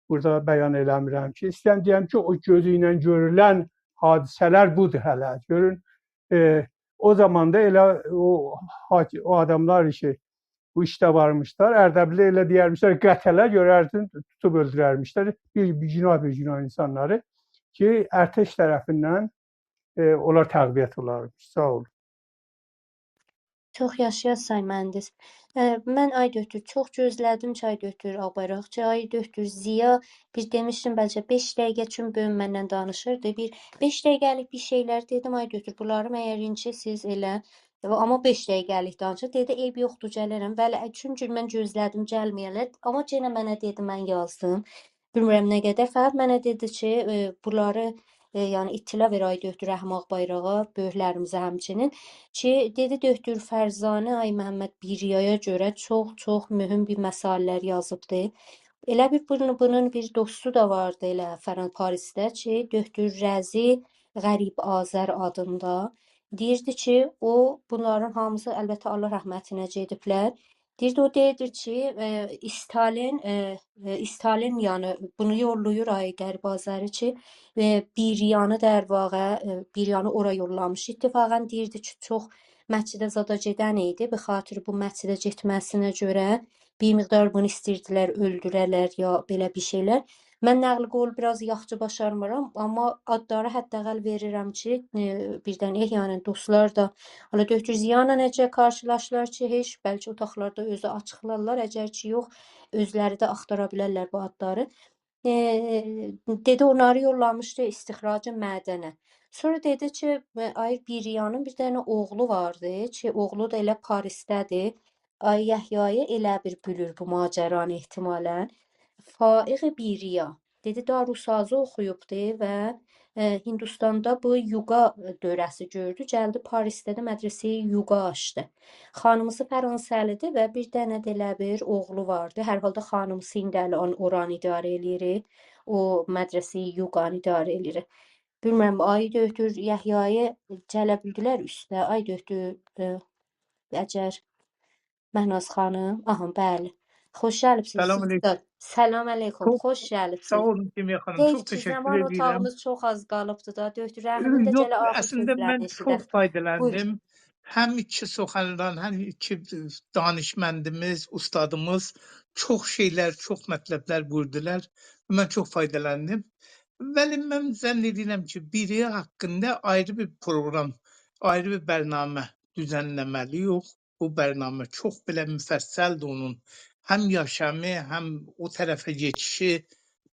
بورادا بیان ائله‌میرم کی، ایسته‌ییرم دئیم کی، او گؤزو ایله گؤرولن حادثه‌لر بودور هله. گؤرون، ائ، او زاماندا ائله او حاک-، او آداملار کی، بو ایشده وارمیشلار، اردبیلی ائله دئیرمیشلر، قتله گؤرردین، توتوب اؤلدوررمیشلر. بیر، بیر گوناه، بیر گوناه اینسانلاری کی، ارتش طرفیندن، ائ، اونلار تقویت اولارمیش. ساغ اولون. چوخ یاشایاسان، مهندس. ائ، من، آی دؤکتور، چوخ گؤزله‌دیم کی، آی دؤکتور آغ‌بایراقچی، آی دؤکتور ضیا، بیر دئمیشدیم، بلکه بئش دقیقه اوچون بو گون منن دانیشیردی. بیر بئش دقیقه‌لیک بیر شئیلر دئدیم، آی دؤکتور، بونلاری مگر اینکی سیز ائله، آمما بئش دقیقه‌لیک دانیشیر. دئدی، «عیب یوخدور، گلرم.» ولی، چونکی من گؤزله‌دیم، گلمه‌یه‌لر. آمما یئنه منه دئدی، من یازدیم. بیلمیرم نه قدر، فقط منه دئدی کی، ائ، بونلاری، ائ، یعنی اطلاع وئر، آی دؤکتور رحیم آغ‌بایراغا، بؤیوکلریمیزه همچنین کی، دئدی، دؤکتور فرزانه، آی محمد، بیریایا گؤره چوخ، چوخ مهم بیر مصالح‌لر یازیبدی. ائله بیر بونون، بونون بیر دوستو دا واردی ائله فران-، پاریسده کی، دؤکتور رضی غریب‌آذر آدیندا. دئییردی کی، او، بونلارین هامیسی، البته، الله رحمتینه گئدیبلر. دئییردی، او دئییردی کی، ائ، استالین، ائ، ائ، استالین، یعنی، بونو یوللاییر آی غریب‌آذری کی، ائ، بیریانی، در واقع، ائ، بیریانی اورا یوللامیش. اتفاقاً دئییردی کی، چوخ مسجده زادا گئدن ایدی. به خاطر بو مسجده گئتمه‌سینه گؤره بیر مقدار بونو ایسته‌ییردیلر اؤلدوره‌لر یا بئله بیر شئیلر. من نقل قول بیر آز یاخشی باشارمیرام، آمما آدلاری حداقل وئریرم کی، ائ، بیردن احیاناً دوستلار دا، حالا دؤکتور ضیا ایله نئجه قارشیلاشدیلار کی، هئچ، بلکه اوتاقلاردا اؤزو آچیقلارلار، اگر کی یوخ، اؤزلری ده آختارا بیلرلر بو آدلاری. ائ، دئدی، اونلاری یوللامیشدی استخراج معدنه. سونرا دئدی کی، ائ، آی بیریانین بیر دنه اوغلو واردی کی، اوغلو دا ائله پاریسده‌دیر. آی یحیایی ائله بیر بیلیر بو ماجرانی احتمالاً. فائق بیریا. دئدی، داروسازی اوخویوبدو و، ائ، هندوستاندا بو یوگا دؤوره‌سی گؤردو. گلدی پاریسده ده مدرسه‌ی یوگا آچدی. خانیمیسی فرانسه‌لی‌دیر و بیر دنه ده ائله بیر اوغلو واردی. هر حالدا خانیمیسی ایندی الان اورانی اداره ائله‌ییر. او مدرسه‌ی یوگانی اداره ائله‌ییر. بیلمیرم، آی دؤکتور یحیایی گله بیلدیلر اوسته. آی دؤکتور، ائ، اگر مهناز خانیم، آها، بلی. خوش گلیبسینیز، سلام علیکم. سیزه ده. سلام علیکم، چوخ خوش گلیبسینیز. ساغ اولون، کیمیا خانیم، چوخ تشکر ائدیرم. دئییر کی، زامان اوتاغیمیز چوخ آز قالیبدی دا. دؤکتور رحیمین ده، یوخ، گله آخیر اصلینده سؤزلرینی من چوخ ائشیدک. بویورون. فایدالاندیم. هم ایکی سخنران، هم ایکی دانشمندیمیز، اوستادیمیز چوخ شئیلر، چوخ مطلبلر بویوردولار. من چوخ فایدالاندیم. ولی من ظن ائدیرم کی، بیری حاقیندا آیری بیر پروقرام، آیری بیر برنامه دوزنله‌مه‌لی‌ییک. بو برنامه چوخ بئله مفصل‌دیر اونون. هم یاشامی، هم او طرفه گئدیشی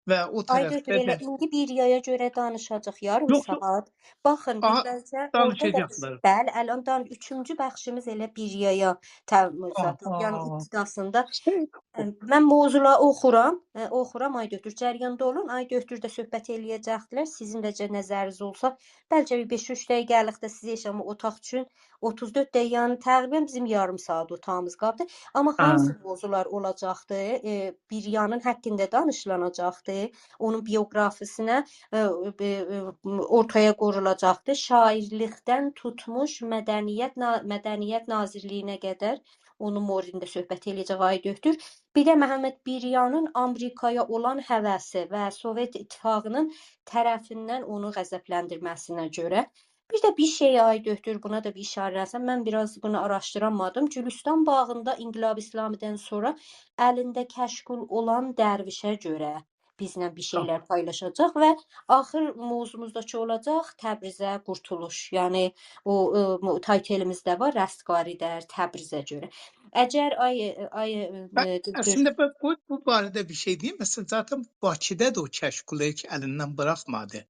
و او، آی دؤکتور، طرفده ائله ده ایندی بیریایا گؤره دانیشاجاق، یاریم، یوخ، یوخ. ساعات. باخین، آها، بیر بلکه اورادا دا، دانیشاجاقلار. بلی، الان دان-، اوچونجو بخشیمیز ائله بیریایا ته-، آها، زاددیر، یعنی آها. ابتداسیندا. شئی، ائ، من موضوعلاری اوخورام، ائ، اوخورام، آی دؤکتور، جریاندا اولون. آی دؤکتور ده صحبت ائله‌یه‌جکدیلر. سیزین ده گه-، نظرینیز اولسا، بلکه بیر بئش-اوچ دقیقه‌لیک ده سیزی هئچ آمما اوتاق اوچون اوتوز دؤرد دقیقه، یعنی تقریباً بیزیم یاریم ساعات اوتاغیمیز قالیبدی. آمما هه. هانسی موضوعلار اولاجاقدی؟ ائ، بیریانین حاقیندا دانیشیلاجاقدی. اونون بیوگرافیسینه، ائ، ائ، ائ، اورتایا قویولاجاقدی. شاعیرلیکدن توتموش مدنیت نا-، مدنیت ناظرلیگینه قدر اونون موردینده صحبت ائله‌یه‌جک آی دؤکتور. بیر ده محمد بیریانین آمریکایا اولان هوسی و سووئت اتفاقی‌نین طرفیندن اونو غضبلندیرمه‌سینه گؤره. بیر ده بیر شئی، آی دؤکتور، بونا دا بیر ایشاره ائله‌سم. من بیر آز بونو آراشدیرامادیم. گولوستان باغیندا انقلاب اسلامی‌دن سونرا الینده کشکول اولان درویشه گؤره بیزله بیر شئیلر، تامام، پایلاشاجاق و آخیر موضوعوموز دا کی اولاجاق تبریزه قورتولوش. یعنی او، ائ، مو-، تایتلیمیز ده وار، رستگاری در تبریزه گؤره. اگر، آی، آی، ائ، من دؤکتور، اصلینده بو، بو، بو باره‌ده بیر شئی دئییم. مثلاً، ذاتاً باکیدا دا او کشکول هئچ الیندن بوراخمادی.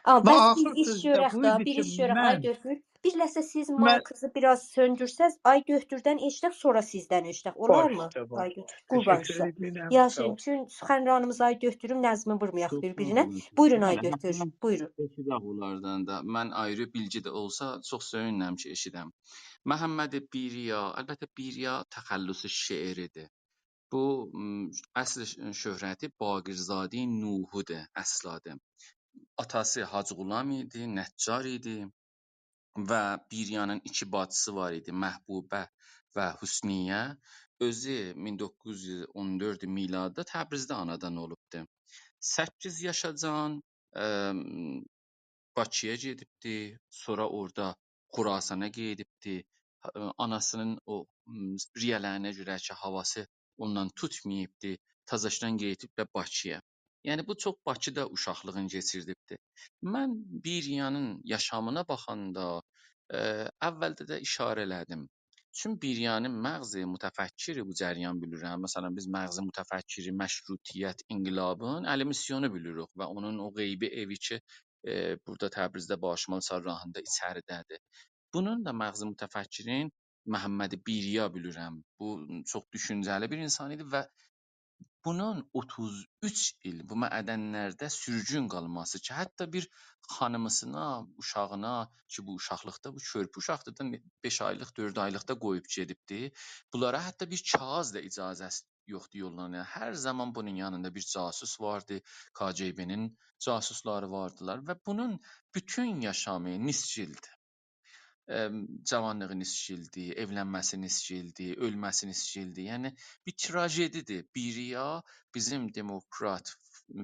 آمما و بس بیر آخیر ایش سؤزده گؤرک بویدو دا، بیر کی، ایش گؤرک، آی من دؤکتور. بیر لحظه سیز من مایکینیزی بیر آز سؤندورسز، آی دؤکتوردن ائشیدک، سونرا سیزدن ائشیدک. اولارمی؟ باش اوسته، باش. آی دؤکتور، قوربان سیزه. تشکر ائدیرم. یاشایین. ساغ اول. چون سخنرانیمیز آی دؤکتورون نظمین وورمایاق چوخ بیر-بیرینه. بویورون، سیز بویورون، آی دئمه‌لی دؤکتور، بویورون. ائشیدک اونلاردان دا. من آیری بیلگی ده اولسا، چوخ سؤیونرم کی، ائشیدم. محمد بیریا، البته بیریا تخلص شعری‌دیر. بو، م، اصل ش-، شهرتی باقرزادهٔ نوحی‌دیر، اصل آدی. آتاسی حاجی غلام ایدی، نجار ایدی و بیریانین ایکی باجیسی وار ایدی، محبوبه و حسنیه. اؤزو مین دوققوز یوز اون دؤرد میلادی تبریزده آنادان اولوبدو. سککیز یاشاجان، ام، باکی‌یا گئدیبدی، سونرا اورادا خراسانا گئدیبدی. ها-، آناسینین او، م، ریه‌لرینه گؤره کی، هاواسی اوندان توتماییبدی، تازاشدان گئدیبدی باکی‌یا. یعنی، بو چوخ باکی‌دا اوشاقلیغینی کئچیردیبدی. من بیریانین یاشامینا باخاندا، ائ، اولده ده ایشاره ائله‌دیم. چون بیریانین مغز متفکری بو جریان بیلیرم. مثلا، بیز مغز متفکری، مشروطیت، انقلابین الیمیسیونو بیلیریک و اونون او غیبی ائوی کی، ائ، بورادا تبریزده باشمال چهارراهیندا ایچریده‌دیر. بونون دا مغز متفکرین محمد بیریا بیلیرم. بو چوخ دوشونجه‌لی بیر اینسان ایدی و بونون اوتوز اوچ ایل بو معدنلرده سورگون قالماسی کی، حتی بیر خانیمیسینا، اوشاغینا کی، بو اوشاقلیقدا، بو کؤرپه اوشاقدیر دا، بئش آیلیق، دؤرد آیلیقدا قویوب گئدیبدی. بونلارا حتی بیر کاغیذ دا اجازه‌سی یوخدور یوللانمایا. هر زامان بونون یانیندا بیر جاسوس واردی، ک‌ج‌ب‌نین جاسوسلاری واردیلار و بونون بوتون یاشامی نیسگیلدی. ام، جاوانلیغی نیسگیلدی، ائولنمه‌سی نیسگیلدی، اؤلمه‌سی نیسگیلدی. یعنی، بیر تراژدی‌دیر. بیریا بیزیم دموکرات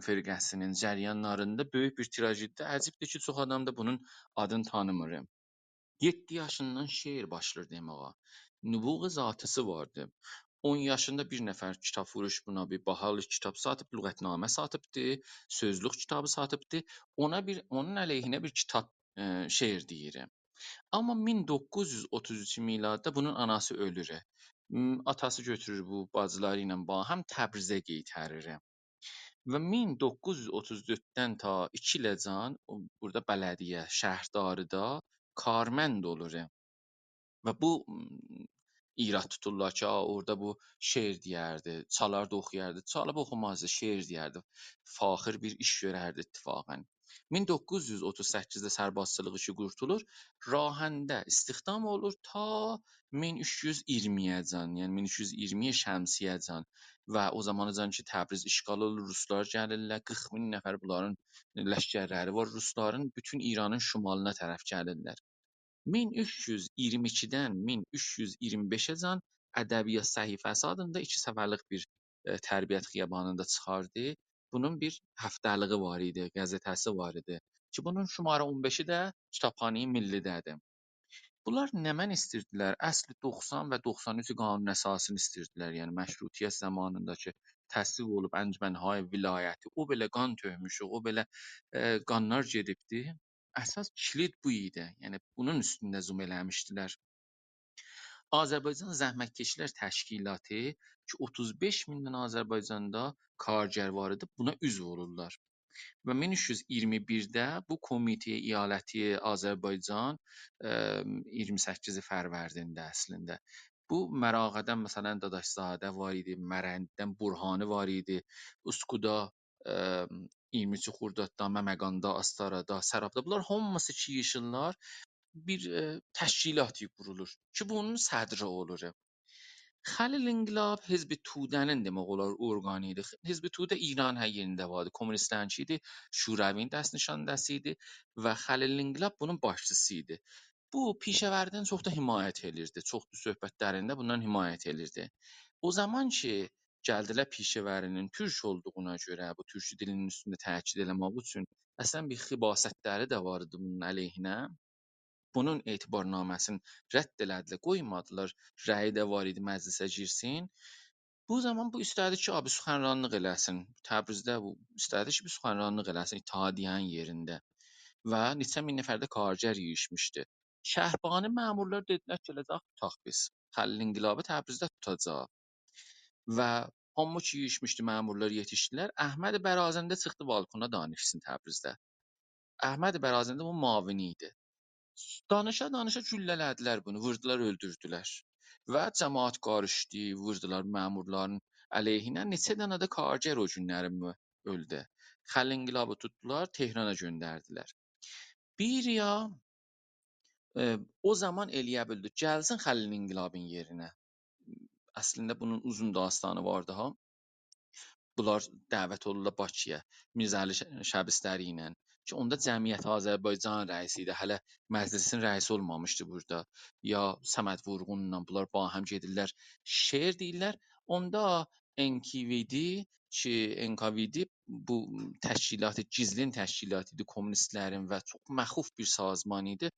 فرقه‌سینین جریانلاریندا بؤیوک بیر تراژدی‌دیر. عجیبدیر کی، چوخ آدام دا بونون آدینی تانیمیر. یئددی یاشیندان شعر باشلاییر دئمه‌یه. نبوغ ذاتی‌سی واردی. اون یاشیندا بیر نفر کیتاب‌فروش بونا بیر باهالی کیتاب ساتیب، لغت‌نامه ساتیبدی، سؤزلوک کیتابی ساتیبدی. اونا بیر، اونون علیهینه بیر کیتاب، ائ، شعر دئییر. آمما مین دوققوز یوز اوتوز اوچ میلاددا بونون آناسی اؤلور. م، آتاسی گؤتورور بو باجیلاری ایله باهم تبریزه قئیتریر. و مین دوققوز یوز اوتوز دؤرددن تا ایکی ایله‌جن او، بورادا بلدیه، شهرداری‌دا کارمند اولور. و بو، م، ایراد توتورلار کی، «آ، اورادا بو شعر دئیردی، چالاردی، اوخویاردی.» چالیب اوخومازدی، شعر دئیردی. فاخر بیر ایش گؤرردی اتفاقا. مین دوققوز یوز اوتوز سککیزده سربازچیلیغی کی قورتولور، راهنده استخدام اولور تا مین اوچ یوز اییرمی‌یه‌جن، یعنی مین اوچ یوز اییرمی شمسی‌یه‌جن و او زاماناجان کی، تبریز اشغال اولور، روسلار گلیرلر، قیرخ مین نفر بونلارین لشکرلری وار، روسلارین بوتون ایرانین شمالینا طرف گلیرلر. مین اوچ یوز اییرمی ایکیدن مین اوچ یوز اییرمی بئشه‌جن ادبیات صفحه‌سی آدیندا ایکی صفحه‌لیک بیر، ائ، تربیت خیابانیندا چیخاردی. بونون بیر هفته‌لیگی وار ایدی، قزئته‌سی وار ایدی کی، بونون شماره اون بئشی ده کیتابخانه‌ی ملی‌ده‌دیر. بونلار نمنه ایسته‌ییردیلر؟ اصل دوخسان و دوخسان اوچ قانون اساسینی ایسته‌ییردیلر. یعنی، مشروطیت زامانیندا کی، تصویب اولوب انجمن‌های ولایتی، او بئله قان تؤکموشوک، او بئله، ائ، قانلار گئدیبدی. اساس کلید بو ایدی. یعنی، بونون اوستونده زوم ائله‌میشدیلر. آذربایجان زحمتکشلر تشکیلاتی کی، اوتوز بئش میندن آذربایجاندا کارگر وار ایدی، بونا عضو اولورلار. و مین اوچ یوز اییرمی بیرده بو کمیته ایالتی آذربایجان، ائ، اییرمی سککیز فروردین‌دی اصلینده. بو مراغه‌دن، مثلا، داداش‌زاده وار ایدی، مرنددن برهانی وار ایدی، اوسکودا، ائ، اییرمی اوچ خرداددا، ممقاندا، آستارادا، سرابدا، بونلار هامیسی کی ییغیشیرلار، بیر، ائ، تشکیلات قورولور کی، بونون صدری اولور. خلیل انقلاب حزب توده‌نین، دئمک اولار، ارگانی ایدی. حزب توده ایران هر یئرینده واردی. کمونیستلرینکی ایدی، شوروی‌نین دست‌نیشانده‌سی ایدی و خلیل انقلاب بونون باشچیسی ایدی. بو، پیشه‌وری‌دن چوخ دا حمایت ائلیردی. چوخلو صحبتلرینده بوندان حمایت ائلیردی. او زامان کی، گلدیلر پیشه‌وری‌نین تورک اولدوغونا گؤره، بو تورک دیلینین اوستونده تأکید ائله‌مک اوچون، اصلا بیر خباثتلری ده وار ایدی بونون علیهینه. بونون اعتبارنامه‌سینی رد ائله‌دیلر، قویمادیلار، رأیی ده وار ایدی مجلسه گیرسین. بو زامان بو ایسته‌دی کی، آبی سخنرانلیق ائله‌سین. تبریزده بو ایسته‌دی کی، بیر سخنرانلیق ائله‌سین اتحادیه‌نین یئرینده. و نئچه مین نفر ده کارگر ییغیشمیشدی. شهربانی مأمورلار دئدیلر کی، گله‌جک توتاق بیز. خلیل انقلابی تبریزده توتاجاق. و هامی کی ییغیشمیشدی، مأمورلار یئتیشدیلر. احمد برازنده چیخدی بالکونا دانیشسین تبریزده. احمد برازنده بو معاونی ایدی. دانیشا-دانیشا گولله‌له‌دیلر بونو، ووردولار، اؤلدوردولر. و جماعت قاریشدی، ووردولار مأمورلارین علیهینه. نئچه دنه ده کارگر او گونلری مو-، اؤلدو. خلع انقلابی توتدولار، تهرانا گؤندردیلر. بیریا، ائ، او زامان ائلیه بیلدی، گلسین خلع انقلابین یئرینه. اصلینده بونون اوزون داستانی واردی ها. بونلار دعوت اولورلار باکی‌یا، میرزه‌علی ش-، شبستری ایله. کی، اوندا جمعیت آذربایجان رئیسی ایدی، هله مجلسین رئیسی اولمامیشدی بورادا. یا صمد وورغونلا بونلار باهم گئدیرلر، شعر دئییرلر. اوندا ان کی وی دی، کی، ان کا وی دی بو تشکیلات، گیزلین تشکیلات ایدی، کمونیستلرین و چوخ مخوف بیر سازمان ایدی.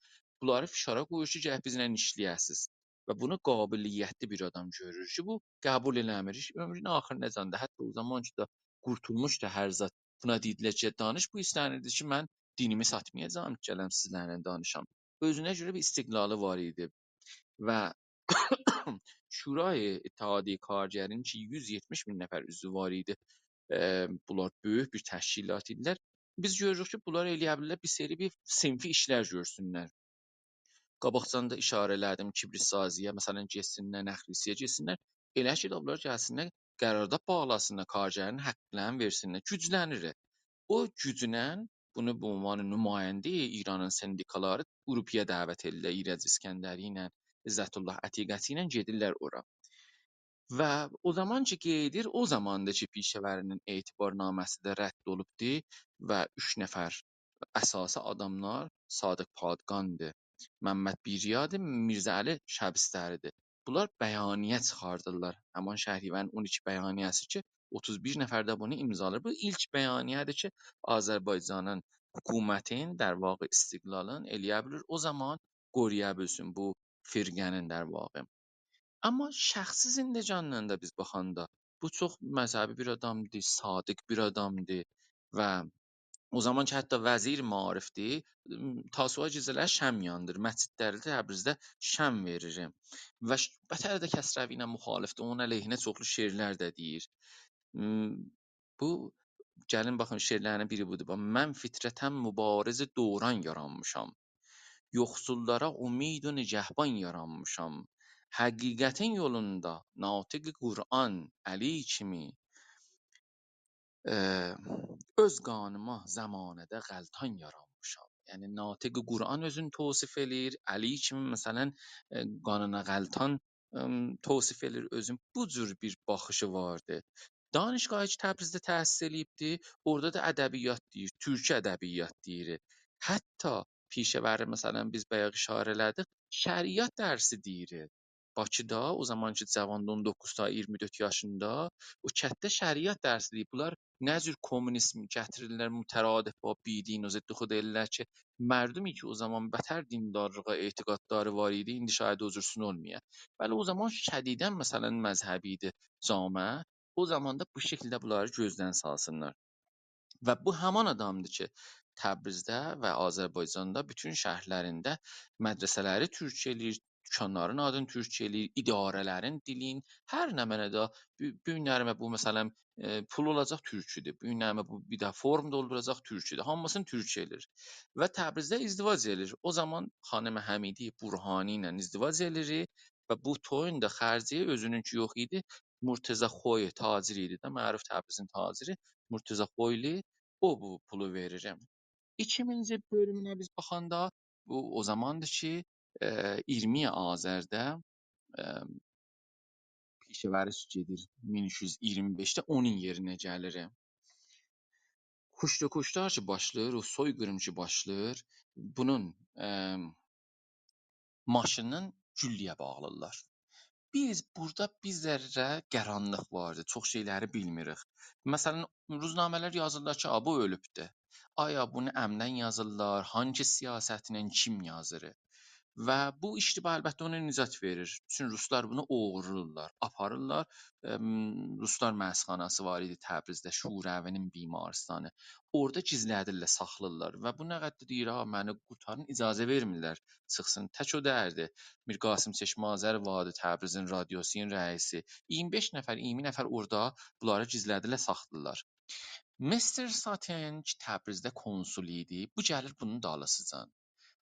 بونلاری فشارا قویور کی، گرک بیزله ایشله‌یه‌سیز. و بونو قابلیتلی بیر آدام گؤرور کی، بو قبول ائله‌میر. عؤمرونون آخیریناجان دا، حتی او زامان کی دا قورتولموشدو هر زاد، بونا دئییردیلر کی، دانیش، بو ایسته‌ییردی کی، من دینیمی ساتمایاجاغام، گلم سیزلرله دانیشام. اؤزونه گؤره بیر استقلالی وار ایدی. و شورای اتحادیه کارگرین کی، یوز یئتمیش مین نفر عضوو وار ایدی. ائ، بونلار بؤیوک بیر تشکیلات ایدیلر. بیز گؤروروک کی، بونلار ائلیه بیلیرلر بیر سری بیر صنفی ایشلر گؤرسونلر. قاباقجان دا ایشاره ائله‌دیم، کبریت‌سازی‌یه، مثلا، گئتسینلر، نخلیسی‌یه گئتسینلر. ائله کی، بونلار گلسینلر، قرارداد باغلاسینلار، کارگرین حقلرینی وئرسینلر. گوجلنیر. او گوجله بونو به عنوان نماینده‌ی ایرانین سندیکالاری اروپایا دعوت ائدیرلر. ایرج اسکندری ایله، عزت‌الله عتیقچی ایله گئدیرلر اورا. و او زامان کی، گئدیر، او زاماندیر کی، پیشه‌وری‌نین اعتبارنامه‌سی ده رد اولوبدور و اوچ نفر اساسی آداملار صادق پادگاندیر، ممد بیریادیر، میرزه‌علی شبستری‌دیر. بونلار بیانیه چیخاردیرلار. همان شهریورین اون ایکی بیانیه‌سی کی، اوتوز بیر نفر ده بونو امضالاییر. بو ایلک بیانیه‌دیر کی، آذربایجانین حکومتین، در واقع استقلالین ائلیه بیلیر او زامان قورویا بیلسین بو فرقه‌نین، در واقع. آمما شخصی زندگانلیغینا دا بیز باخاندا، بو چوخ مذهبی بیر آدامدیر، صادق بیر آدامدیر و او زامان کی، حتی وزیر معارفدیر، م، تاسوعا گئجه‌لری شمع یاندیریر. مسجدلرده تبریزده شمع وئریر. و ش-، بتر ده کسروی ایله مخالفدیر، اونون علیهینه چوخلو شعرلر ده دئییر. م، بو، گلین باخین، شعرلری‌نین بیری بودور. باخ، «من فطرتاً مبارز دوران یارانمیشام. یوخسوللارا امید و نگهبان یارانمیشام. حقیقتین یولوندا ناطق قرآن علی کیمی، ائ، اؤز قانیما زمانه‌ده غلطان یارانمیشام.» یعنی، ناطق قرآن اؤزونو توصیف ائله‌ییر، علی کیمی، مثلا، ائ، قانینا غلطان ام، توصیف ائله‌ییر اؤزون. بو جور بیر باخیشی واردی. دانشگاهی کی، تبریزده تحصیل ائله‌ییبدی، اورادا دا ادبیات دئییر، تورکی ادبیات دئییر. حتی پیشه‌وری، مثلا، بیز بایاق ایشاره ائله‌دیک، شریعت درسی دئییر. باکیدا او زامان کی، جاواندی، اون دوققوز تا اییرمی دؤرد یاشیندا، او کتده شریعت درسی دئییر. بونلار نه جور کمونیزم گتیریرلر، مترادف با بی‌دین و ضد خدا ائله‌ییرلر کی، مردوم کی، او زامان بتر دیندارلیغا اعتقادلاری وار ایدی، ایندی شاید او جورسون اولمایا. بلی، او زامان شدیداً، مثلا، مذهبی ایدی جامعه. او زامان دا بو شکیلده بونلاری گؤزدن سالسینلار. و بو همان آدامدیر کی، تبریزده و آذربایجاندا بوتون شهرلرینده مدرسه‌لری تورک ائله‌ییر، دوکانلارین آدینی تورک ائله‌ییر، اداره‌لرین دیلین، هر نمنه ده، بو، بو گونلریمه بو، مثلا، ائ، پول اولاجاق تورکودور، بو گونلریمه بو بیر دنه فرم دولدوراجاق تورکودور، هامیسینی تورک ائله‌ییر. و تبریزده ازدواج ائله‌ییر. او زامان خانیم حمیدی برهانی ایله ازدواج ائله‌ییر و بو تویون دا خرجی اؤزونونکی یوخ ایدی، مرتضی خوی تاجر ایدی ده، معروف تبریزین تاجری، مرتضی خویلو، او بو پولو وئریر. ایکیمینجی بؤلومونه بیز باخاندا، بو او زاماندیر کی، ائ، اییرمی آذرده، ائ، پیشه‌وری گئدیر مین اوچ یوز اییرمی بئشده، اونون یئرینه گلیر. کشت و کشتار کی باشلاییر، او سوی‌قیریم کی باشلاییر، بونون، ائ، ماشینین گولله‌یه باغلیرلار. بیز بورادا بیر ذره قارانلیق واردی، چوخ شئیلری بیلمیریک. مثلا، روزنامه‌لر یازیرلار کی، «آ، بو اؤلوبدور.» آیا بونو عمداً یازیرلار، هانسی سیاستله، کیم یازیر؟ و بو اشتباه، البته، اونا نجات وئریر. چونکی روسلار بونو اوغورلورلار، آپاریرلار. ام، روسلار مرضخاناسی وار ایدی تبریزده، شوروی‌نین بیمارستانی. اورادا گیزله‌دیرلر، ساخلاییرلار. و بو نه قدر دئییر، «ها، منی قورتارین»، اجازه وئرمیرلر چیخسین. تک او دئییردی. میر قاسم چشم‌آذر واردی، تبریزین رادیوسونون رئیسی. اییرمی بئش نفر، اییرمی نفر اورادا بونلاری گیزله‌دیرلر، ساخلاییرلار. مستر ساتن کی، تبریزده کنسول ایدی، بو گلیر بونون دالیسیجان.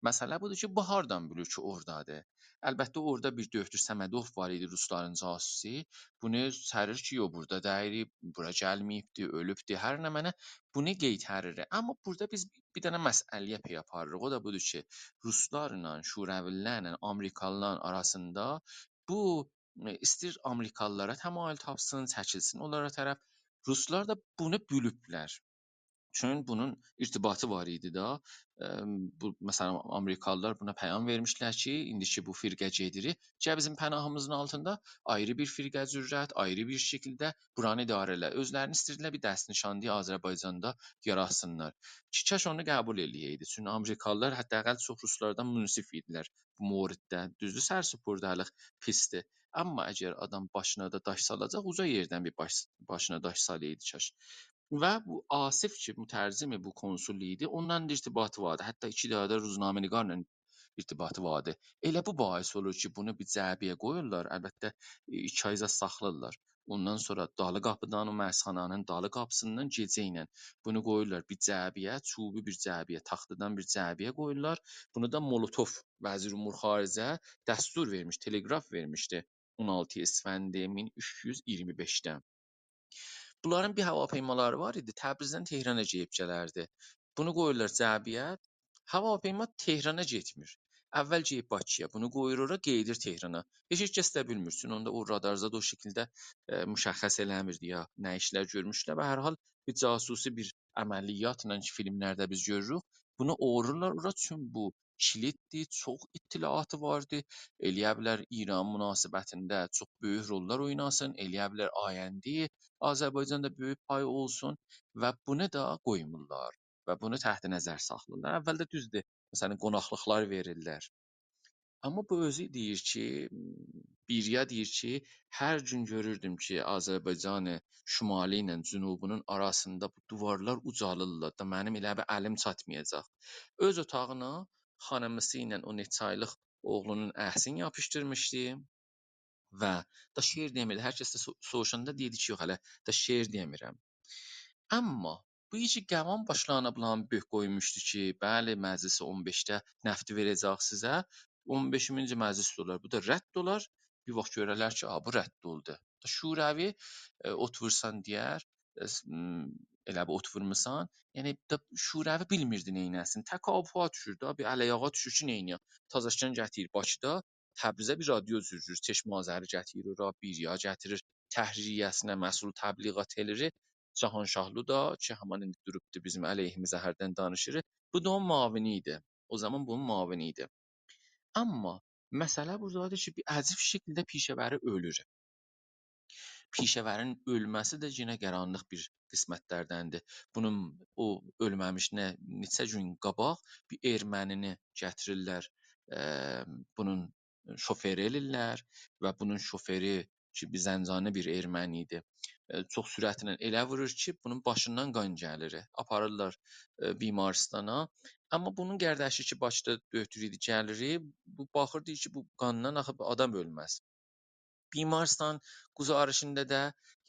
مسئله بودور کی، بو هاردان بیلیر کی، اورادادیر؟ البته، اورادا بیر دؤکتور صمدوف وار ایدی، روسلارین جاسوسو. بونو سریر کی، یوخ، بورادا دئییل، بورا گلمه‌ییبدی، اؤلوبدو، هر نمنه، بونو قئیتریر. آمما بورادا بیز بیر دنه مسئله‌یه پی آپاریریق. او دا بودور کی، روسلارلا، شوروی‌لرله آمریکالیلارین آراسیندا بو، ائ، ایستیر آمریکالیلارا تمایل تاپسین، چکیلسین اونلارا طرف. روسلار دا بونو بیلیبلر. چون بونون ارتباطی وار ایدی دا. ام، بو، مثلا، آمریکالیلار بونا پیام وئرمیشدیلر کی، ایندی کی بو فرقه گئدیر، گل بیزیم پناهیمیزین آلتیندا آیری بیر فرقه جرأت، آیری بیر شکیلده بورانی اداره ائله. اؤزلرینی ایسته‌ییردیلر بیر دست‌نیشاندهی آذربایجاندا یاراتسینلار. کی، کاش اونو قبول ائله‌یه‌یدی. چونکی آمریکالیلار حداقل چوخ روسلاردان منصف ایدیلر بو موردده. دوزدور، سرسپرده‌لیک پیسدیر. آمما اگر آدام باشینا دا داش سالاجاق، اوجا یئردن بیر باش، باشینا داش سالایدی کاش. و بو آصف کی، مترجم بو کنسول ایدی، اوننان دا ارتباطی واردی. حتی ایکی دنه ده روزنامه‌نگارلا ارتباطی واردی. ائله بو باعث اولور کی، بونو بیر جعبه‌یه قویورلار. البته، ایکی آی زاد ساخلاییرلار. اوندان سونرا دالی قاپیدان، او مرزخانانین دالی قاپیسیندان گئجه ایله بونو قویورلار بیر جعبه‌یه، چوبی بیر جعبه‌یه، تاختادان بیر جعبه‌یه قویورلار. بونو دا مولوتوف، وزیر امور خارجه، دستور وئرمیش، تلگراف وئرمیشدی اون آلتی اسفند مین اوچ یوز ایگیرمی بئشده. بونلارین بیر هواپیمالاری وار ایدی، تبریزدن تهرانا گئدیب گلردی. بونو قویورلار جعبه‌یه، هواپیما تهرانا گئتمیر. اول گئدیب باکی‌یا، بونو قویور اورا، قئییدیر تهرانا. هئچ، هئچ کس ده بیلمیر، چونکی اوندا او رادار زاد او شکیلده، ائ، مشخص ائله‌میردی یا نه ایشلر گؤرموشدولر. و هر حال بیر جاسوسی بیر عملیاتلا کی، فیلملرده بیز گؤروروک، بونو اوغورلورلار اورا، چون بو کلیددیر، چوخ اطلاعاتی واردی. ائلیه بیلر ایران مناسبتینده چوخ بؤیوک روللار اویناسین، ائلیه بیلر آینده‌ی آذربایجاندا بؤیوک پایی اولسون و بونو دا قویمورلار و بونو تحت نظر ساخلاییرلار. اولده دوزدور، مثلا، قوناقلیقلار وئریرلر. آمما بو اؤزو دئییر کی، بیریا دئییر کی، هر گون گؤروردوم کی، آذربایجان شمالی ایله جنوبونون آراسیندا بو دیوارلار اوجالیرلار دا، منیم ائله بیر الیم چاتمایاجاق. اؤز اوتاغینا خانیمیسی ایله او نئچه آیلیق اوغلونون عکسینی یاپیشدیرمیشدی. و دا شعر دئمیردی. هر کس ده سو-، سوروشاندا دئییردی کی، یوخ، هله دا شعر دئمیرم. آمما بو ایکی قوام باشلارینا بولارین بؤرک قویموشدو کی، بلی، مجلس اون بئشده نفتی وئره‌جک سیزه. اون بئشینجی مجلس اولار، بو دا رد اولار. بیر واخت گؤررلر کی، آ، بو رد اولدو. دا شوروی، ائ، اوتورسان دئیر، ائ، س-، م، ائله بیر اوتورموسان. یعنی، دا شوروی بیلمیردی نئینه‌سین. تکاپویا دوشور دا، بیر ال-آیاغا دوشور کی، نئینیه؟ تازاشیان گتیریر باکیدا، تبریزه بیر رادیو جورجور، چشمه آذری گتیریر اورا، بیریا گتیریر، تحریریه‌سینه مسئول تبلیغات ائله‌ییر. جهانشاهلو دا کی، همان ایندی دوروبدو بیزیم علیهیمیزه هردن دانیشیر. بو دا اونون معاونی ایدی. او زامان بونون معاونی ایدی. آمما مسئله بورادادیر کی، بیر عجیب شکیلده پیشه‌وری اؤلور. پیشه‌وری‌نین اؤلمه‌سی ده یئنه قارانلیق بیر قسمتلردندیر. بونون او اؤلمه‌میشینه نئچه گون قاباق بیر ارمنی‌نی گتیریرلر، ائ، بونون شوفئری ائله‌ییرلر و بونون شوفئری کی، بیر زنجانی بیر ارمنی ایدی، ائ، چوخ سرعتله ائله وورور کی، بونون باشیندان قان گلیر. آپاریرلار، ائ، بیمارستانا. آمما بونون قارداشی کی، باکیدا دؤکتور ایدی، گلیر، بو باخیر، دئییر کی، بو قاندان آخی آدام اؤلمز. بیمارستان گزارشینده ده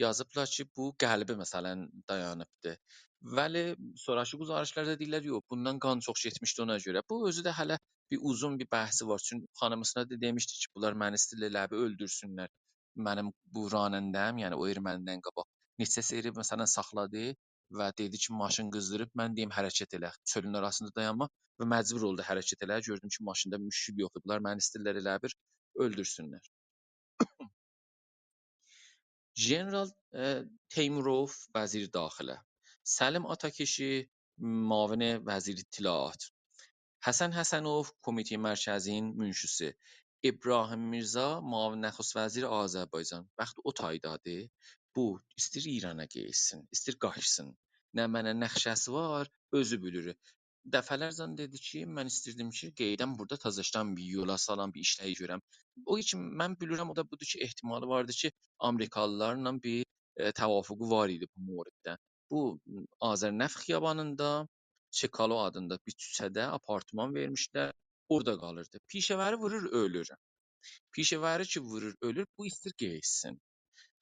یازیبلار کی، بو قلبی، مثلا، دایانیبدی. ولی سونراکی گزارشلرده دئییرلر، یوخ، بوندان قان چوخ گئتمیشدی اونا گؤره. بو اؤزو ده هله بیر اوزون بیر بحثی وار. چونکی خانیمیسینا دا دئمیشدی کی، بونلار منی ایسته‌ییرلر ائله بیر اؤلدورسونلر. منیم بو راننده‌م، یعنی او ارمنی‌دن قاباق نئچه سری، مثلا، ساخلادی و دئدی کی، ماشین قیزدیریب، من دئییم حرکت ائله، چؤلون آراسیندا دایانما و مجبور اولدو حرکت ائله. گؤردوم کی، ماشیندا مشکل یوخدور. بونلار منی ایسته‌ییرلر ائله بیر اؤلدورسونلر. ژنرال، ائ، تیموروف، وزیر داخله. سلیم آتاکیشی، معاون وزیر اطلاعات. حسن حسنوف، کمیته مرکزی‌نین منشی‌سی. ابراهیم میرزا، معاون نخست‌وزیر آذربایجان. وقتی او تایدادیر، بو ایسته‌ییر ایرانا گئتسین، ایسته‌ییر قاچسین. نمنه نقشه‌سی وار، اؤزو بیلیر. دفعه‌لرجه دئدی کی، من ایستیردیم کی، قئییدم بورادا تازاشدان بیر یولا سالام، بیر ایشلری گؤرم. او کی، من بیلیرم، او دا بودور کی، احتمالی واردی کی، آمریکالیلارلا بیر، ائ، توافقو وار ایدی بو موردده. بو، آذرنفت خیابانیندا، چکالو آدیندا بیر کوچه‌ده آپارتمان وئرمیشدیلر، اورادا قالیردی. پیشه‌وری وورور، اؤلور. پیشه‌وری کی، وورور، اؤلور، بو ایستیر گئتسین.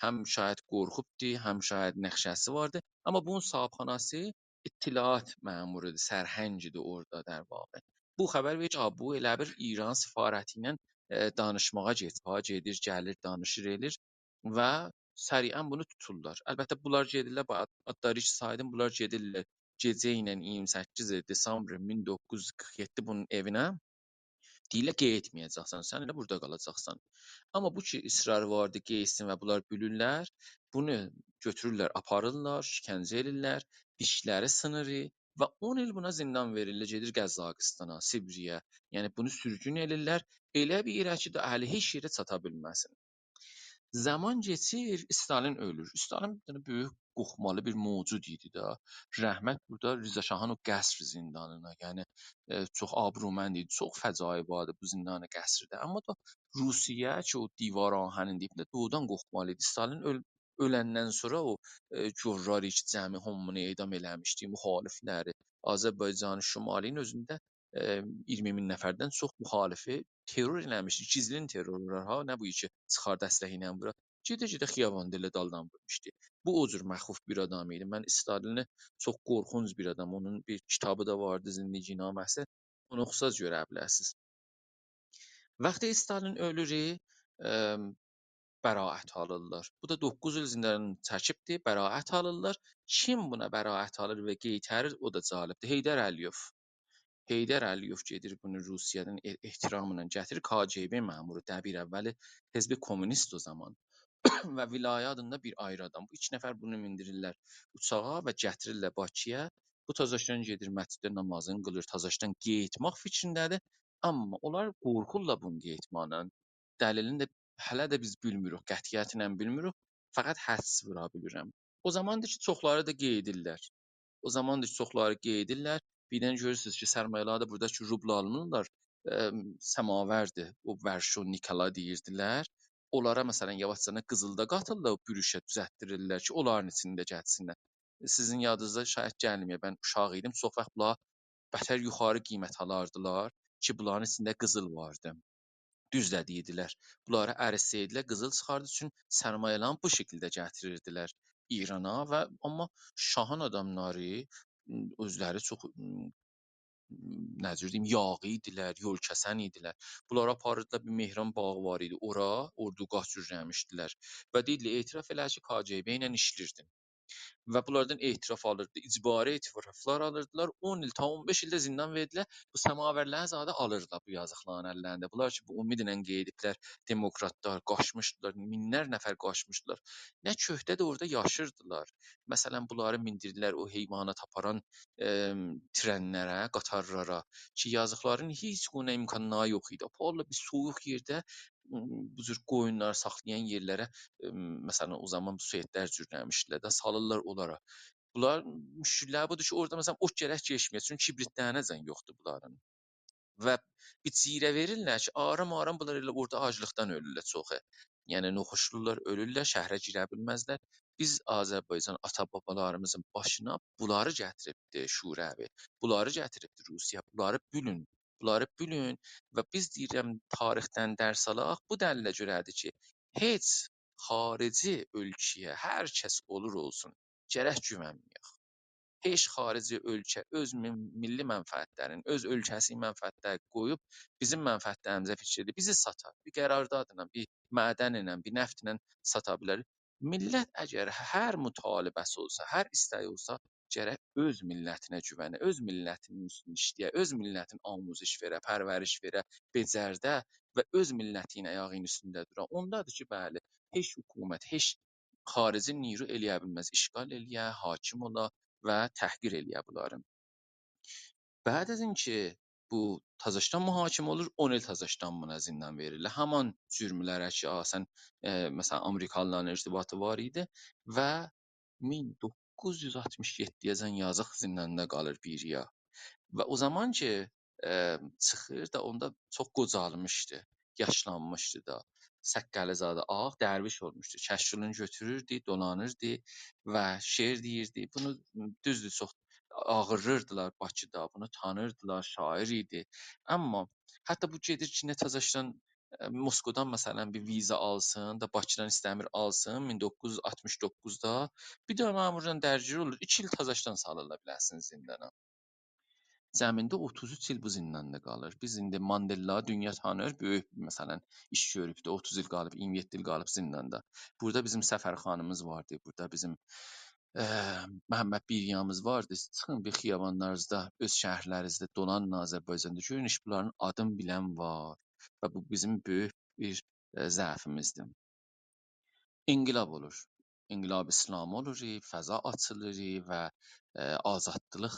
هم شاید قورخوبدو، هم شاید نقشه‌سی واردی. آمما بونون صاحبخاناسی اطلاعات مأمورویدی، سرهنگیدی اورادا، در واقع. بو خبر وئریر کی، «آ، بو ائله بیر ایران سفارتی ایله، ائ، دانیشماغا گئدیب، ها، گئدیر، گلیر، دانیشیر، ائله‌ییر.» و سریعا بونو توتورلار. البته، بونلار گئدیرلر، بو آد-، آدلاری کی سایدیم، بونلار گئدیرلر گئجه ایله اییرمی سککیز دسامبر مین دوققوز یوز قیرخ یئددی بونون ائوینه. دئییرلر، «قئییتمه‌یه‌جکسن، سن ائله بورادا قالاجاقسان.» آمما بو کی اصرار واردی، قئییتسین و بونلار بیلیرلر، بونو گؤتورورلر، آپاریرلار، شکنجه ائدیرلر، دیشلری سینیر و اون ایل بونا زیندان وئریرلر، گئدیر قزاقیستانا، سیبریه. یعنی بونو سورگون ائدیرلر، ائله بیر یئره کی، دا الی هئچ یئره چاتا بیلمه‌سین. زامان کئچیر، استالین اؤلور. استالین بیر دنه بؤیوک قورخمالی بیر موجود ایدی ده. رحمت بورادا رضا شاهین او قصر زیندانینا، یعنی، ائ، چوخ آبرومند ایدی، چوخ فجایع واردی بو زیندان قصرده. آمما دا روسیه کی، او دیوار آهنین دیبینده دوغرودان قورخمالی ایدی. استالین اؤل-، اؤلندن سونرا او، ائ، گورلاری کی، جمعی هامینی اعدام ائله‌میشدی، مخالفلری، آذربایجان شمالی‌نین اؤزونده، ائ، اییرمی مین نفردن چوخ مخالفی ترور ائله‌میشدی. گیزلین ترورلار ها، نه بو کی چیخاردی اسلحه ایله وورا. گئده-گئده خیاباندا ائله دالدان وورموشدو. بو او جور مخوف بیر آدام ایدی. من استالینی، چوخ قورخونج بیر آدام، اونون بیر کیتابی دا واردی، زندگی‌نامه‌سی. اونو اوخوساز گؤره بیلرسینیز. وقتی استالین اؤلور، ائم، برائت آلیرلار. بو دا دوققوز ایل زیندان چکیبدی، برائت آلیرلار. کیم بونا برائت آلیر و قئیتریر، او دا جالبدیر. حیدر علی‌یئو. حیدر علی‌یئو گئدیر بونو روسیه‌دن ائ-، احتراملا گتیریر. کا‌ج‌بی مأمورو، دبیر اولی حزب کمونیست او زامان. و ولایی آدیندا بیر آیری آدام. بو ایکی نفر بونو میندیریرلر اوچاغا و گتیریرلر باکی‌یا. بو تازاشدان گئدیر، مسجدده نامازینی قیلیر، تازاشدان قئییتماق فیکرینده‌دیر. آمما اونلار قورخورلار بونون قئییتماغیندان. دلیلینی ده هله ده بیز بیلمیریک، قطعیتله بیلمیریک. فقط حدس وورا بیلیرم. او زاماندیر کی، چوخلاری دا قئییدیرلر. او زاماندیر کی، چوخلاری قئییدیرلر. بیردن گؤرورسونوز کی، سرمایه‌لری ده بورادا کی، روبل آلمیرلار، ائم، سماوردیر، او ورشو نیکالا دئییردیلر. اونلارا، مثلا، یاواشجانا قیزیل دا قاتیرلار، او بوروشه دوزلتدیریرلر کی، اونلارین ایچینده گلسینلر. سیزین یادینیزدا شاید گلمه‌یه، من اوشاق ایدیم، چوخ واخت بونلار بتر یوخاری قیمت آلاردیلار کی، بونلارین ایچینده قیزیل واردی. دوز ده دئییردیلر. بونلاری اریتسه‌یدیلر، قیزیل چیخاردی، چون سرمایه‌لرین بو شکیلده گتیریردیلر ایرانا و آمما شاهین آداملاری، م، اؤزلری چوخ، م، نه جور دئییم، یاغی ایدیلر، یول کسن ایدیلر. بونلاری آپاریردیلار، بیر مهران باغی وار ایدی، اورا اردوگاه جورله‌میشدیلر. و دئییردیلر، «اعتراف ائله کی، کا‌ج‌بی ایله ایشله‌ییردین.» و بونلاردان اعتراف آلیردی، اجباری اعترافلار آلیردیلار. اون ایل، تا اون بئش ایل ده زیندان وئردیلر. بو سماورلری زادی آلیردیلار بو یازیقلارین اللرینده. بونلار کی، بو امید ایله قئییدیبلر، دموکراتلار، قاچمیشدیلار، مینلر نفر قاچمیشدیلار. نه کؤهده‌دیر، اورادا یاشیردیلار. مثلا، بونلاری میندیردیلر او حیوانات آپاران، ائم، ترنلره، قطارلارا کی، یازیقلارین هئچ گونه امکانلاری یوخ ایدی. آپاریرلار بیر سویوق یئرده، م، بو جور قویونلاری ساخلایان یئرلره، م، مثلا، او زامان بو سوئدلر جورله‌میشدیلر ده، سالیرلار اونلارا. بونلار مشکللری بودور کی، اورادا، مثلا، اوت گرک کئچمه‌یه، چونکی کیبریتلرینه‌جن یوخدور بونلارین. و بیر جیره وئریرلر کی، آرام-آرام بونلار ائله اورادا آجلیقدان اؤلورلر چوخو. یعنی، نوخوشلورلار، اؤلورلر، شهره گیره بیلمزلر. بیز آذربایجان آتا-بابالاریمیزین باشینا بونلاری گتیریبدی شوروی، بونلاری گتیریبدی روسیه، بونلاری بیلین، بونلاری بیلین و بیز، دئییرم، تاریخدن درس آلاق. بو دلیله گؤره‌دیر کی، هئچ خاریجی اؤلکه‌یه، هر کس اولور اولسون، گرک گوونمه‌یک. هئچ خاریجی اؤلکه اؤز می-، میللی منفعتلرین، اؤز اؤلکه‌سینین منفعتلرینی قویوب بیزیم منفعتلریمیزه فیکیر ائدیب، بیزی ساتا، بیر قراردادلا، بیر معدن ایله، بیر نفت ایله ساتا بیلر. میللت اگر هر مطالبه‌سی اولسا، هر ایسته‌یی اولسا، گرک اؤز میللتینه گوونه، اؤز میللتینین اوستونده ایشله‌یه، اؤز میللتین آموزش وئره، پرورش وئره، بئجرده و اؤز میللتینین آیاغینین اوستونده دورا. اوندادیر کی، بلی، هئچ حکومت، هئچ خاریجی نیرو ائلیه بیلمز اشغال ائلیه، حاکم اولا و تحقیر ائلیه بونلاری. بعد از اینکه بو تازاشدان محاکمه اولور، اون ایل تازاشدان بونا زیندان وئریرلر. همان جرملره کی، آ، سن، ائ، مثلا، آمریکالیلارلا ارتباطی وار ایدی و مین دوققوز یوز آلتمیش یئددی‌یه‌جن یازیق زینداندا قالیر بیر یا. و او زامان کی، ائ، چیخیر دا، اوندا چوخ قوجالمیشدی، یاشلانمیشدی دا. ساققالی زادی آغ، درویش اولموشدو. کشکولونو گؤتوروردو، دولانیردی و شعر دئییردی. بونو، دوزدور، چوخ آغیرلیردیلار باکیدا، بونو تانیردیلار، شاعر ایدی. آمما حتی بو گئدیر کی، نه تازاشدان، ائ، موسکودان، مثلا، بیر ویزا آلسین، دا باکیدان ایسته‌میر آلسین، مین دوققوز یوز آلتمیش دوققوزدا بیر دنه مأمورلا درگیر اولور، ایکی ایل تازاشدان سالیرلار بیله‌سینیز زیندانا. جمعینده اوتوز اوچ ایل بو زینداندا قالیر. بیز ایندی ماندلا دونیا تانیر، بؤیوک، مثلا، ایش گؤروبدو، اوتوز ایل قالیب، اییرمی یئددی ایل قالیب زینداندا. بورادا بیزیم سفرخانیمیز واردی، بورادا بیزیم، ائ، محمد بیریامیز واردی. چیخین بیر خیابانلارینیزدا، اؤز شهرلرینیزده دولانین آذربایجاندا، گؤرون هئچ بونلارین آدین بیلن وار. و بو بیزیم بؤیوک بیر، ائ، ضعفیمیزدیر. انقلاب اولور. انقلاب اسلامی اولور، فضا آچیلیر و، ائ، آزادلیق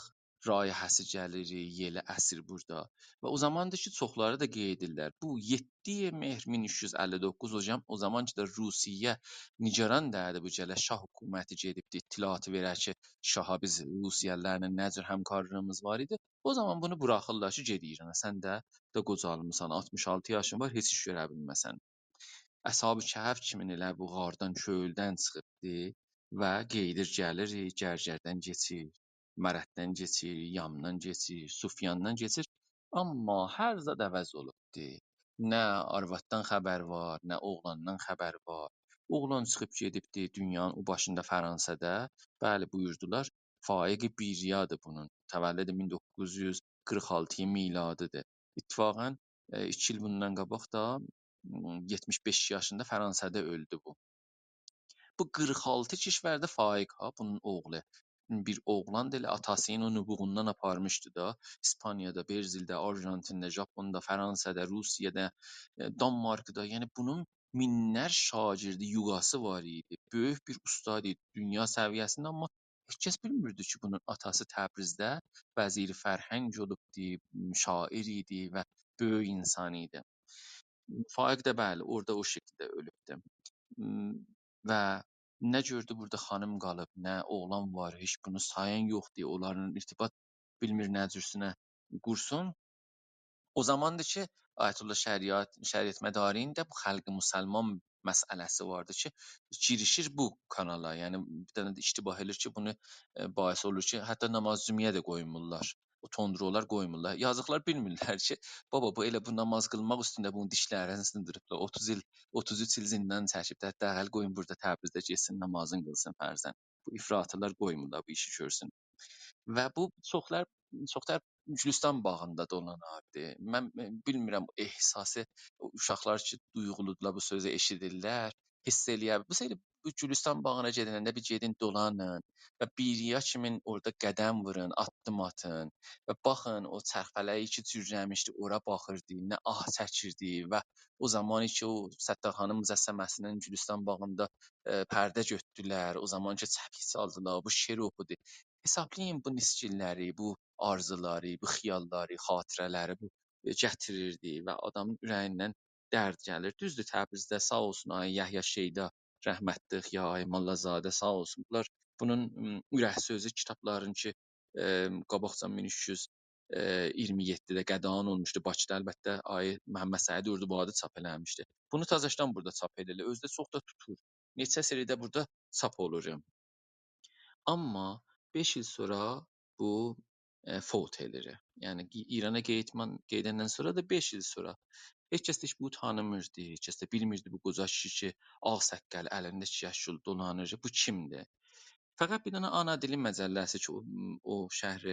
رایحه‌سی گلیر، یئلی اسیر بورادا. و او زاماندیر کی، چوخلاری دا قید ائدیرلر. بو یئددی مهر مین اوچ یوز اللی دوققوز، او زام-، او زامان کی ده روسیه نگران دئییردی بو گله شاه حکومتی گئدیبدی، اطلاعاتی وئرر کی، شاها بیز روسیه‌لی‌لرله نه جور همکارلیغیمیز وار ایدی. او زامان بونو بوراخیرلار کی، گئت ایرانا، سن ده، ده قوجالمیسان، آلتمیش آلتی یاشین وار، هئچ ایش گؤره بیلمه‌سن. اصحاب کهف کیمین ائله بو غاردان، چؤلدن چیخیبدی و قئییدیر، گلیر، گرگردن کئچیر، مرنددن کئچیر، یامدان کئچیر، سفیاندان کئچیر. آمما هر زاد عوض اولوبدو. نه آرواددان خبر وار، نه اوغلاندان خبر وار. اوغلان چیخیب گئدیبدی دونیانین او باشیندا، فرانسه‌ده. بلی، بویوردولار. فایق بیریادیر بونون. تولد مین دوققوز یوز قیرخ آلتی میلادی‌دیر. اتفاقا، ائ، ایکی ایل بوندان قاباق دا، م، یئتمیش بئش یاشیندا فرانسه‌ده اؤلدو بو. بو قیرخ آلتی کشورده فایق ها، بونون اوغلو. بیر اوغلاندی، ائله آتاسی‌نین او نبوغوندان آپارمیشدی دا. ایسپانیادا، برزیلده، آرژانتینده، ژاپوندا، فرانسه‌ده، روسیه‌ده، ائ، دانمارکدا، یعنی بونون مینلر شاگردی، یوغاسی وار ایدی. بؤیوک بیر اوستاد ایدی دونیا سویه‌سینده، آمما هئچ کس بیلمیردی کی، بونون آتاسی تبریزده وزیر فرهنگ اولوبدی، شاعر ایدی و بؤیوک اینسان ایدی. فایق ده، بلی، اورادا او شکیلده اؤلوبدو. م، و نه گؤردو بورادا خانیم قالیب، نه اوغلان وار، هئچ بونو سایان یوخدور، اونلارلا ارتباط بیلمیر نه جورسونه قورسون. او زاماندیر کی، آیت‌الله شریعت، شریعتمداری‌نین ده بو خلق مسلمان مسئله‌سی واردی کی، گیریشیر بو کانالا. یعنی، بیر دنه ده اشتباه ائله‌ییر کی، بونو، ائ، باعث اولور کی، حتی نماز جمعه‌یه ده قویمورلار. او تندروغلار قویمورلار. یازیقلار بیلمیرلر کی، بابا، بو ائله بو نماز قیلماق اوستونده بونون دیشلرینی سیندیریبلار. اوتوز ایل، اوتوز اوچ ایل زیندان چکیب ده، حداقل قویون بورادا تبریزده گئتسین، نمازینی قیلسین فرضاً. بو افراطی‌لار قویمورلار بو ایشی گؤرسون. و بو چوخلار، چوخلار گولوستان باغیندا دولاناردی. من، ائ، بیلمیرم، احساسی، او اوشاقلار کی، دویغولودولار، بو سؤزو ائشیدیرلر، حس ائله‌یه بیلیر. بو سری بو گولوستان باغینا گئدنده بیر گئدین، دولانین و بیریا کیمین اورادا قدم وورون، آددیم آتین و باخین، او چرخ‌فلگی کی جورله‌میشدی، اورا باخیردی، نه آه چکیردی و او زامان کی، او ستارخانین مجسمه‌سینین گولوستان باغیندا، ائ، پرده گؤتدولر، او زامان کی، چپیک چالدیلار، بو شعر اوخودو. حسابلایین بو نیسگینلری، بو آرزولاری، بو خیاللاری، خاطره‌لری بو، ائ، گتیریردی و آدامین اوره‌ییندن درد گلیر. دوزدور، تبریزده ساغ اولسون آقای یحیی شیدا، رحمتلیک، یا آقای ملازاده، ساغ اولسون. بونلار، بونون، م، اورک سؤزو کیتابلارین کی، ائ، قاباقجا مین اوچ یوز اییرمی یئددیده قدغن اولموشدو باکیدا. البته، آقای محمدسعید اردوبادی چاپ ائله‌میشدی. بونو تازاشدان بورادا چاپ ائدیرلر. اؤزو ده چوخ دا توتور. نئچه سری ده بورادا چاپ اولور. آمما بئش ایل سونرا بو، ائ، فوت ائله‌ییر. یعنی، گی-، ایرانا قئییتمان-، قئییدندن سونرا دا بئش ایل سونرا. هئچ کس ده هئچ بونو تانیمیردی، هئچ کس ده بیلمیردی بو قوجا کیشی کی، آغ ساققال، الینده ایکی قاش گول دولانیر، بو کیمدیر؟ فقط بیر دنه آنا دیلی مجله‌سی کی، او، او شهر،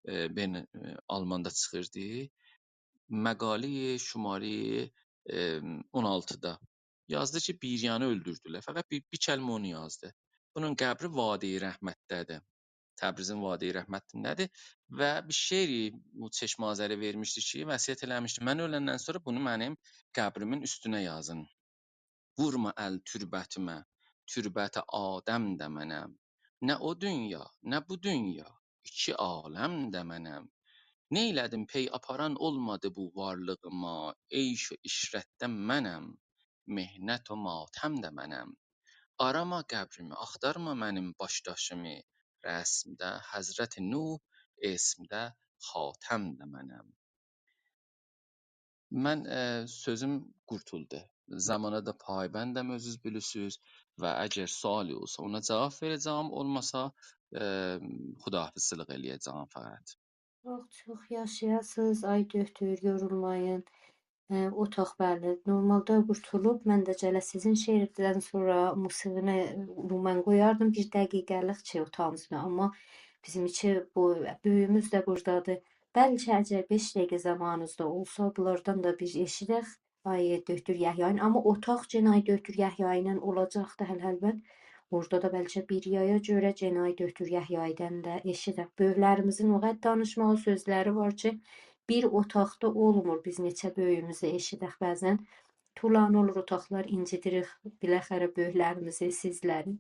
ائ، برن-، ائ، آلماندا چیخیردی. مقاله شماره‌ی، ائ، اون آلتیدا یازدی کی، بیریانی اؤلدوردولر. فقط بیر، بیر کلمه اونو یازدی. بونون قبری وادی رحمتده‌دیر. تبریزین وادی رحمتینده‌دیر. و بیر شعری بو چشم آذری وئرمیشدی کی، وصیت ائله‌میشدی: «من اؤلندن سونرا بونو منیم قبریمین اوستونه یازین. وورما ال تربتیمه، تربت آدم ده منم. نه او دونیا، نه بو دونیا، ایکی عالم ده منم. نئیله‌دیم، پی آپاران اولمادی بو وارلیغیما، عیش و عشرتده منم، محنت و ماتم ده منم. آراما قبریمی، آختارما منیم باش داشیمی، رسمده حضرت نوح، اسمده خاتم ده منم.» من، ائ، سؤزوم قورتولدو. زامانا دا پایبندم، اؤزونوز بیلیرسینیز. و اگر سؤالی اولسا، اونا جواب وئره‌جم، اولماسا، ائ، خداحافظچیلیک ائله‌یه‌جم فقط. چوخ، چوخ یاشایاسینیز، آی دؤکتور، یورولمایین. ائ، اوتاق، بلی، نورمالدا قورتولوب. من ده گله سیزین شعردن سونرا موسیقینی عموماً قویاردیم بیر دقیقه‌لیک کی، اوتاغیمیزدا. آمما بیزیم ایکی بو-، بؤیویوموز ده بورادادیر. بلکه اگر بئش دقیقه زامانینیز دا اولسا، بونلاردان دا بیر ائشیدک، آی دؤکتور یحیایین. آمما اوتاق یئنه آی دؤکتور یحیایینان اولاجاقدی، هل-، البت. اورادا دا بلکه بیر یایا گؤره یئنه آی دؤکتور یحیاییدان دا ائشیدک. بؤیوکلریمیزین او قدر دانیشمالی سؤزلری وار کی، بیر اوتاقدا اولمور بیز نئچه بؤیویوموزو ائشیدک. بعضا طولانی اولور اوتاقلار، اینجیدیریک بالاخره بؤیوکلریمیزی، سیزلری.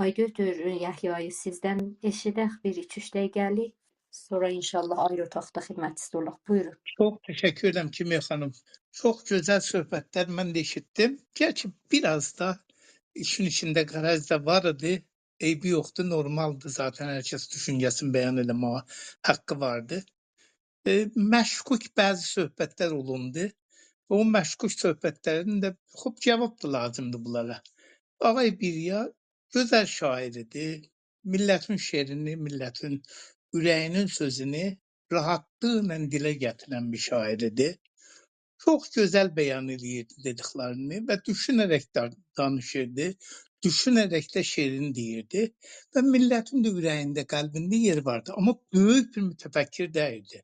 آی دؤکتور یحیایی سیزدن ائشیدک بیر ایکی-اوچ دقیقه‌لیک. سونرا انشاءالله آیری اوتاقدا خدمتینیزده اولاق. بویورون. چوخ تشکر ائدیرم کیمیا خانیم. چوخ گؤزل صحبت‌لر من ده ائشیتدیم. گرچی بیر آز دا ایشین ایچینده غرض ده وار ایدی. عیبی یوخدور، نورمالدیر ذاتا، هر کس دوشونجه‌سینی بیان ائله‌مه‌یه حاققی واردیر. ائ، مشکوک بعضی صحبت‌لر اولوندو و او مشکوک صحبت‌لرین ده، خوب، جواب دا لازیمدیر بونلارا. آقای بیریا گؤزل شاعر ایدی. میللتین شعرینی، میللتین اوره‌یینین سؤزونو راحاتلیقلا دیله گتیرن بیر شاعر ایدی. چوخ گؤزل بیان ائله‌ییردی دئدیکلرینی و دوشونه‌رک دا دانیشیردی، دوشونه‌رک ده شعرینی دئییردی و میللتین ده اوره‌یینده، قلبینده یئری واردی. آمما بؤیوک بیر متفکر دئییلدی.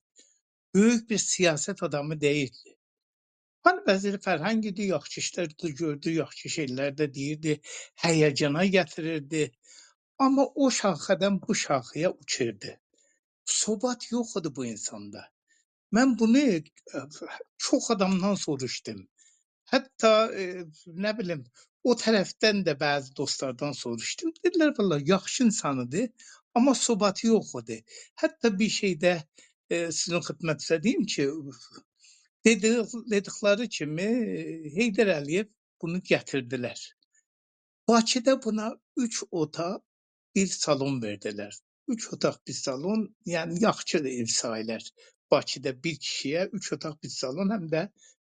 بؤیوک بیر سیاست آدامی دئییلدی. هانی وزیر فرهنگ ایدی، یاخشی ایشلر ده گؤردو، یاخشی شئیلر ده دئییردی، هیجانا گتیریردی. آمما او شاخه‌دن بو شاخه‌یه اوچوردو. ثبات یوخ ایدی بو اینساندا. من بونو، ائ، چوخ آدامدان سوروشدوم. حتی، ائ، نه بیلیم، او طرفدن ده بعضی دوستلاردان سوروشدوم. دئدیلر، والله، یاخشی اینسان ایدی، آمما ثباتی یوخ ایدی. حتی بیر شئیده، ائ، سیزین خدمتینیزه دئییم کی، دئدی-، دئدیکلری کیمی، ائ، حیدر علی‌یئو بونو گتیردیلر. باکیدا بونا اوچ اوتاق، بیر سالون وئردیلر. اوچ اوتاق، بیر سالون، یعنی یاخشی دا ائو ساییلار. باکیدا بیر کیشی‌یه اوچ اوتاق، بیر سالون، هم ده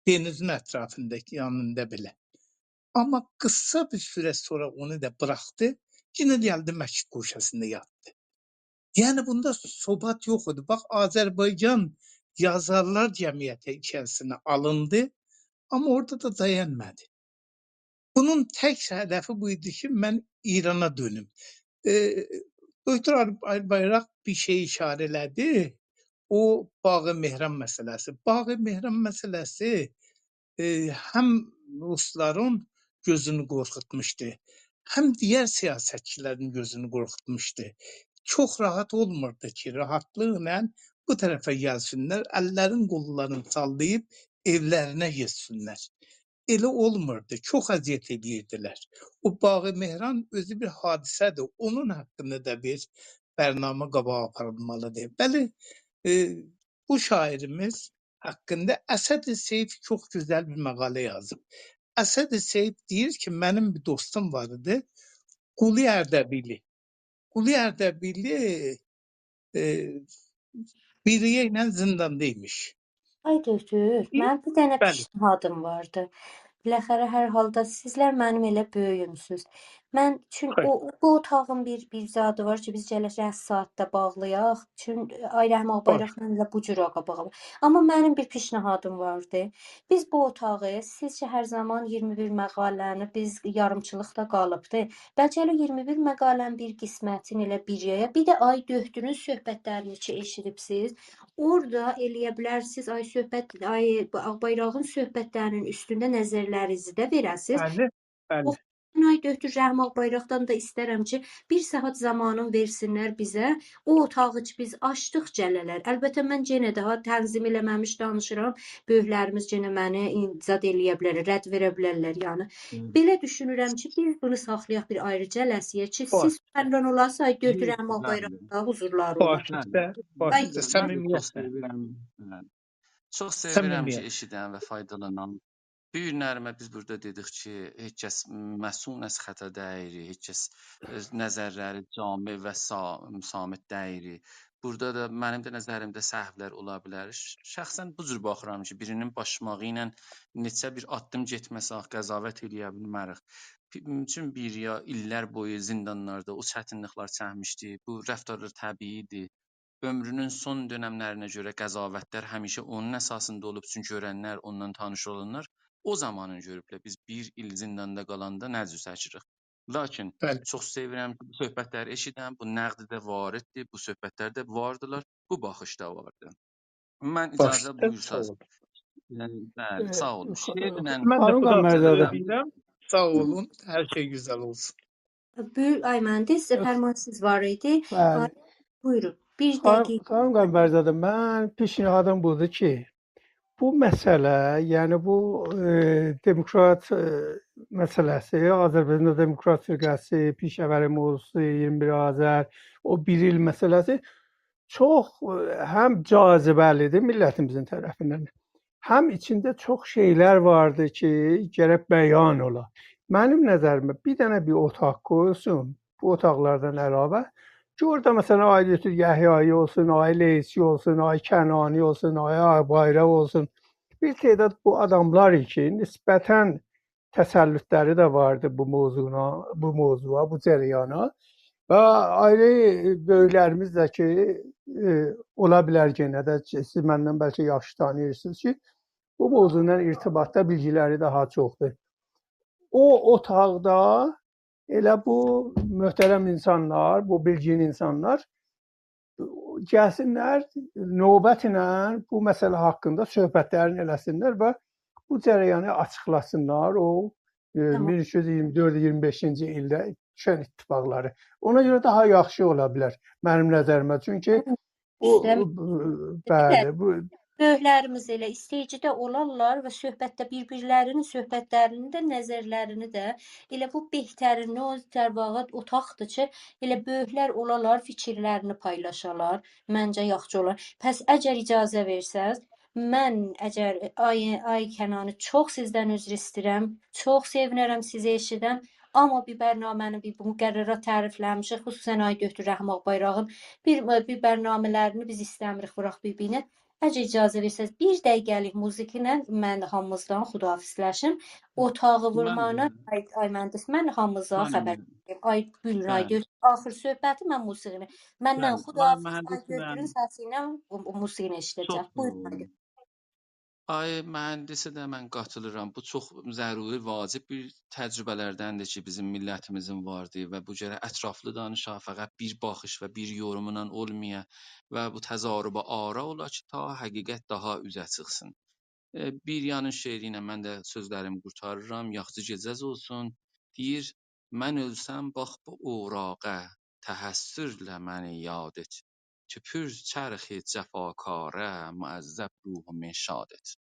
دنیزین اطرافیندا، یانیندا بئله. آمما قیسا بیر سورت سونرا اونو دا بوراخدی، یئنه گلدی مسجد گوشه‌سینده یاتدی. یعنی بوندا ثبات یوخ ایدی. باخ، آذربایجان یازارلار جمعیتی ایچریسینه آلیندی، آمما اورادا دا دایانمادی. بونون تک هدفی بو ایدی کی، من ایرانا دؤنوم. ائ، دکتر آل-، آلبایراق بیر شئی ایشاره ائله‌دی. او باغ مهران مسئله‌سی. باغ مهران مسئله‌سی، ائ، هم روسلارین گؤزونو قورخوتموشدو، هم دیگر سیاستچیلرین گؤزونو قورخوتموشدو. چوخ راحت اولموردو کی، راحتلیقلا بو طرفه گلسینلر، اللرین، قوللارین ساللاییب ائولرینه گئتسینلر. ائله اولموردو. چوخ اذیت ائدیردیلر. او باغ مهران اؤزو بیر حادثه‌دیر. اونون حاقیندا دا بیر برنامه قاباغا آپاریلمالیدیر. بلی، ائ، بو شاعیریمیز حاقیندا اسد سیف چوخ گؤزل بیر مقاله یازیب. اسد سیف دئییر کی، منیم بیر دوستوم وار ایدی، قولی اردبیلی. قولی اردبیلی، ائ، بیریا ایله زینداندا ایمیش. آی دکتر، بیر، منیم بیر دنه، بلی، پیشنهادیم واردی. بالاخره هر حالدا سیزلر منیم ائله بؤیویومسوز. من، چون، خوش، او، بو اوتاغین بیر، بیر زادی وار کی، بیز گرک ساعاتدا باغلایاق. چون آی رحیم آغبایراقلا، خوش، ائله بو جور آغا باغا. آمما منیم بیر پیشنهادیم واردی. بیز بو اوتاغی، سیز کی، هر زامان اییرمی بیر مقاله‌نی، بیز یاریمچیلیقدا قالیبدی. بلکه ائله اییرمی بیر مقاله‌نین بیر قسمتینی ائله بیر یایا، بیر ده آی دکترون صحبت‌لرینی کی ائشیدیبسیز، اورادا ائلیه بیلرسیز، آی صحبت، آی آغبایراغین صحبت‌لرینین اوستونده نظرلرینیزی ده وئره‌سیز. بلی، بلی. او، آی دکتر رحیم آغبایراقدان دا ایسترم کی، بیر ساعات زامانین وئرسینلر بیزه، او اوتاغی کی بیز آچدیق گله‌لر. البته، من یئنه ده ها تنظیم ائله‌مه‌میش دانیشیرام. بؤیوکلریمیز یئنه منی این-، زاد ائلیه بیلرلر، رد وئره بیلرلر، یعنی. هی. بئله دوشونورم کی، بیز بونو ساخلایاق بیر آیری جلسه‌یه کی، باش اوسته، سیز سخنران اولاسینیز، آی دکتر، بلی، رحیم آغبایراق، بلی، دا حضورلاری، باش اوسته، بلی، باش اوسته، بلی، صمیمیتله. چوخ سئویرم، بلی. چوخ سئویرم کی، صمیمیتله ائشیدن و فایدالانان. بو گونلری بیز بورادا دئدیک کی، هئچ کس معصوم از خطا دئییل، هئچ کس اؤز نظرلری جامع و صا-، صامت دئییل. بورادا دا منیم ده نظریمده سهولر اولا بیلر. ش-، شخصا بو جور باخیرام کی، بیرینین باشماغی ایله نئچه بیر آددیم گئتمه‌سک، قضاوت ائلیه بیلمه‌ریک. بی-، چون بیریا ایللر بویو زیندانلاردا او چتینلیکلر چکمیشدی. بو رفتارلار طبیعی‌دیر. عؤمرونون سون دؤنم‌لرینه گؤره قضاوت‌لر همیشه اونون اساسیندا اولوب، چونکی گؤرن‌لر، اوننان تانیش اولانلار او زامانین گؤروبلر. بیز بیر ایل زینداندا قالاندا نه جور چکیریک؟ لاکین، بلی، چوخ سئویرم کی، بو صحبت‌لری ائشیدم، بو نقد ده وارددیر، بو صحبت‌لر ده واردیلار، بو باخیش دا واردی. من باش اجازه اوسته، ساغ بویورساز. اولون. یعنی، بلی، ائ، ساغ اولون. خا-، شعرله خانیم قنبرزاده، قورتارا بیلرم. ساغ اولون، هر شئی گؤزل اولسون. بویور، آقای مهندس، ائ، فرمایشینیز وار ایدی. بلی. آقای، بویورون، بیر خانیم، دقیقه. خانیم قنبرزاده، من پیشنهادیم بودور کی، بو مسئله، یعنی بو، ائ، دموکرات، ائ، مسئله‌سی، آذربایجاندا دموکرات فرقه‌سی، پیشه‌وری موضوعسو، ایگیرمی بیر آذر، او بیر ایل مسئله‌سی چوخ، ائ، هم جاذبه‌لی‌دیر میللتیمیزین طرفیندن، هم ایچینده چوخ شئیلر واردیر کی، گرک بیان اولا. منیم نظریمه بیر دنه بیر اوتاق قویولسون، بو اوتاقلاردان علاوه کی، اورادا، مثلا، آقای دکتر یحیایی اولسون، آقای لیثی اولسون، آقای کنعانی اولسون، آقای آقبایراق اولسون، بیر تعداد بو آداملار کی، نسبتا تسلطلری ده واردی بو موضوعا، بو موضوعا، بو جریانا. و آیری بؤیوکلریمیز ده کی، ائ، اولا بیلر، یئنه ده کی، سیز مندن بلکه یاخشی تانیییرسینیز کی، بو موضوعلا ارتباطدا بیلگیلری داها چوخدور. او اوتاقدا ائله بو محترم اینسانلار، بو بیلگین اینسانلار گلسینلر، نوبت ایله بو مسئله حاقیندا صحبتلرینی ائله‌سینلر و بو جریانی آچیقلاسینلار. او، ائ، تامام. مین اوچ یوز ایگیرمی دؤرد ایگیرمی بئشینجی ایلده دوشن اتفاقلاری. اونا گؤره داها یاخشی اولا بیلر منیم نظریمه. چونکی بو، ایشته بو، بلی، بو بؤیوکلریمیز ائله ایسته‌ییجی ده اولارلار و صحبتده بیر-بیرلرینین صحبتلرینی ده، نظرلرینی ده، ائله بو بهترین، او، در واقع، اوتاقدیر کی، ائله بؤیوکلر اولالار، فیکیرلرینی پایلاشالار. منجه یاخشی اولار. پس اگر اجازه وئرسز، من اگر، آی، آی کنعانی، چوخ سیزدن عذر ایسته‌ییرم، چوخ سئوینرم سیزی ائشیدم، آمما بیر برنامه‌نی، بیر بو مقررات تعریفله‌میشیک، خصوصا آقای دکتر رحیم آقبایراغین بیر، بیر برنامه‌لرینی بیز ایسته‌میریک ووراق بیر-بیرینه. اگر اجازه وئرسز، بیر دقیقه‌لیک موزیک ایله من هامینیزدان خداحافظلشیم. اوتاغی وورماغینا، من، آقای، آقای مهندس، من هامینیزا، خانیم، خبر وئریرم. آقای گون‌رای، بلی، دؤ-، آخیر صحبتی من موسیقینی، مندن، بلی، خداحافظ، آقای مهندس، آقای گؤتورون، من سسی ایله او، او موسیقینی ائشیده‌جک. چوخ، بویورون، آقای گؤتورون. آقای مهندسه ده من قاتیلیرام. بو چوخ ضروری، واجب بیر تجربه‌لردندیر کی، بیزیم میللتیمیزین واردی و بو گرک اطرافلی دانیشا، فقط بیر باخیش و بیر یوروملا اولمایا و بو تضارب آرا اولا کی، تا حقیقت داها اوزه چیخسین. ائ، بیر یانین شعری ایله من ده سؤزلریمی قورتاریرام. یاخشی گئجه‌ز اولسون. دئییر: «من اؤلسم، باخ بو اوراقه، تحسرله منی یاد ائت. تو پر چرخ جفاکاره، معذب روحومو شاد ائت.»